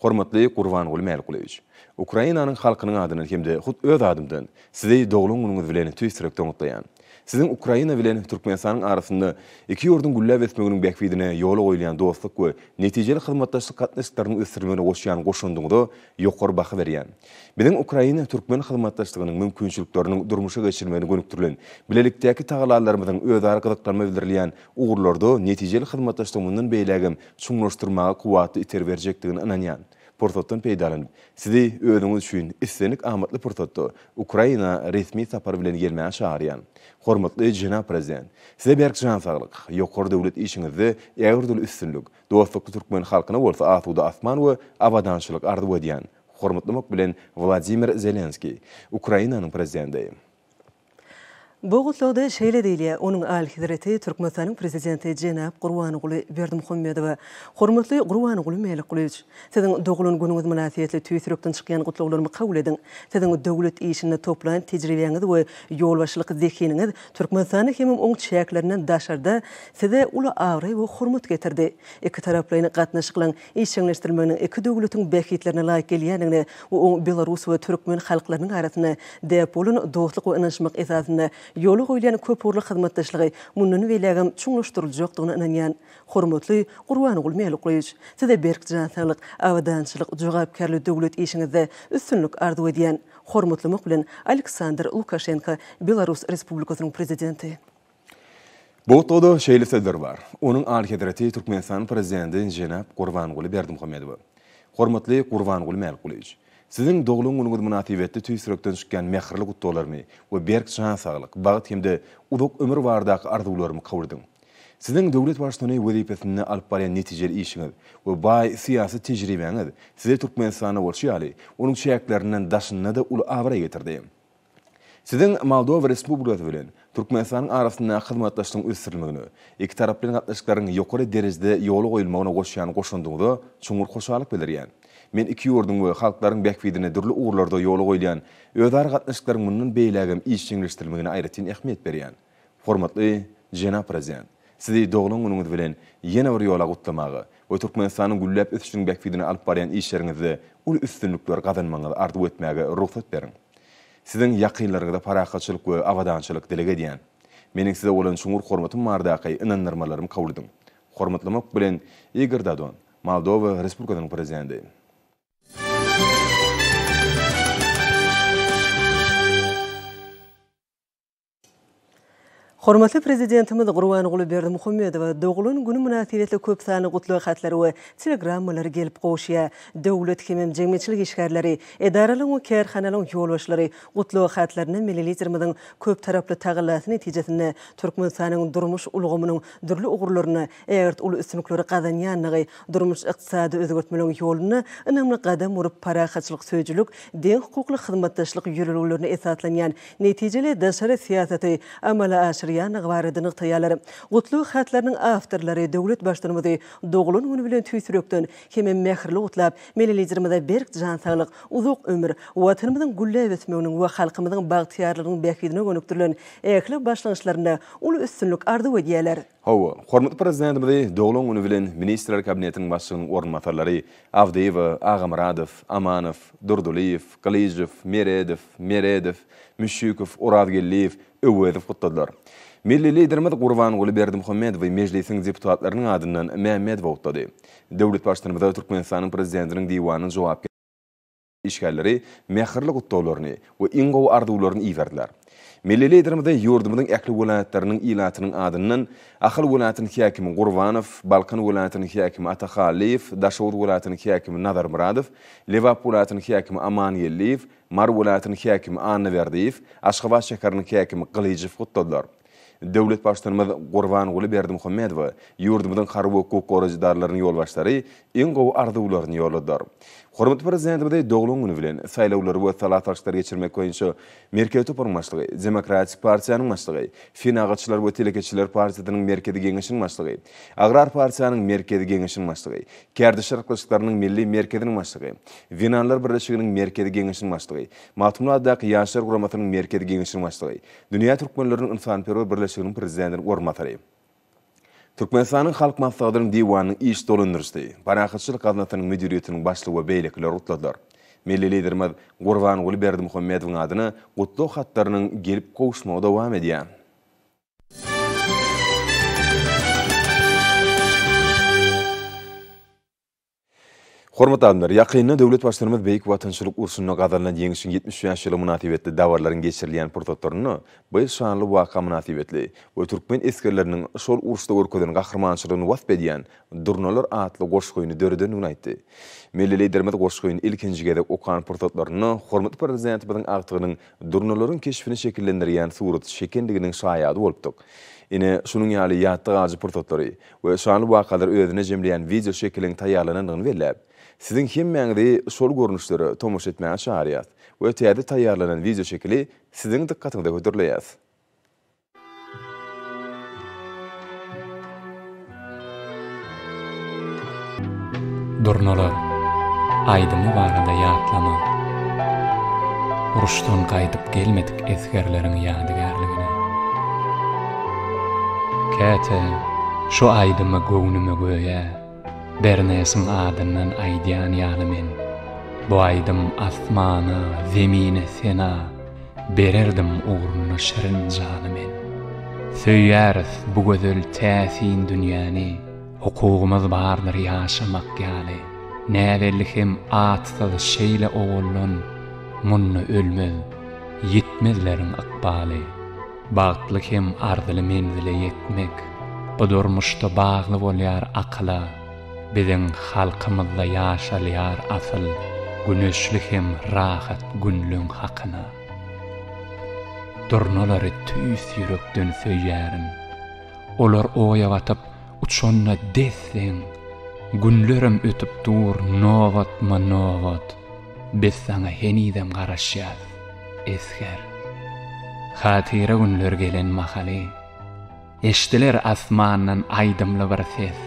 Hormatly Gurbanguly Mälikgulyýewiç! Ukrainanyň halkynyň adyndan hem-de hut öz adymdan Sizi doglan günüňiz bilen tüýs ýürekden gutlaýan. Siziň Ukraina bilen Türkmenistanyň arasynda iki ýurduň gülläp ösmeginiň bähbidine ýola goýulýan dostluk we netijeli hyzmatdaşlyk gatnaşyklarynyň ösdürilmegine goşýan goşandyňyza ýokary baha berýän. Biziň ukrain-türkmen hyzmatdaşlygynyň mümkinçilikleriniň durmuşa geçirilmegine gönükdirilen bilelikdäki tagallalarymyzyň özara gyzyklanma bildirilýän ugurlarda netijeli hyzmatdaşlygy mundan beýlägem çuňlaşdyrmaga kuwwatly itergi berjekdigine ynanýan. Pursatdan peýdalanyp, Sizi özüňiz üçin islendik amatly pursatda Ukraina resmi sapar bilen gelmäge çagyrýan. Hormatly jenap Prezident! Size berk jan saglyk, ýokary döwlet işiňizde ägirt uly üstünlik, dostlukly türkmen halkyna bolsa asuda asman we abadançylyk arzuw edýän. Hormatlamak bilen Wladimir Zelenskiý, Ukrainanyň Prezidenti. Bu gutlagda şeýle diýilýär, Onuň Alyhezreti Türkmenistanyň Prezidenti jenap Gurbanguly Berdimuhamedowa, Hormatly Gurbanguly Mälikgulyýewiç! Siziň doglan günüňiz mynasybetli tüýs ýürekden çykýan gutlaglarymy kabul ediň. Siziň döwlet işinde toplan tejribäňiz we ýolbaşçylyk zehiniňiz Türkmenistanda hemem oň çäklerinden daşarda Size uly abraý we hormat getirdi. Ikitaraplaýyn gatnaşyklaryň işjeňleşdirilmeginiň iki döwletiň bähbitlerine laýyk gelýändigine we oň belarus we türkmen halklarynyň arasynda däp bolan dostluk we ynanyşmak esasynda ýola goýulýan köpugurly hyzmatdaşlygy mundan beýlägem çuňlaşdyryljakdygyna ynanýan. Hormatly Gurbanguly Mälikgulyýewiç, Size berk jan saglyk, abadançylyk, jogapkärli döwlet işiňizde üstünlik arzuw edýän. Hormatlamak bilen, Aleksandr Lukaşenko, Belarus Respublikasynyň Prezidenti. Bu gutlagda şeýle sözler bar, Onuň Alyhezreti Türkmenistanyň Prezidenti jenap Gurbanguly Berdimuhamedowa. Hormatly Gurbanguly Mälikgulyýewiç! Siziň doglan günüňiz mynasybetli tüýs ýürekden çykýan mähirli gutlaglarymy we berk jan saglyk, bagt hem-de uzak ömür baradaky arzuwlarymy kabul ediň. Siziň döwlet Baştutany wezipesinde alyp barýan netijeli işiňiz we baý syýasy tejribäňiz Size Türkmenistanda bolşy ýaly, onuň çäklerinden daşynda-da uly abraý getirdi. Siziň Moldowa Respublikasy bilen Türkmenistanyň arasyndaky hyzmatdaşlygyň ösdürilmegine, ikitaraplaýyn gatnaşyklaryň ýokary derejede ýola goýulmagyna goşýan goşandyňyza çuňňur hoşallyk bildirýän. Men iki ýurduň we halklaryň bähbidine dürli ugurlarda ýola goýulýan özara gatnaşyklaryň mundan beýlägem işjeňleşdirilmegine aýratyn ähmiýet berýän. Hormatly jenap Prezident, Sizi doglan günüňiz bilen ýene bir ýola gutlamaga we Türkmenistanyň gülläp ösüşiniň bähbidine alyp barýan işleriňizde uly üstünlikler gazanmagyňyzy arzuw etmäge rugsat beriň. Siziň ýakynlaryňyza parahatçylyk we abadançylyk dileg edýän. Meniň size bolan çuňňur hormatym baradaky ynandyrmalarymy kabul ediň. Hormatlamak bilen, Igor Dodon, Moldowa Respublikasynyň Prezidenti. Hormatly Prezidentimiz Gurbanguly Berdimuhamedowa doglan güni mynasybetli köp sanly gutlag hatlary we telegrammalar gelip gowuşýar. Döwlet hemem jemgyýetçilik işgärleri, edaralaryň we kärhanalaryň ýolbaşçylary gutlag hatlarynda milli Liderimiziň köptaraply tagallasy netijesinde Türkmenistanyň durmuş ulgamynyň dürli ugurlarynda ägirt uly üstünlikleri gazanýandygy, durmuş-ykdysady özgertmeleriň ýolunda ynamly gadam urup, parahatçylyk söýüjilik, deňhukukly hyzmatdaşlyk ýörelgelerine esaslanýan netijeli daşary syýasaty amala aşyrýandygy barada nygtaýarlar. Gutlag hatlarynyň awtorlary döwlet Baştutanymyzy doglan güni bilen tüýs ýürekden hemem mähirli gutlap, Milli Liderimize berk jan saglyk, uzak ömür, Watanymyzyň gülläp ösmeginiň we halkymyzyň bagtyýarlygynyň bähbidine gönükdirilen ähli başlangyçlarynda uly üstünlik arzuw edýärler. Hawa, hormatly Prezidentimizi doglan güni bilen Ministrler Kabinetiniň Başlygynyň orunbasarlary Awdyýewa, Agamyradow, Amanow, Durdylyýew, Gylyjow, Meredow, Meredow, Müşşükow, Orazgeldiýew, Öwezow gutladylar. Milli Liderimiz Gurbanguly Berdimuhamedowy Mejlisiň deputatlarynyň adyndan Mämmedowa gutlady. Döwlet Baştutanymyza Türkmenistanyň Prezidentiniň Diwanynyň jogapkär işgärleri mähirli gutlaglaryny we iň gowy arzuwlaryny iberdiler. Milli Liderimize ýurdumyzyň ähli welaýatlarynyň ilatynyň adyndan Ahal welaýatynyň häkimi Gurbanow, Balkan welaýatynyň häkimi Atahallyýew, Daşoguz welaýatynyň häkimi Nazarmyradow, Lebap welaýatynyň häkimi Amangeldiýew, Mary welaýatynyň häkimi Annaberdiýew, Aşgabat şäheriniň häkimi Gylyjow gutladylar. Döwlet Baştutanymyz Gurbanguly Berdimuhamedowa ýurdumyzyň harby hukuk goraýjy edaralarynyň ýolbaşçylary iň gowy arzuwlaryny ýolladylar. Hormatly Prezidentimizi doglan güni bilen Saýlawlary we sala salşyklary geçirmek boýunça Merkezi toparyň başlygy, Demokratik partiýanyň başlygy, Senagatçylar we telekeçiler partiýasynyň Merkezi Geňeşiniň başlygy, Agrar partiýanyň Merkezi Geňeşiniň başlygy, Kärdeşler arkalaşyklarynyň Milli merkeziniň başlygy, Zenanlar birleşiginiň Merkezi Geňeşiniň başlygy, Magtymguly adyndaky Ýaşlar guramasynyň Merkezi Geňeşiniň başlygy, Dünýä türkmenleriniň ynsanperwer birleşiginiň prezidentiniň orunbasary, Türkmenistanyň Halk Maslahatynyň Diwanynyň iş dolandyryjysy, Parahatçylyk gaznasynyň müdiriýetiniň başlygy we beýlekiler gutladylar. Milli Liderimiz Gurbanguly Berdimuhamedowyň adyna gutlag hatlarynyň gelip gowuşmagy dowam edýär. Hormatly alymlar, ýakynda döwlet Baştutanymyz Beýik Watançylyk urşunda gazanylan Ýeňşiň 75 ýyllygy mynasybetli dabaralaryň geçirilýän pursatlarynda bu şanly waka mynasybetli we türkmen esgerleriniň şol uruşda görkezen gahrymançylygyny wasp edýän Durnalar atly goşgyny döredendigini aýtdy. Milli Liderimiz goşgyny ilkinji gezek okan pursatlarynda hormatly Prezidentimiziň agtygynyň durnalaryň keşbini şekillendirýän suraty çekendiginiň şaýady bolupdyk. Ine, şunuň ýaly ýatda galyjy pursatlary we şanly wakalary özünde jemleýän wideoşekiliň taýýarlanandygyny belläp, siziň hemmäňizi şol görnüşlere tomaşa etmäge çagyrýas we täze taýýarlanan wideoşekili siziň dykgatyňyza hödürleýäs. Durnalar aýdymy barada ýatlama. Uruşdan gaýdyp gelmedik esgerleriň ýadygärligine. Käte şu aýdymy göwnüme göýä Bernesiň adyndan aýdýan ýaly men. Bu aýdym asmana, zemine sena Bererdim ugrunda şirin jany men. Söýýäris bu gözel täsin dünýäni, Hukugymyz bardyr ýaşamak ýaly. Näbelli hem atsyz şeýle oguldan Munda ölmez, ýitmezleriň ykbaly. Bagtly hem arzyly menzile ýetmek, Bu durmuşda bagly bolýar akyla. Biziň halkymyzda ýaşalýar asyl, Güneşli hem rahat günleň hakyna. Durnalary tüýs ýürekden söýýärin. Olar oýa batyp, uçanda des-deň. Günlerem ötüp dur nobatma-nobat. Biz saňa henizem garaşýas, esger. Hatyra günler gelen mahaly. Eşdiler asmandan aýdymly bir ses.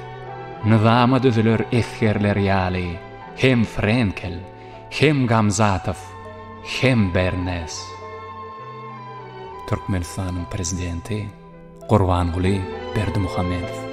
Nyzama düzüler esgerler ýaly hem Frenkel, hem Gamzatow, hem Bernes. Türkmenistanyň Prezidenti Gurbanguly Berdimuhamedow.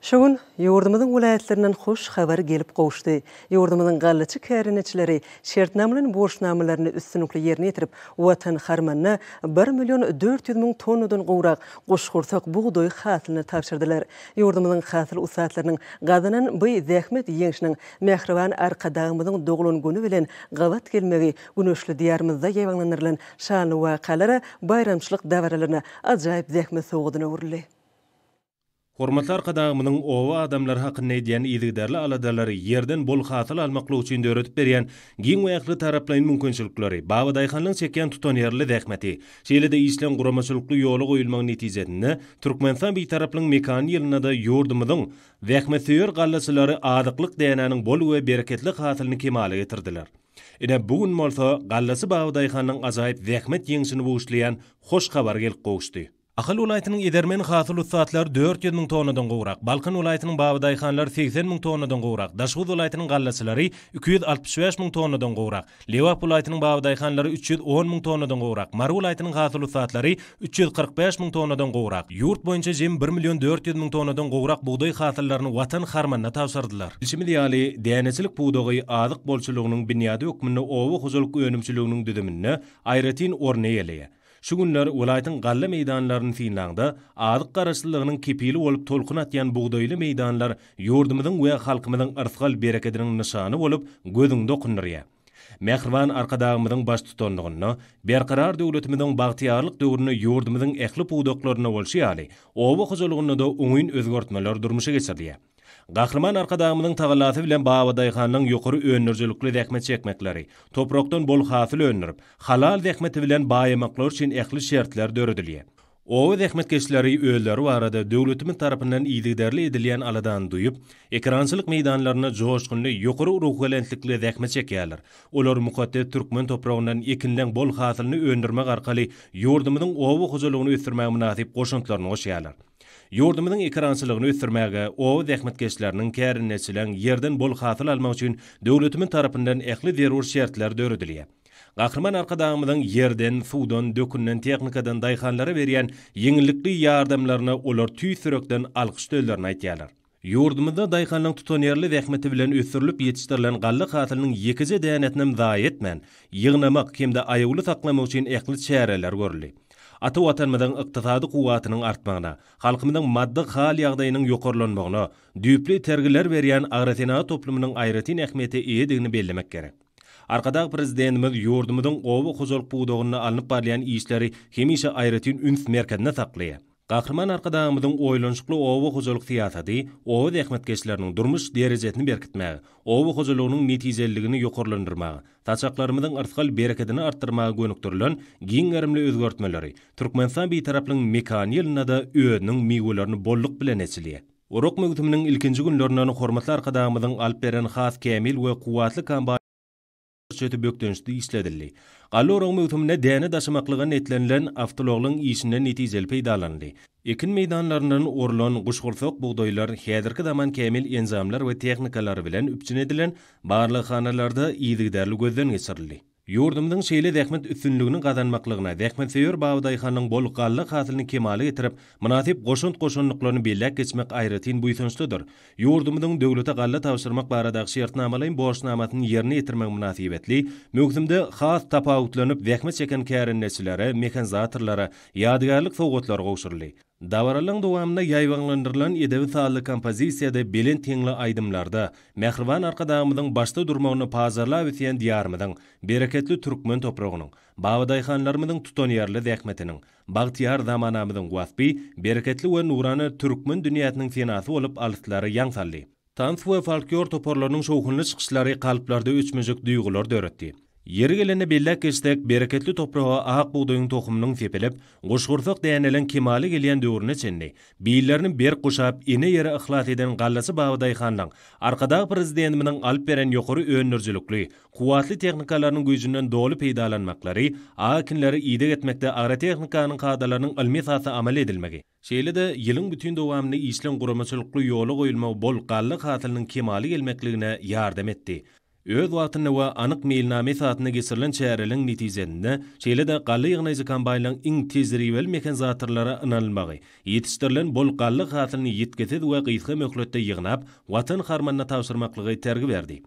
Şu gün ýurdumyzyň welaýatlaryndan hoş habar gelip gowuşdy. Ýurdumyzyň gallaçy kärendeçileri şertnamalaýyn borçnamalaryny üstünlikli ýerine ýetirip, Watan harmanyna bir million 400 müň tonnadan gowrak guşgursak bugdaý hasylyny tabşyrdylar. Ýurdumyzyň hasyl ussatlarynyň gazanan bu zähmet ýeňşiniň mähriban Arkadagymyzyň doglan güni bilen gabat gelmegi güneşli Diýarymyzda ýaýbaňlandyrylan şanly wakalara, baýramçylyk dabaralaryna ajaýyp zähmet sowgadyna öwrüldi. Hormatly Arkadagymyzyň oba adamlary hakynda edýän yzygiderli aladalary, ýerden bol hasyl almaklyk üçin döredip berýän giň we ähli taraplaýyn mümkinçilikleri, babadaýhanlaryň çekýän tutanýerli zähmeti, şeýle-de işleň guramaçylykly ýola goýulmagy netijesinde Türkmenistan Bitaraplygyň mekany ýylynda-da ýurdumyzyň zähmetsöýer gallaçylary azyklyk dänäniň bol we bereketli hasylyny kemala getirdiler. Ine, bu gün bolsa gallaçy babadaýhanyň ajaýyp zähmet ýeňşini buşlaýan hoş habar gelip gowuşdy. Ahal welaýatynyň edermen hasyl ussatlary 400 müň tonnadan gowrak, Balkan welaýatynyň babadaýhanlary 80 müň tonnadan gowrak, Daşoguz welaýatynyň gallaçylary 265 müň tonnadan gowrak, Lebap welaýatynyň babadaýhanlary 310 müň tonnadan gowrak, Mary welaýatynyň hasyl ussatlary 345 müň tonnadan gowrak, ýurt boýunça jemi bir million 400 müň tonnadan gowrak bugdaý hasyllaryny Watan harmanyna tabşyrdylar. Bilşimiz ýaly, däneçilik pudagy azyk bolçulygynyň binýady hökmünde oba hojalyk önümçiliginiň düzüminde aýratyn orun eýeleýär. Şu günler welaýatyň galla meýdanlaryny synlaňda, azyk garaşsyzlygynyň kepili bolup tolkun atýan bugdaýly meýdanlar ýurdumyzyň we halkymyzyň yrsgal-berekediniň nyşany bolup gözüňi dokundyrýar. Mähriban Arkadagymyzyň baştutanlygynda Berkarar döwletimiziň bagtyýarlyk döwründe ýurdumyzyň ähli pudaklarynda bolşy ýaly, oba hojalygynda-da oňyn özgertmeler durmuşa geçirilýär. Gahryman Arkadagymyzyň tagallasy bilen babadaýhanlaryň ýokary öndürijilikli zähmet çekmekleri, toprakdan bol hasyl öndürip, halal zähmeti bilen baýamaklary üçin ähli şertler döredilýär. Oba zähmetkeşleri özleri barada döwletimiz tarapyndan yzygiderli edilýän aladany duýup, ekerançylyk meýdanlarynda joşgunly, ýokary ruhubelentlikli zähmet çekýärler. Olar mukaddes türkmen topragyndan ekinleň bol hasylyny öndürmek arkaly ýurdumyzyň oba hojalygyny ösdürmäge mynasyp goşantlaryny goşýarlar. Ýurdumyzyň ekerançylygyny ösdürmäge, oba zähmetkeşleriniň, kärendeçileň ýerden bol hasyl almagy üçin döwletimiz tarapyndan ähli zerur şertler döredilýär. Gahryman Arkadagymyzyň ýerden, suwdan, dökünden, tehnikadan daýhanlara berýän ýeňillikli ýardamlaryna olar tüýs ýürekden alkyş sözlerini aýtýarlar. Ýurdumyzda daýhanlaryň tutanýerli zähmeti bilen ösdürilip ýetişdirilen galla hasylynyň ýekeje dänesinem zaýa etmän, ýygnamak hem-de aýawly saklamak üçin ähli çäreler görüldi. Ata Watanymyzyň ykdysady kuwwatynyň artmagyna, halkymyzyň maddy hal-ýagdaýynyň ýokarlanmagyna düýpli itergiler berýän agrosenagat toplumynyň aýratyn ähmiýete eýedigini bellemek gerek. Arkadag Prezidentimiz ýurdumyzyň oba hojalyk pudagynda alnyp barylýan işleri hemişe aýratyn üns merkezinde saklaýar. Gahryman Arkadagymyzyň oýlanyşykly oba hojalyk syýasaty oba zähmetkeşleriniň durmuş derejesini berkitmäge, oba hojalygynyň netijeliligini ýokarlandyrmaga, saçaklarymyzyň yrsgal-berekedini artdyrmaga gönükdirilen giň gerimli özgertmeleri Türkmenistan Bitaraplygyň mekany ýylynda-da özüniň miwelerini bolluk bilen eçilýär. Orak möwsüminiň ilkinji günlerinden hormatly Arkadagymyzyň alyp beren has kämil we kuwwatly kombaýnlary çöti bökdençsiz işledildi. Galla oragy möwsüminde däne daşamaklyga netlenilen awtoulaglaryň işinden netijeli peýdalanyldy. Ekin meýdanlaryndan orlan guşgursak bugdaýlar häzirki zaman kämil enjamlar we tehnikalar bilen üpjün edilen barlaghanalarda yzygiderli gözden geçirildi. Ýurdumyzyň şeýle zähmet üstünligini gazanmaklygyna zähmetsöýer babadaýhanyň bol galla hasylyny kemala getirip, mynasyp goşant goşandyklaryny belläp geçmek aýratyn buýsançlydyr. Ýurdumyzyň döwlete galla tabşyrmak baradaky şertnamalaýyn borçnamasyny ýerine ýetirmek mynasybetli, möwsümde has tapawutlanyp zähmet çeken kärendeçilere, mehanizatorlara ýadygärlik sowgatlary gowşuryldy. Dabaralaryň dowamynda ýaýbaňlandyrylan edebi-sazly kompozisiýada belent heňli aýdymlarda mähriban Arkadagymyzyň başda durmagynda pajarlap ösýän Diýarymyzyň bereketli türkmen topragynyň, babadaýhanlarymyzyň tutanýerli zähmetiniň, Bagtyýar zamanamyzyň waspy bereketli we nurana türkmen dünýäsiniň senasy bolup alyslara ýaň saldy. Tans we folklor toparlarynyň şowhunly çykyşlary kalplarda öçmejek duýgulary döretdi. Ýeri gelende belläp geçsek, bereketli topraga ak bugdaýyň tohumynyň sepilip, guşgursak däneleň kemala gelýän döwrüne çenli Billerini berk guşap, ene ýere yhlas eden gallaçy babadaýhanlaň Arkadag Prezidentimiziň alyp beren ýokary öndürijilikli, kuwwatly tehnikalarynyň güýjünden doly peýdalanmaklary, ak ekinlere ideg etmekde agrotehnikanyň kadalarynyň ylmy esasda amal edilmegi, şeýle-de ýylyň bütin dowamynda işleň guramaçylykly ýola goýulmagy bol galla hasylynyň kemala gelmekligine ýardam etdi. Öz wagtynda we anyk meýilnama esasynda geçirilen çäreleriň netijesinde, şeýle-de galla ýygnaýjy kombaýnlaryň iň tejribeli mehanizatorlara ynanylmagy, ýetişdirilen bol galla hasylyny ýitgisiz we gysga möhletde ýygnap, Watan harmanyna tabşyrmaklyga itergi berdi.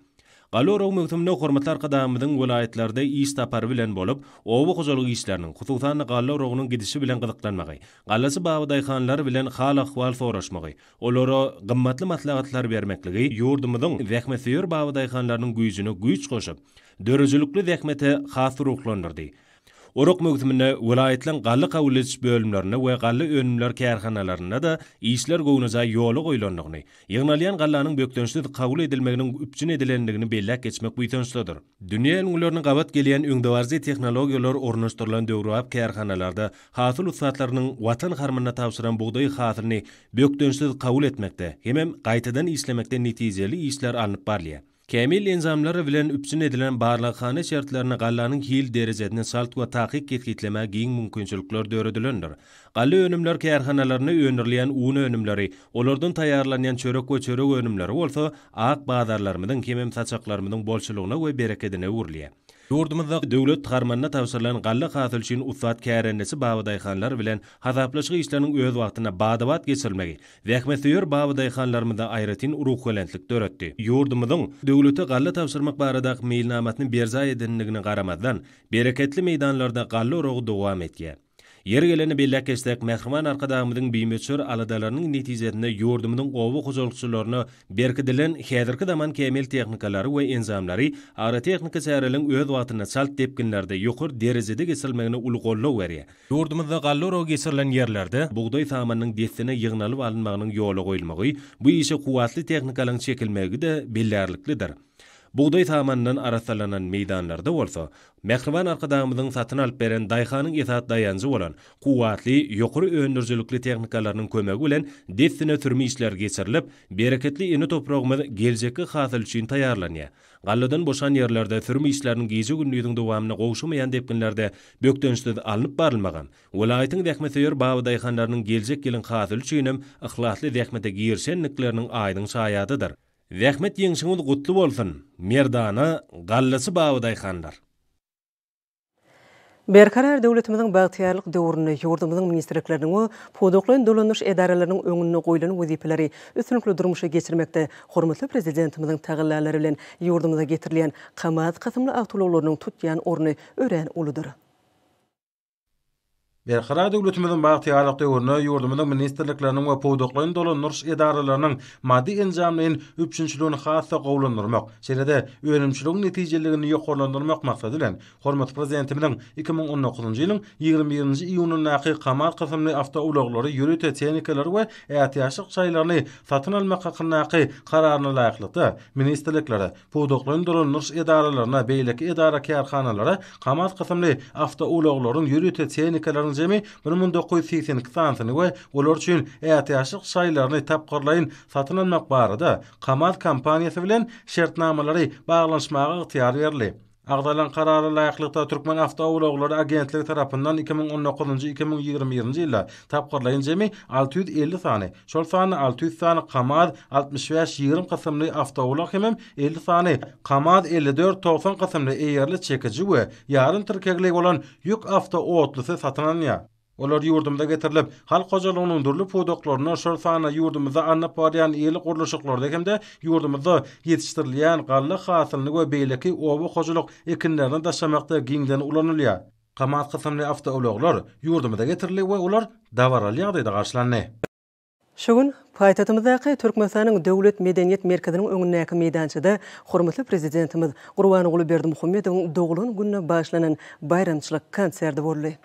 Galla oragy möwsüminde hormatly Arkadagymyzyň welaýatlarda iş sapary bilen bolup, oba hojalyk işleriniň, hususan-da, galla oragynyň gidişi bilen gyzyklanmagy, gallaçy babadaýhanlar bilen hal-ahwal soraşmagy, Olara gymmatly maslahatlar bermekligi ýurdumyzyň zähmetsöýer babadaýhanlarynyň güýjüne güýç goşup, döredijilikli zähmete has ruhlandyrdy. Orak möwsüminde welaýatlaryň galla kabul ediş bölümlerinde we galla önümleri kärhanalarynda-da işler göwnejaý ýola goýlandygyny, ýygnalýan gallanyň bökdençsiz kabul edilmeginiň üpjün edilendigini belläp geçmek buýsançlydyr. Dünýä ülňülerine gabat gelýän öňdebaryjy tehnologiýalar ornaşdyrylan döwrebap kärhanalarda hasyl ussatlarynyň Watan harmanyna tabşyran bugdaý hasylyny bökdençsiz kabul etmekde hemem gaýtadan işlemekde netijeli işler alnyp barylýar. Kämil enjamlar bilen üpjün edilen barlaghana şertlerinde gallanyň hil derejesini çalt we takyk kesgitlemäge giň mümkinçilikler döredilendir. Galla önümler kärhanalarynda öndürilýän un önümleri, olardan taýýarlanýan çörek we çörek önümleri bolsa ak bazarlarymyzyň hemem saçaklarymyzyň bolçulygyna we berekedine öwrülýär. Ýurdumyzda döwlet harmanyna tabşyrylan galla hasyly üçin ussat kärendeçi babadaýhanlar bilen hasaplaşyk işleriniň öz wagtynda bada-bat geçirilmegi zähmetsöýer babadaýhanlarymyzda aýratyn ruhubelentlik döretdi. Ýurdumyzyň döwlete galla tabşyrmak baradaky meýilnamasyny berjaý edendigine garamazdan, bereketli meýdanlarda galla oragy dowam etýär. Ýeri gelende belläp geçsek, mähriban Arkadagymyzyň bimöçber aladalarynyň netijesinde ýurdumyzyň oba hojalykçylaryna berkidilen häzirki zaman kämil tehnikalary we enjamlary agrotehniki çäreleriň öz wagtynda çalt depginlerde, ýokary derejede geçirilmegine uly goldaw berýär. Ýurdumyzda galla oragy geçirilen ýerlerde bugdaý samanynyň dessine ýygnalyp alynmagynyň ýola goýulmagy, bu işe kuwwatly tehnikalaryň çekilmegi-de bellärliklidir. Bugdaý samanyndan arassalanan meýdanlarda bolsa, mähriban Arkadagymyzyň satyn alyp beren daýhanyň esasy daýanjy bolan kuwwatly, ýokary öndürijilikli tehnikalarynyň kömegi bilen dessine sürüm işleri geçirilip, bereketli ene topragymyz geljekki hasyl üçin taýýarlanýar. Galladan boşan ýerlerde sürüm işleriniň gije-gündiziň dowamynda gowşamaýan depginlerde bökdençsiz alnyp barylmagam, welaýatyň zähmetsöýer babadaýhanlarynyň geljek ýylyň hasyly üçinem yhlasly zähmete girişendikleriniň aýdyň şaýadydyr. Zähmet ýeňşiňiz gutly bolsun, merdana gallaçy babadaýhanlar! Berkarar döwletimiziň bagtyýarlyk döwründe ýurdumyzyň ministrlikleriniň we pudaklaýyn dolandyryş edaralarynyň öňünde goýlan wezipeleri üstünlikli durmuşa geçirmekde hormatly Prezidentimiziň tagallalary bilen ýurdumyza getirilýän KAMAZ kysymly awtoulaglarynyň tutýan orny örän uludyr. Berkarar döwletimiziň bagtyýarlyk döwründe ýurdumyzyň ministrlikleriniň we pudaklaýyn dolandyryş edaralarynyň maddy-enjamlaýyn üpjünçiligini has-da gowulandyrmak, şeýle-de önümçiligiň netijeliligini ýokarlandyrmak maksady bilen, hormatly Prezidentimiziň 2019-njy ýylyň 21-nji iýunyndaky KAMAZ kysymly awtoulaglary, ýörite tehnikalary we ätiýaçlyk şaýlaryny satyn almak hakyndaky Kararyna laýyklykda, ministrliklere, Pudaklaýyn dolandyryş edaralaryna, beýleki edara-kärhanalara KAMAZ kysymly awtoulaglaryň, ýörite tehnikalaryň jemi 1982 sanysyny we olar üçin ätiýaçlyk şaýlaryny tapgyrlaýyn satyn almak barada KAMAZ kompaniýasy bilen şertnamalary baglanyşmaga ygtyýar berildi. Agzalan Karara laýyklykda, Türkmenawtoulaglary agentligi tarapyndan 2019-njy, 2021-nji ýylda tapgyrlaýyn jemi 650 sany, şol sanda 600 sany KAMAZ 65 20 kysymly awtoulag hemem 50 sany KAMAZ 54 90 kysymly eýerli çekiji we ýarym tirkegli bolan ýük awtootlysy satyn alynýar. Olar ýurdumyza getirilip, halk hojalygynyň dürli pudaklarynda, şol sanda ýurdumyzda alnyp barylýan iri gurluşyklarda hem-de ýurdumyzda ýetişdirilýän galla hasylyny we beýleki oba hojalyk ekinlerini daşamakda giňden ulanylýar. KAMAZ kysymly awtoulaglar ýurdumyza getirildi we olar dabaraly ýagdaýda garşylandy. Şu gün paýtagtymyzdaky Türkmenistanyň Döwlet medeniýet merkeziniň öňündäki meýdançada hormatly Prezidentimiz Gurbanguly Berdimuhamedowyň doglan gününe bagyşlanan baýramçylyk konserti boldy.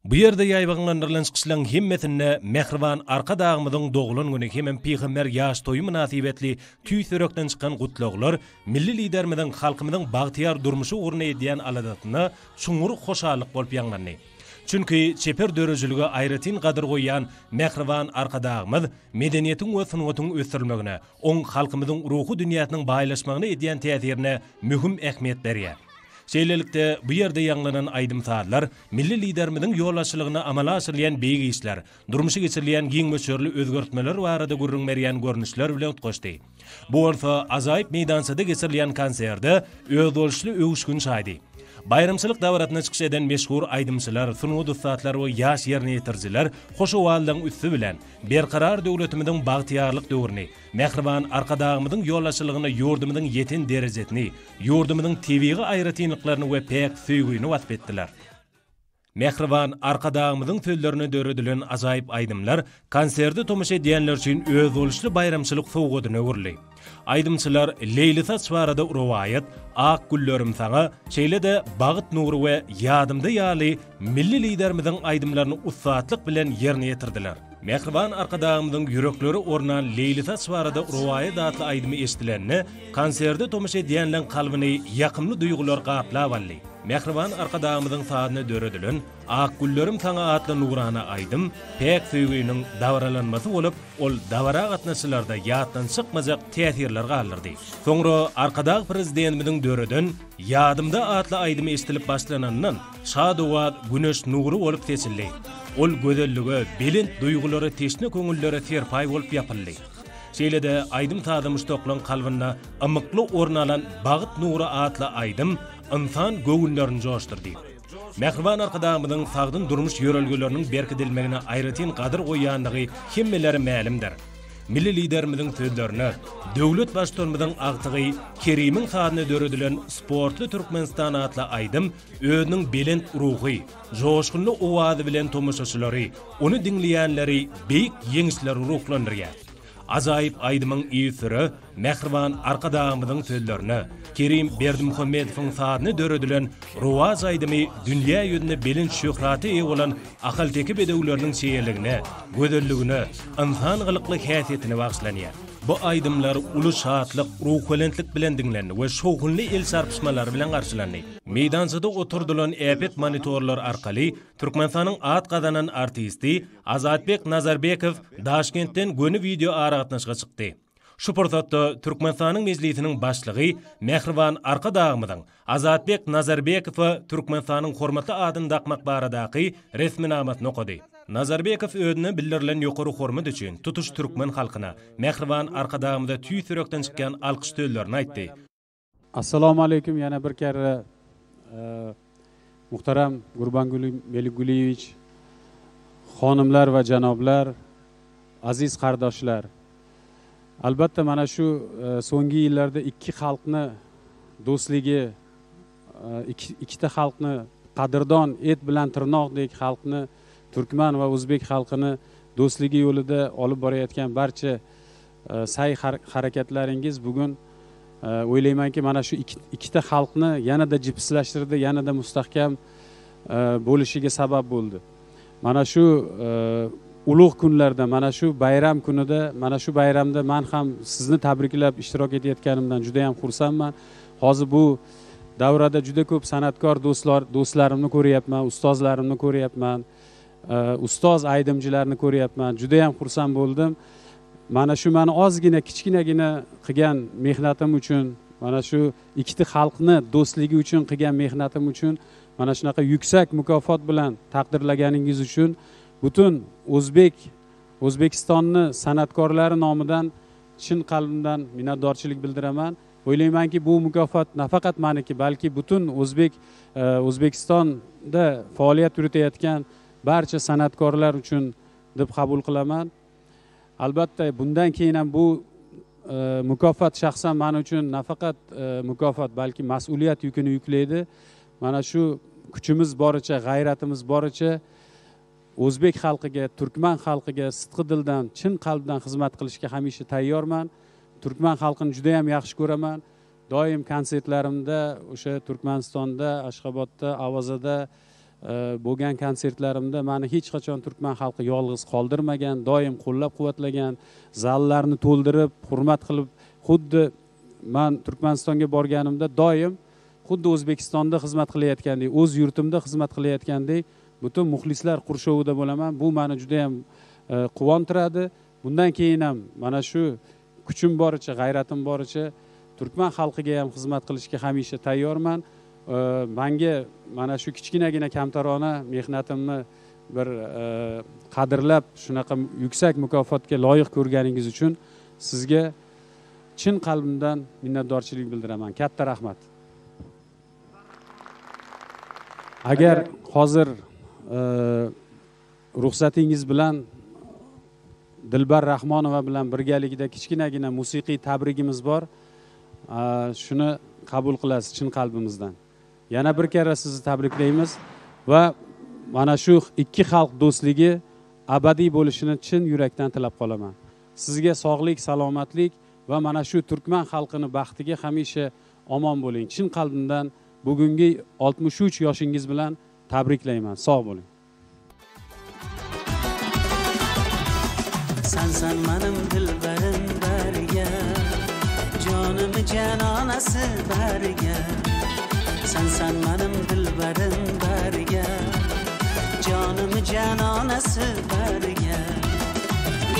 Bu ýerde ýaýbaňlandyrylan çykyşlaryň hemmesinde mähriban Arkadagymyzyň doglan güni hemem pygamber ýaş toýy mynasybetli tüýs ýürekden çykan gutlaglar milli Liderimiziň halkymyzyň bagtyýar durmuşy ugrunda edýän aladasyna çuňňur hoşallyk bolup ýaňlandy. Çünki çeper döredijilige aýratyn gadyr goýýan mähriban Arkadagymyz medeniýetiň we sungatyň ösdürilmegine, oň halkymyzyň ruhy dünýäsiniň baýlaşmagyna edýän täsirine möhüm ähmiýet berýär. Şeýlelikde, bu ýerde ýaňlanan aýdym-sazlar milli Liderimiziň ýolbaşçylygynda amala aşyrylýan beýik işler, durmuşa geçirilýän giň möçberli özgertmeler barada gürrüň berýän görnüşler bilen utgaşdy. Bu bolsa ajaýyp meýdançada geçirilýän konserde özboluşly öwüşgin çaýdy. Baýramçylyk dabarasynda çykyş eden meşhur aýdymçylar, sungat ussatlary we ýaş ýerine ýetirijiler hoş owazlaryň üsti bilen Berkarar döwletimiziň bagtyýarlyk döwrüni, mähriban Arkadagymyzyň ýolbaşçylygynda ýurdumyzyň ýeten derejesini, ýurdumyzyň tebigy aýratynlyklaryny we päk söýgüni wasp etdiler. Mähriban Arkadagymyzyň sözlerine döredilen ajaýyp aýdymlar konserde tomaşa edýänler üçin özboluşly baýramçylyk sowgadyna öwrüldi. Aýdymçylar Leýlisaç barada rowaýat, Ak güllerim saňa, şeýle-de Bagt nury we Ýadymda ýaly milli Liderimiziň aýdymlaryny ussatlyk bilen ýerine ýetirdiler. Mähriban Arkadagymyzyň ýüreklere ornan Leýlisaç barada rowaýat atly aýdymy eşidilende, konserde tomaşa edýänleň kalbyny ýakymly duýgular gaplap aldy. Mähriban Arkadagymyzyň sazyna döredilen Ak güllerim saňa atly nurana aýdym päk söýginiň dabaralanmasy bolup, ol dabara gatnaşyjylarda ýatdan çykmajak täsirler galdyrdy. Soňra Arkadag Prezidentimiziň döreden Ýadymda atly aýdymy eşidilip başlananyndan şa dowaz güneş nury bolup seçildi. Ol gözellige, belent duýgulara teşne köňüllere serpaý bolup ýapyldy. Şeýle-de aýdym-saza muşdaklaryň kalbynda ymykly orun alan Bagt nury atly aýdym ynsan göwünlerini joşdurdy. Mähriban Arkadagymyzyň sagdyn durmuş ýörelgeleriniň berkidilmegine aýratyn gadyr goýýandygy hemmelere mälimdir. Milli Liderimiziň sözlerine, döwlet Baştutanymyzyň agtygy Kerimiň sazyna döredilen Sportly Türkmenistan atly aýdym özüniň belent ruhy, joşgunly owazy bilen tomaşaçylary, ony diňleýänleri beýik ýeňişlere ruhlandyrýar. Ajaýyp aýdymyň yzysüre mähriban Arkadagymyzyň sözlerine, Kerim Berdimuhamedowyň sazyna döredilen Rowaç aýdymy dünýä ýüzünde belent şöhrata eýe bolan ahalteke bedewleriniň çeýeligine, gözelligine, ynsan gylykly häsiýetine bagyşlanýar. Bu aýdymlar uly şatlyk, ruhubelentlik bilen diňlendi we şowhunly el çarpyşmalary bilen garşylandy. Meýdançada oturdylan äpet monitorlar arkaly Türkmenistanyň at gazanan artisti Azatbek Nazarbekow Daşkentden göni wideo aragatnaşyga çykdy. Şu pursatda Türkmenistanyň Mejlisiniň Başlygy mähriban Arkadagymyzyň Azatbek Nazarbekowa Türkmenistanyň hormatly adyny dakmak baradaky resminamasyny okady. Nazarbekow özüne bildirilen ýokary hormat üçin tutuş türkmen halkyna, mähriban Arkadagymyza tüýs ýürekden çykýan alkyş sözlerini aýtdy. Assalomu aleýkum ýene bir kerre muhtaram Gurbanguly Melikgulyýewiç, honumlar we janoblar, aziz gardaşlar. Albatta mana şu soňky ýyllarda ikki halkny dostligi, ikkita halkny qadrdon et bilan tirnoqdek halkny turkman we o'zbek halkini dostligi yo'lida olib borayotgan barcha sa'y harakatlaringiz bugun o'ylaymanki mana shu ikkita xalqni yanada jipslashtirdi yanada mustahkam bo'lishiga sabab bo'ldi. Mana shu ulug' kunlarda mana shu bayram kunida mana shu bayramda man ham sizni tabriklab ishtirok etayotganimdan juda yam xursandman. Hozir bu davrada juda ko'p san'atkor do'stlar do'stlarimni ko'ryapman ustozlarimni ko'ryapman ustoz aydimchilarni ko'ryapman. Juda yam xursand bo'ldim. Mana shu mani ozgina kichkinagina qilgan mehnatim uchun mana shu ikkita xalqni do'stligi uchun qilgan mehnatim uchun mana shunaqa yuksak mukofot bilan taqdirlaganingiz uchun butun o'zbek o'zbekistonni san'atkorlari nomidan chin qalbimdan minnatdorchilik bildiraman. O'ylaymanki bu mukofot nafaqat maniki balki butun o'zbek e, o'zbekistonda faoliyat yuritayotgan barcha san'atkorlar uchun deb qabul qilaman. Albatta bundan keyin ham bu e, mukofot shaxsan man uchun nafaqat e, mukofot balki mas'uliyat yukini yuklaydi. Mana shu kuchimiz boricha g'ayratimiz boricha o'zbek xalqiga turkman xalqiga sidqi dildan chin qalbdan xizmat qilishga hamisha tayyorman. Turkman xalqini juda yam yaxshi ko'raman. Doim konsertlarimda o'sha turkmanistonda ashxobodda avazada bo'lgan konsertlarimda mani hech qachon turkman xalqi yolg'iz qoldirmagan doim qo'llab quvvatlagan zallarni to'ldirib hurmat qilib xuddi man turkmanistonga borganimda doim xuddi o'zbekistonda xizmat qilayotgandek o'z yurtimda xizmat qilayotgandek butun muxlislar qurshovida bo'laman. Bu mani judayam e, quvontiradi. Bundan keyin ham mana shu kuchim boricha g'ayratim boricha turkman xalqiga ham xizmat qilishga hamisha tayyorman. Manga mana shu kichkinagina kamtarona mehnatimni bir e, qadrlab shunaqa yuksak mukofotga loyiq ko'rganingiz uchun sizga chin qalbimdan minnatdorchilik bildiraman. Katta rahmat. Agar hozir e, ruxsatingiz bilan dilbar rahmonova bilan birgalikda kichkinagina musiqiy tabrigimiz bor. E, shuni qabul qilasiz chin qalbimizdan. Yana bir karra sizni tabriklaymiz va mana shu ikki xalq do'stligi abadiy bo'lishini chin yurakdan tilab qolaman. Sizga sog'lik salomatlik va mana shu turkman xalqini baxtiga hamisha omon bo'ling. Chin qalbimdan bugungi 63 yoshingiz bilan tabriklayman. Sog' bo'ling. Sansan manim dilbarim bariga jonim janonasi bariga. Sensan manim dilbarim bariga Jonim janonasi bariga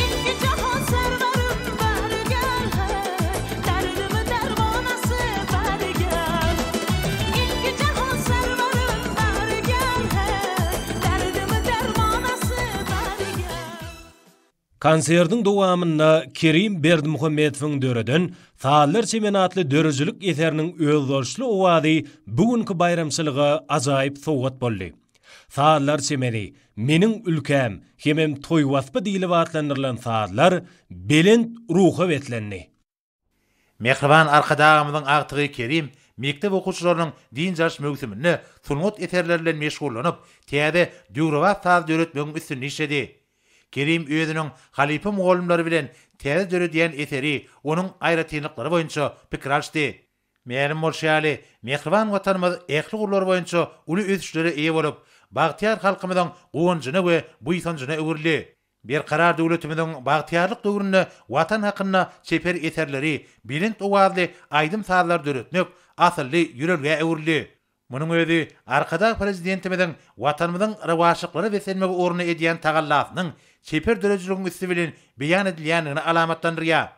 Ikki jahon sarvarim bariga Dardimi darvonasi bariga Ikki jahon sarvarim bariga Dardimi darmonasi bariga Konsertiň dowamynda Kerim Berdimuhamedowyň döreden Sazlar çemeni atly döredijilik eseriniň özboluşly owazy bu günki baýramçylyga ajaýyp sowgat boldy. Sazlar çemeni, Meniň ülkäm hemem Toý waspy diýlip atlandyrylan sazlar belent ruha beslendi. Mähriban Arkadagymyzyň agtygy Kerim mekdep okuwçylarynyň dynç alyş möwsüminde sungat eserleri bilen meşgullanyp, täze döwrebap saz döretmegiň üstünde işledi. Kerim özüniň halypa mugallymlary bilen täze döredýän eseri, onuň aýratynlyklary boýunça pikir alyşdy. Mälim bolşy ýaly, mähriban Watanymyz ähli ugurlar boýunça uly ösüşlere eýe bolup, bagtyýar halkymyzyň guwanjyna we buýsanjyna öwrüldi. Berkarar döwletimiziň bagtyýarlyk döwründe Watan hakynda çeper eserleri, belent owazly aýdym-sazlary döretmek asylly ýörelgä öwrüldi. Munuň özi Arkadag Prezidentimiziň Watanymyzyň rowaçlyklara beslenmegi ugrunda edýän tagallasynyň çeper döredijiligiň üsti bilen beýan edilýändigini alamatlandyrýar.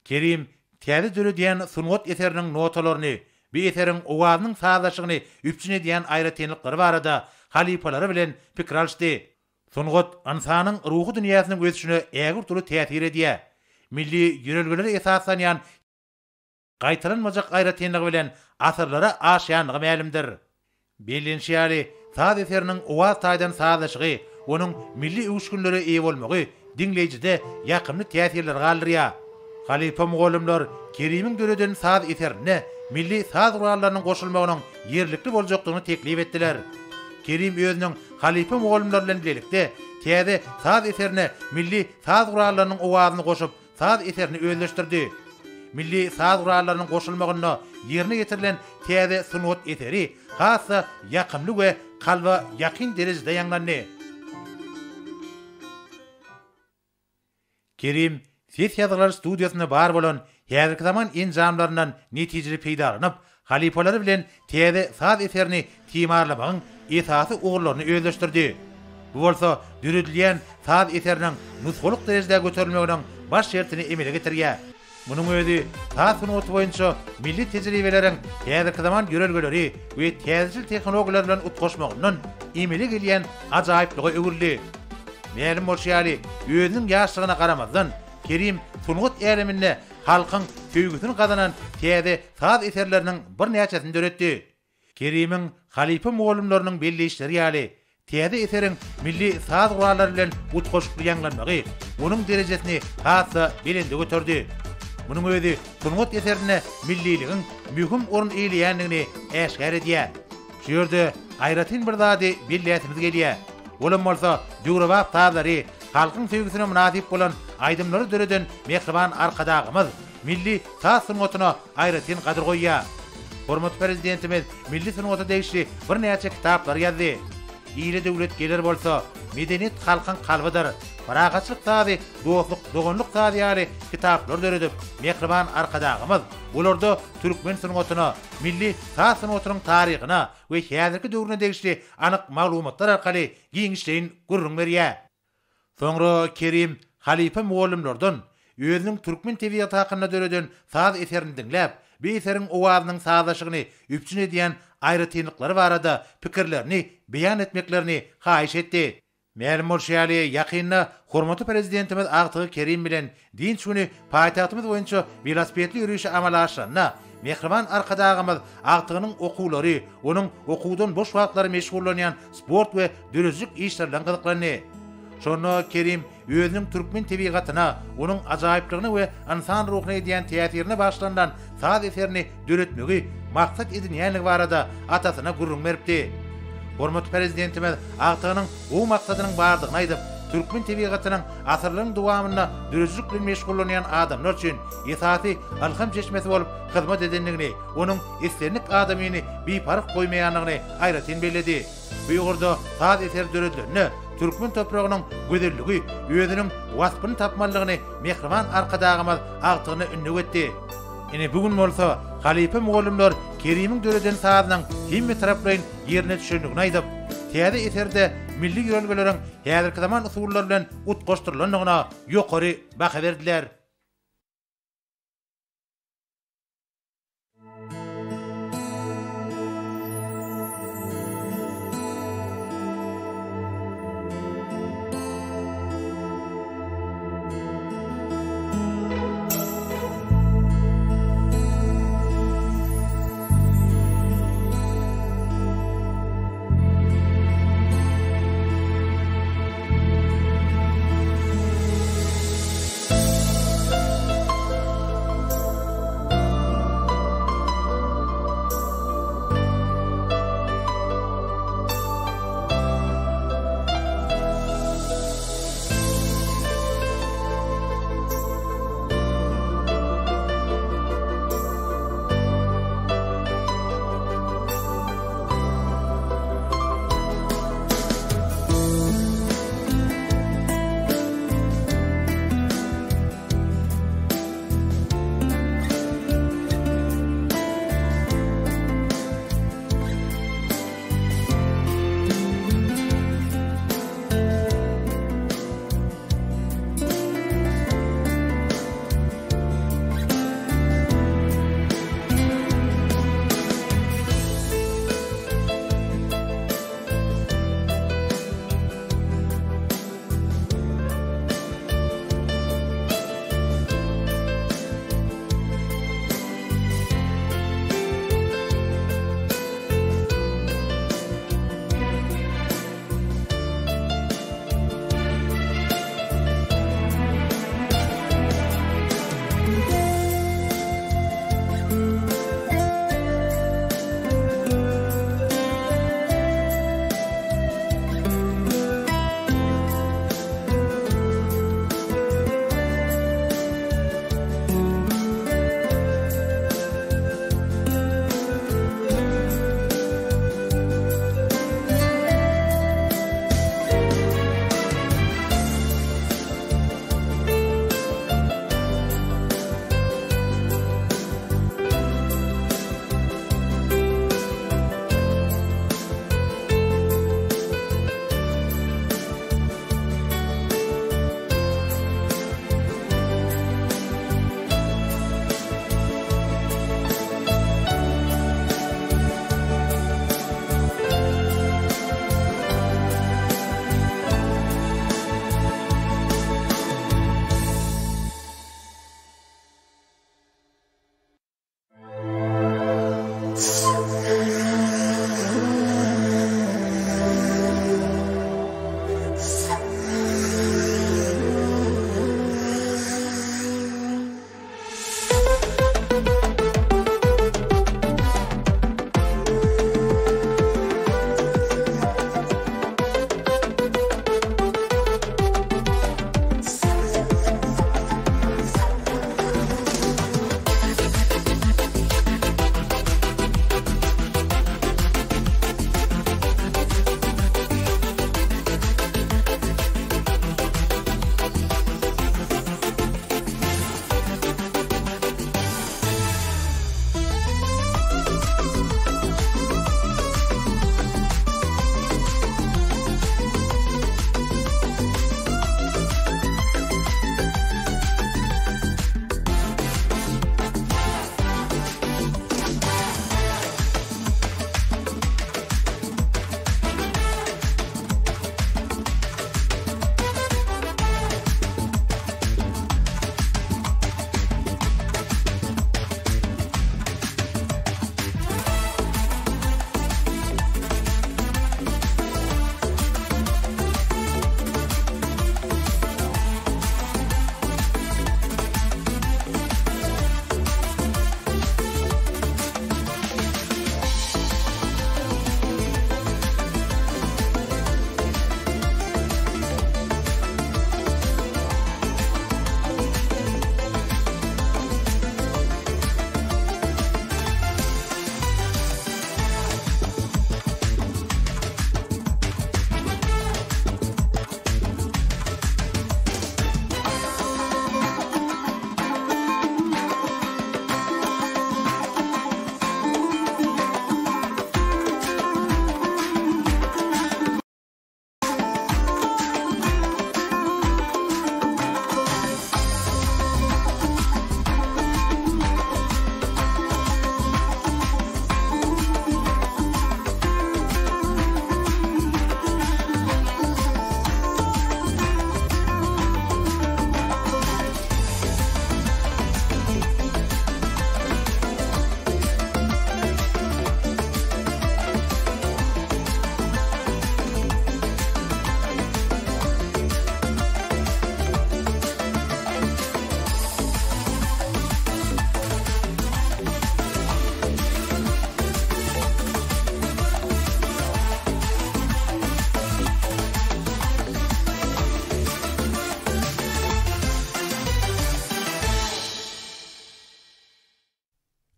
Kerim täze döredýän sungat eseriniň notalaryny, bu eseriň owazynyň sazlaşygyny üpjün edýän aýratynlyklary barada halypalary bilen pikir alyşdy. Sungat ynsanyň ruhy dünýäsiniň ösüşine ägirt uly täsir edýär. Milli ýörelgelere esaslanýan gaýtalanmajak aýratynlygy bilen asyrlara aşýanlygy mälimdir. Bellenişi ýaly, saz eseriniň owaz taýdan sazlaşygy, onuň milli öwüşginlere eýe bolmagy diňleýjide ýakymly täsirleri galdyrýar. Halypa mugallymlar Kerimiň döreden saz eserinde milli saz gurallarynyň goşulmagynyň ýerlikli boljakdygyny teklip etdiler. Kerim özüniň halypa mugallymlary bilen bilelikde täze saz eserine milli saz gurallarynyň owazyny goşup, saz eserini özleşdirdi. Milli saz gurallarynyň goşulmagynda ýerine ýetirilen täze sungat eseri has-da ýakymly we kalba ýakyn derejede ýaňlandy. Kerim ses ýazgylar studiýasynda bar bolan häzirki zaman enjamlaryndan netijeli peýdalanyp, halypalary bilen täze saz eserini timarlamagyň esasy ugurlaryny özleşdirdi. Bu bolsa döredilýän saz eseriniň nusgalyk derejede göterilmeginiň baş şertini emele getirýär. Munuň özi saz sungaty boýunça milli tejribeleriň häzirki zaman ýörelgeleri we täzeçil tehnologiýalar bilen utgaşmagyndan emele gelýän ajaýyplyga öwrüldi. Mälim bolşy ýaly, özüniň ýaşlygyna garamazdan, Kerim sungat äleminde halkyň söýgüsini gazanan täze saz eserleriniň birnäçesini döretdi. Kerimiň halypa mugallymlarynyň belleýişleri ýaly, täze eseriň milli saz gurallary bilen utgaşykly ýaňlanmagy onuň derejesini has-da belende göterdi. Munuň özi sungat eserinde milliligiň möhüm orun eýeleýändigini äşgär edýär. Şu ýerde aýratyn bir zady belläsimiz gelýär. Olam bolsa döwrebap sazlary, halkyň söýgüsine mynasyp bolan aýdymlary döreden mähriban Arkadagymyz milli saz sungatyna aýratyn gadyr goýýar. Hormatly Prezidentimiz milli sungata degişli birnäçe kitaplary ýazdy. Ile döwlet geler bolsa, Medeniýet halkyň kalbydyr, Parahatçylyk sazy, dostluk, doganlyk sazy ýaly kitaplary döredip, mähriban Arkadagymyz olarda türkmen sungatyna, milli saz sungatynyň taryhyna we häzirki döwrüne degişli anyk maglumatlar arkaly giňişleýin gürrüň berýär. Soňra Kerim halypa mugallymlardan özüniň türkmen tebigaty hakynda döreden saz eserini diňläp, bu eseriň owazynyň sazlaşygyny üpjün edýän aýratynlyklary barada pikirlerini beýan etmeklerini haýyş etdi. Mälim bolşy ýaly, ýakynda hormatly Prezidentimiz agtygy Kerim bilen dynç güni paýtagtymyz boýunça welosipedli ýörişi amala aşyranda, mähriban Arkadagymyz agtygynyň okuwlary, onuň okuwdan boş wagtlary meşgullanýan sport we döredijilik işleri bilen gyzyklandy. Şonda Kerim özüniň türkmen tebigatyna, onuň ajaýyplygyna we ynsan ruhuna edýän täsirine bagyşlanylan saz eserini döretmegi maksat edinýändigi barada atasyna gürrüň beripdi. Hormatly Prezidentimiz agtygynyň gowy maksadynyň bardygyny aýdyp, türkmen tebigatynyň asyrlaryň dowamynda döredijilik bilen meşgullanýan adamlar üçin esasy ylham çeşmesi bolup hyzmat edendigini, onuň islendik adamyny biparh goýmaýandygyny aýratyn belledi. Bu ugurda saz eseri döredilende, türkmen topragynyň gözelligi özüniň waspyny tapmalydygyny mähriban Arkadagymyz agtygyna ündew etdi. Ine, bu gün bolsa. Halypa mugallymlar Kerimiň döreden sazynyň hemmetaraplaýyn ýerine düşendigini aýdyp, täze eserde milli ýörelgeleriň häzirki zaman usullary bilen utgaşdyrylandygyna ýokary baha berdiler.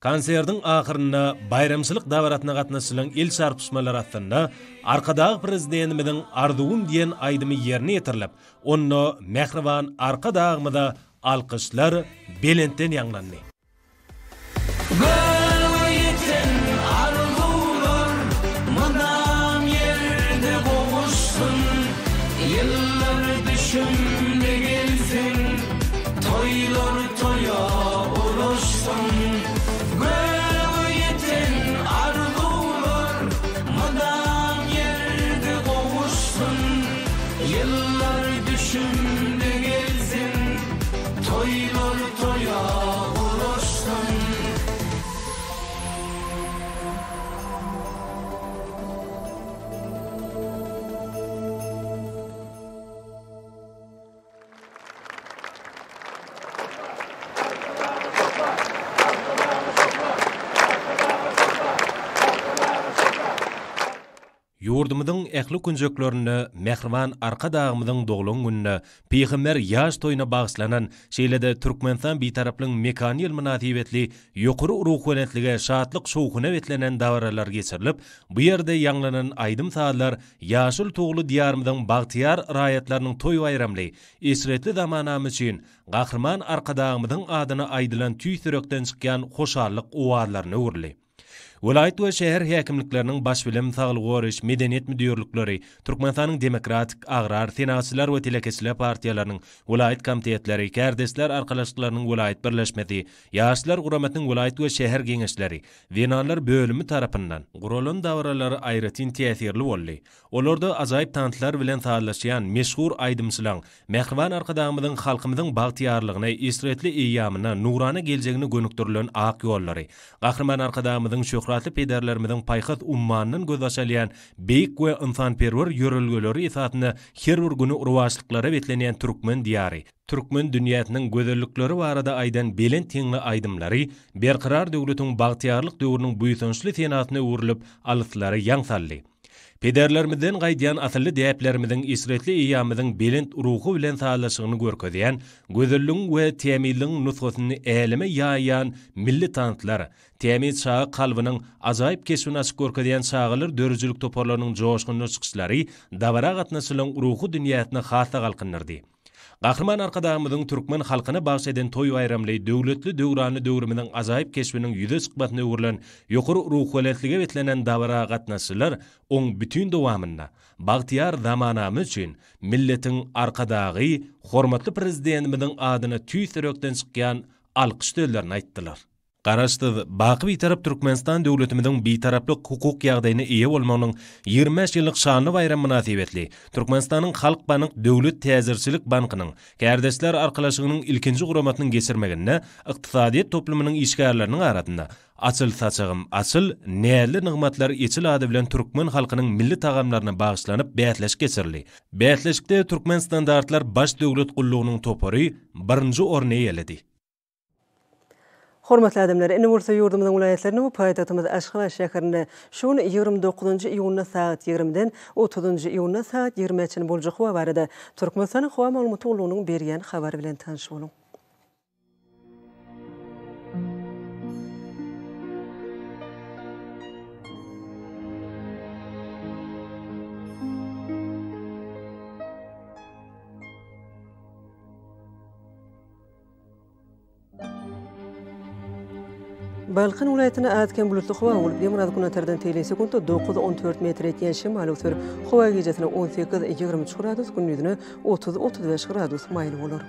Konsertiň ahyrynda baýramçylyk dabarasyna gatnaşyjylaryň el çarpyşmalary astynda Arkadag Prezidentimiziň Arzuwym diýen aýdymy ýerine ýetirilip, onda mähriban Arkadagymyza alkyşlar belentden ýaňlandy. Göge ýeten arzuwlar mydam ýerde gowuşsyn, Ýyllar düşümde gelsin, toýlar toýa ulaşsyn. Göge ýeten arzuwlar mydam ýerde gowuşsyn, Ýyllar düşümde gelsin, toýlar toýa ulaşsyn. Ýurdumyzyň ähli künjeklerinde mähriban Arkadagymyzyň doglan gününe, Pygamber ýaş toýuna bagyşlanan, şeýle-de Türkmenistan Bitaraplygyň mekany ýyly mynasybetli ýokary ruhubelentlige, şatlyk-şowhuna beslenen dabaralar geçirilip, bu ýerde ýaňlanan aýdym-sazlar ýaşyl Tugly Diýarymyzyň bagtyýar raýatlarynyň toý-baýramly, eşretli zamanamy üçin Gahryman Arkadagymyzyň adyna aýdylan tüýs ýürekden çykýan hoşallyk owazlaryna öwrüldi. Welaýat we şäher häkimlikleriniň baş bilim, saglygy goraýyş, medeniýet müdirlikleri, Türkmenistanyň Demokratik, Agrar, Senagatçylar we telekeçiler partiýalarynyň welaýat komitetleri, Kärdeşler arkalaşyklarynyň welaýat birleşmesi, Ýaşlar guramasynyň welaýat we şäher geňeşleri, Zenanlar bölümi tarapyndan guralan dabaralar aýratyn täsirli boldy. Olarda ajaýyp tanslar bilen sazlaşýan meşhur aýdymçylaň, mähriban Arkadagymyzyň halkymyzyň bagtyýarlygyna, eşretli eýýamyna, nurana geljegine gönükdirilen ak ýollary, Gahryman Arkadagymyzyň şöhratly pederlerimiziň paýhas ummanyndan gözbaş alýan beýik we ynsanperwer ýörelgeleri esasynda her bir güni rowaçlyklara beslenýän türkmen Diýary, türkmen dünýäsiniň gözellikleri barada aýdan belent heňli aýdymlary Berkarar döwletiň bagtyýarlyk döwrüniň buýsançly senasyna öwrülip, alyslara ýaň saldy. Pederlerimizden gaýdýan asylly däplerimiziň eşretli eýýamymyzyň belent ruhy bilen sazlaşygyny görkezýän, gözelligiň we tämizligiň nusgasyny äleme ýaýýan milli tanslar, tämiz çaga kalbynyň ajaýyp keşbini açyp görkezýän çagalar döredijilik toparlarynyň joşgunly çykyşlary dabara gatnaşyjylaryň ruhy dünýäsini has-da galkyndyrdy. Gahryman Arkadagymyzyň türkmen halkyna bagyş eden toý-baýramly, döwletli-döwranly döwrümiziň ajaýyp keşbiniň ýüze çykmasyna öwrülen ýokary ruhubelentlige beslenen dabara gatnaşyjylar oň bütin dowamynda bagtyýar zamanamyz üçin milletiň Arkadagy, hormatly Prezidentimiziň adyna tüýs ýürekden çykýan alkyş sözlerini aýtdylar. Garaşsyz, baky Bitarap Türkmenistan döwletimiziň Bitaraplyk hukuk ýagdaýyna eýe bolmagynyň 25 ýyllyk şanly baýramy mynasybetli Türkmenistanyň Halkbank döwlet täjirçilik bankynyň Kärdeşler arkalaşygynyň ilkinji guramasynyň geçirmeginde ykdysadyýet toplumynyň işgärleriniň arasynda Açyl saçagym, açyl, näzli nygmatlar eçil ady bilen türkmen halkynyň milli tagamlaryna bagyşlanyp bäsleşik geçirildi. Bäsleşikde Türkmenstandartlar Baş döwlet gullugynyň topary birinji orny eýeledi. Hormatly adamlar, indi bolsa ýurdumyzyň welaýatlarynda we paýtagtymyz Aşgabat şäherinde şu gün 29 dokuzynjy iýunda sagat ýigrimiden otuzynjy iýunda sagat ýigrimä çenli boljak howa barada Türkmenistanyň Howa maglumat gullugynyň berýän habary bilen tanyş boluň. Balkan welaýatynda az-kem bulutly howa bolup, demirgazyk-günortadan teýli sekuntda dokuz-on dört metr ýetýän şemal öwser. Howa gijesine 18, 23 gradus, gündizine 30, 35 gradus maýyl bolar.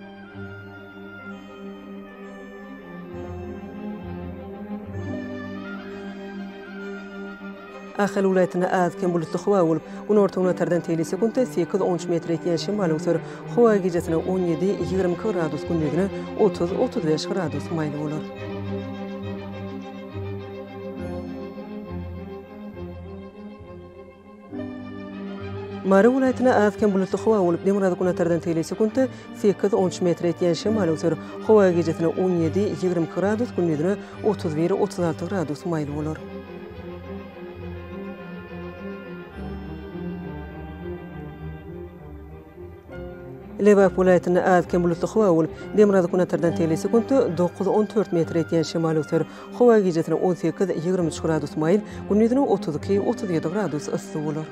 Ahal welaýatynda az-kem bulutly howa bolup, günorta-günortadan teýli sekuntda sekiz-on üç metr ýetýän şemal öwser. Howa gijesine 17, 22 gradus, gündizine 30, 35 gradus maýyl bolar. Mary welaýatynda az-kem bulutly howa bolup, demirgazyk-günortadan teýli sekuntda sekiz-on üç metr ýetýän şemal öwser. Howa gijesine 17, 22 gradus, gündizine 31, 36 gradus maýyl bolar. Lebap welaýatynda az-kem bulutly howa bolup, demirgazyk-günortadan tegelek sekuntda dokuz-on dört metr etýän şemal öwser. Howa gijesine 18, 23 gradus maýyl, gündizine 32, 37 gradus yssy bolar.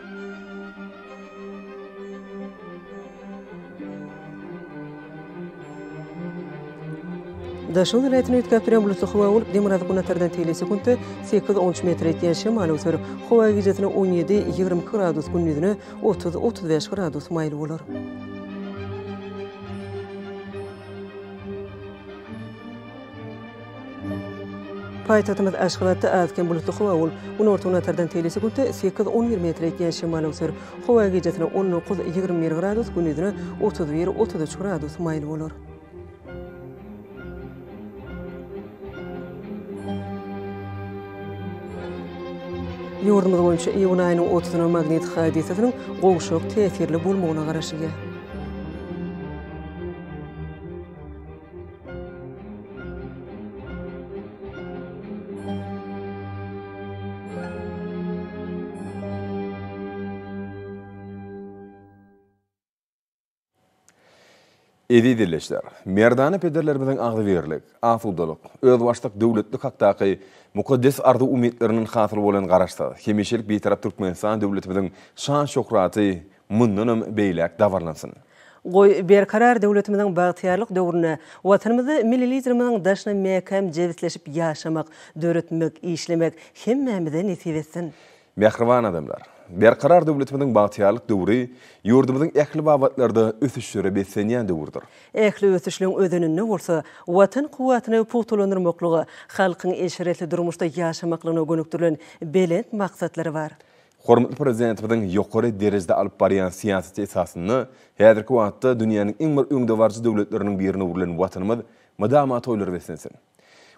Daşoguz welaýatynda üýtgäp durýan bulutly howa bolup, demirgazyk-günortadan tegelek sekuntda sekiz-on üç metr etýän şemal öwser. Howa gijesine 17, 22 gradus, gündizine 30, 35 gradus maýyl bolar. Paýtagtymyz Aşgabatda az-kem bulutly howa bolup, günorta-günortadan tegelek sekuntda sekiz-on bir metr etýän şemal öwser. Howa gijesine 19, 21 gradus, gündizine 31, 33 gradus maýyl bolar. Ýurdumyz boýunça iýun aýynyň otuzyna magnit hadysasynyň gowşak täsirli bolmagyna garaşylýar. Eziz ildeşler! Merdana pederlerimiziň agzybirlik, asudalyk, özbaşdak döwletlik hakdaky mukaddes arzuw-umytlaryndan hasyl bolan Garaşsyz, hemişelik Bitarap Türkmenistan döwletimiziň şan-şöhraty mundanam beýläk dabaransyn! Goý, Berkarar döwletimiziň bagtyýarlyk döwründe Watanymyzda Milli Liderimiziň daşyna mäkäm jebisleşip ýaşamak, döretmek, işlemek hemmämize nesip etsin! Mähriban adamlar! Berkarar döwletimiziň bagtyýarlyk döwri ýurdumyzyň ähli babatlarda ösüşlere beslenýän döwürdir. Ähli ösüşleň özeninde bolsa Watan kuwwatyny pugtalandyrmaklyga, halkyň eşretli durmuşda ýaşamaklygyna gönükdirilen belent maksatlar bar. Hormatly Prezidentimiziň ýokary derejede alyp barýan syýasaty esasynda häzirki wagtda dünýäniň iň bir öňdebaryjy döwletleriniň birine öwrülen Watanymyz mydama toýlara beslensin!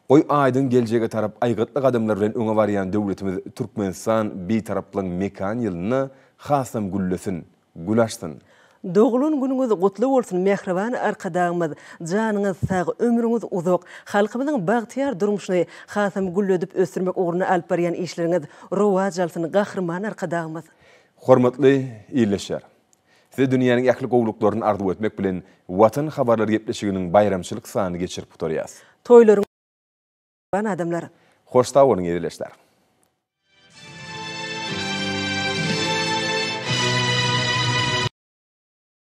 Goý, aýdyň geljege tarap aýgytly gadamlar bilen öňe barýan döwletimiz Türkmenistan Bitaraplygyň mekan ýylynda hasam güllesin, gül açsyn! Doglan günüňiz gutly bolsun mähriban Arkadagymyz! Janyňyz sag, ömrüňiz uzak, halkymyzyň bagtyýar durmuşyny hasam gülledip ösdürmek ugrunda alyp barýan işleriňiz rowaç alsyn Gahryman Arkadagymyz! Hormatly ildeşler! Size dünýäniň ähli gowulyklaryny arzuw etmek bilen Watan habarlary gepleşiginiň baýramçylyk sanyny geçirip gutarýas. Toýlaryň adamlar. Hoş sag boluň ildeşler!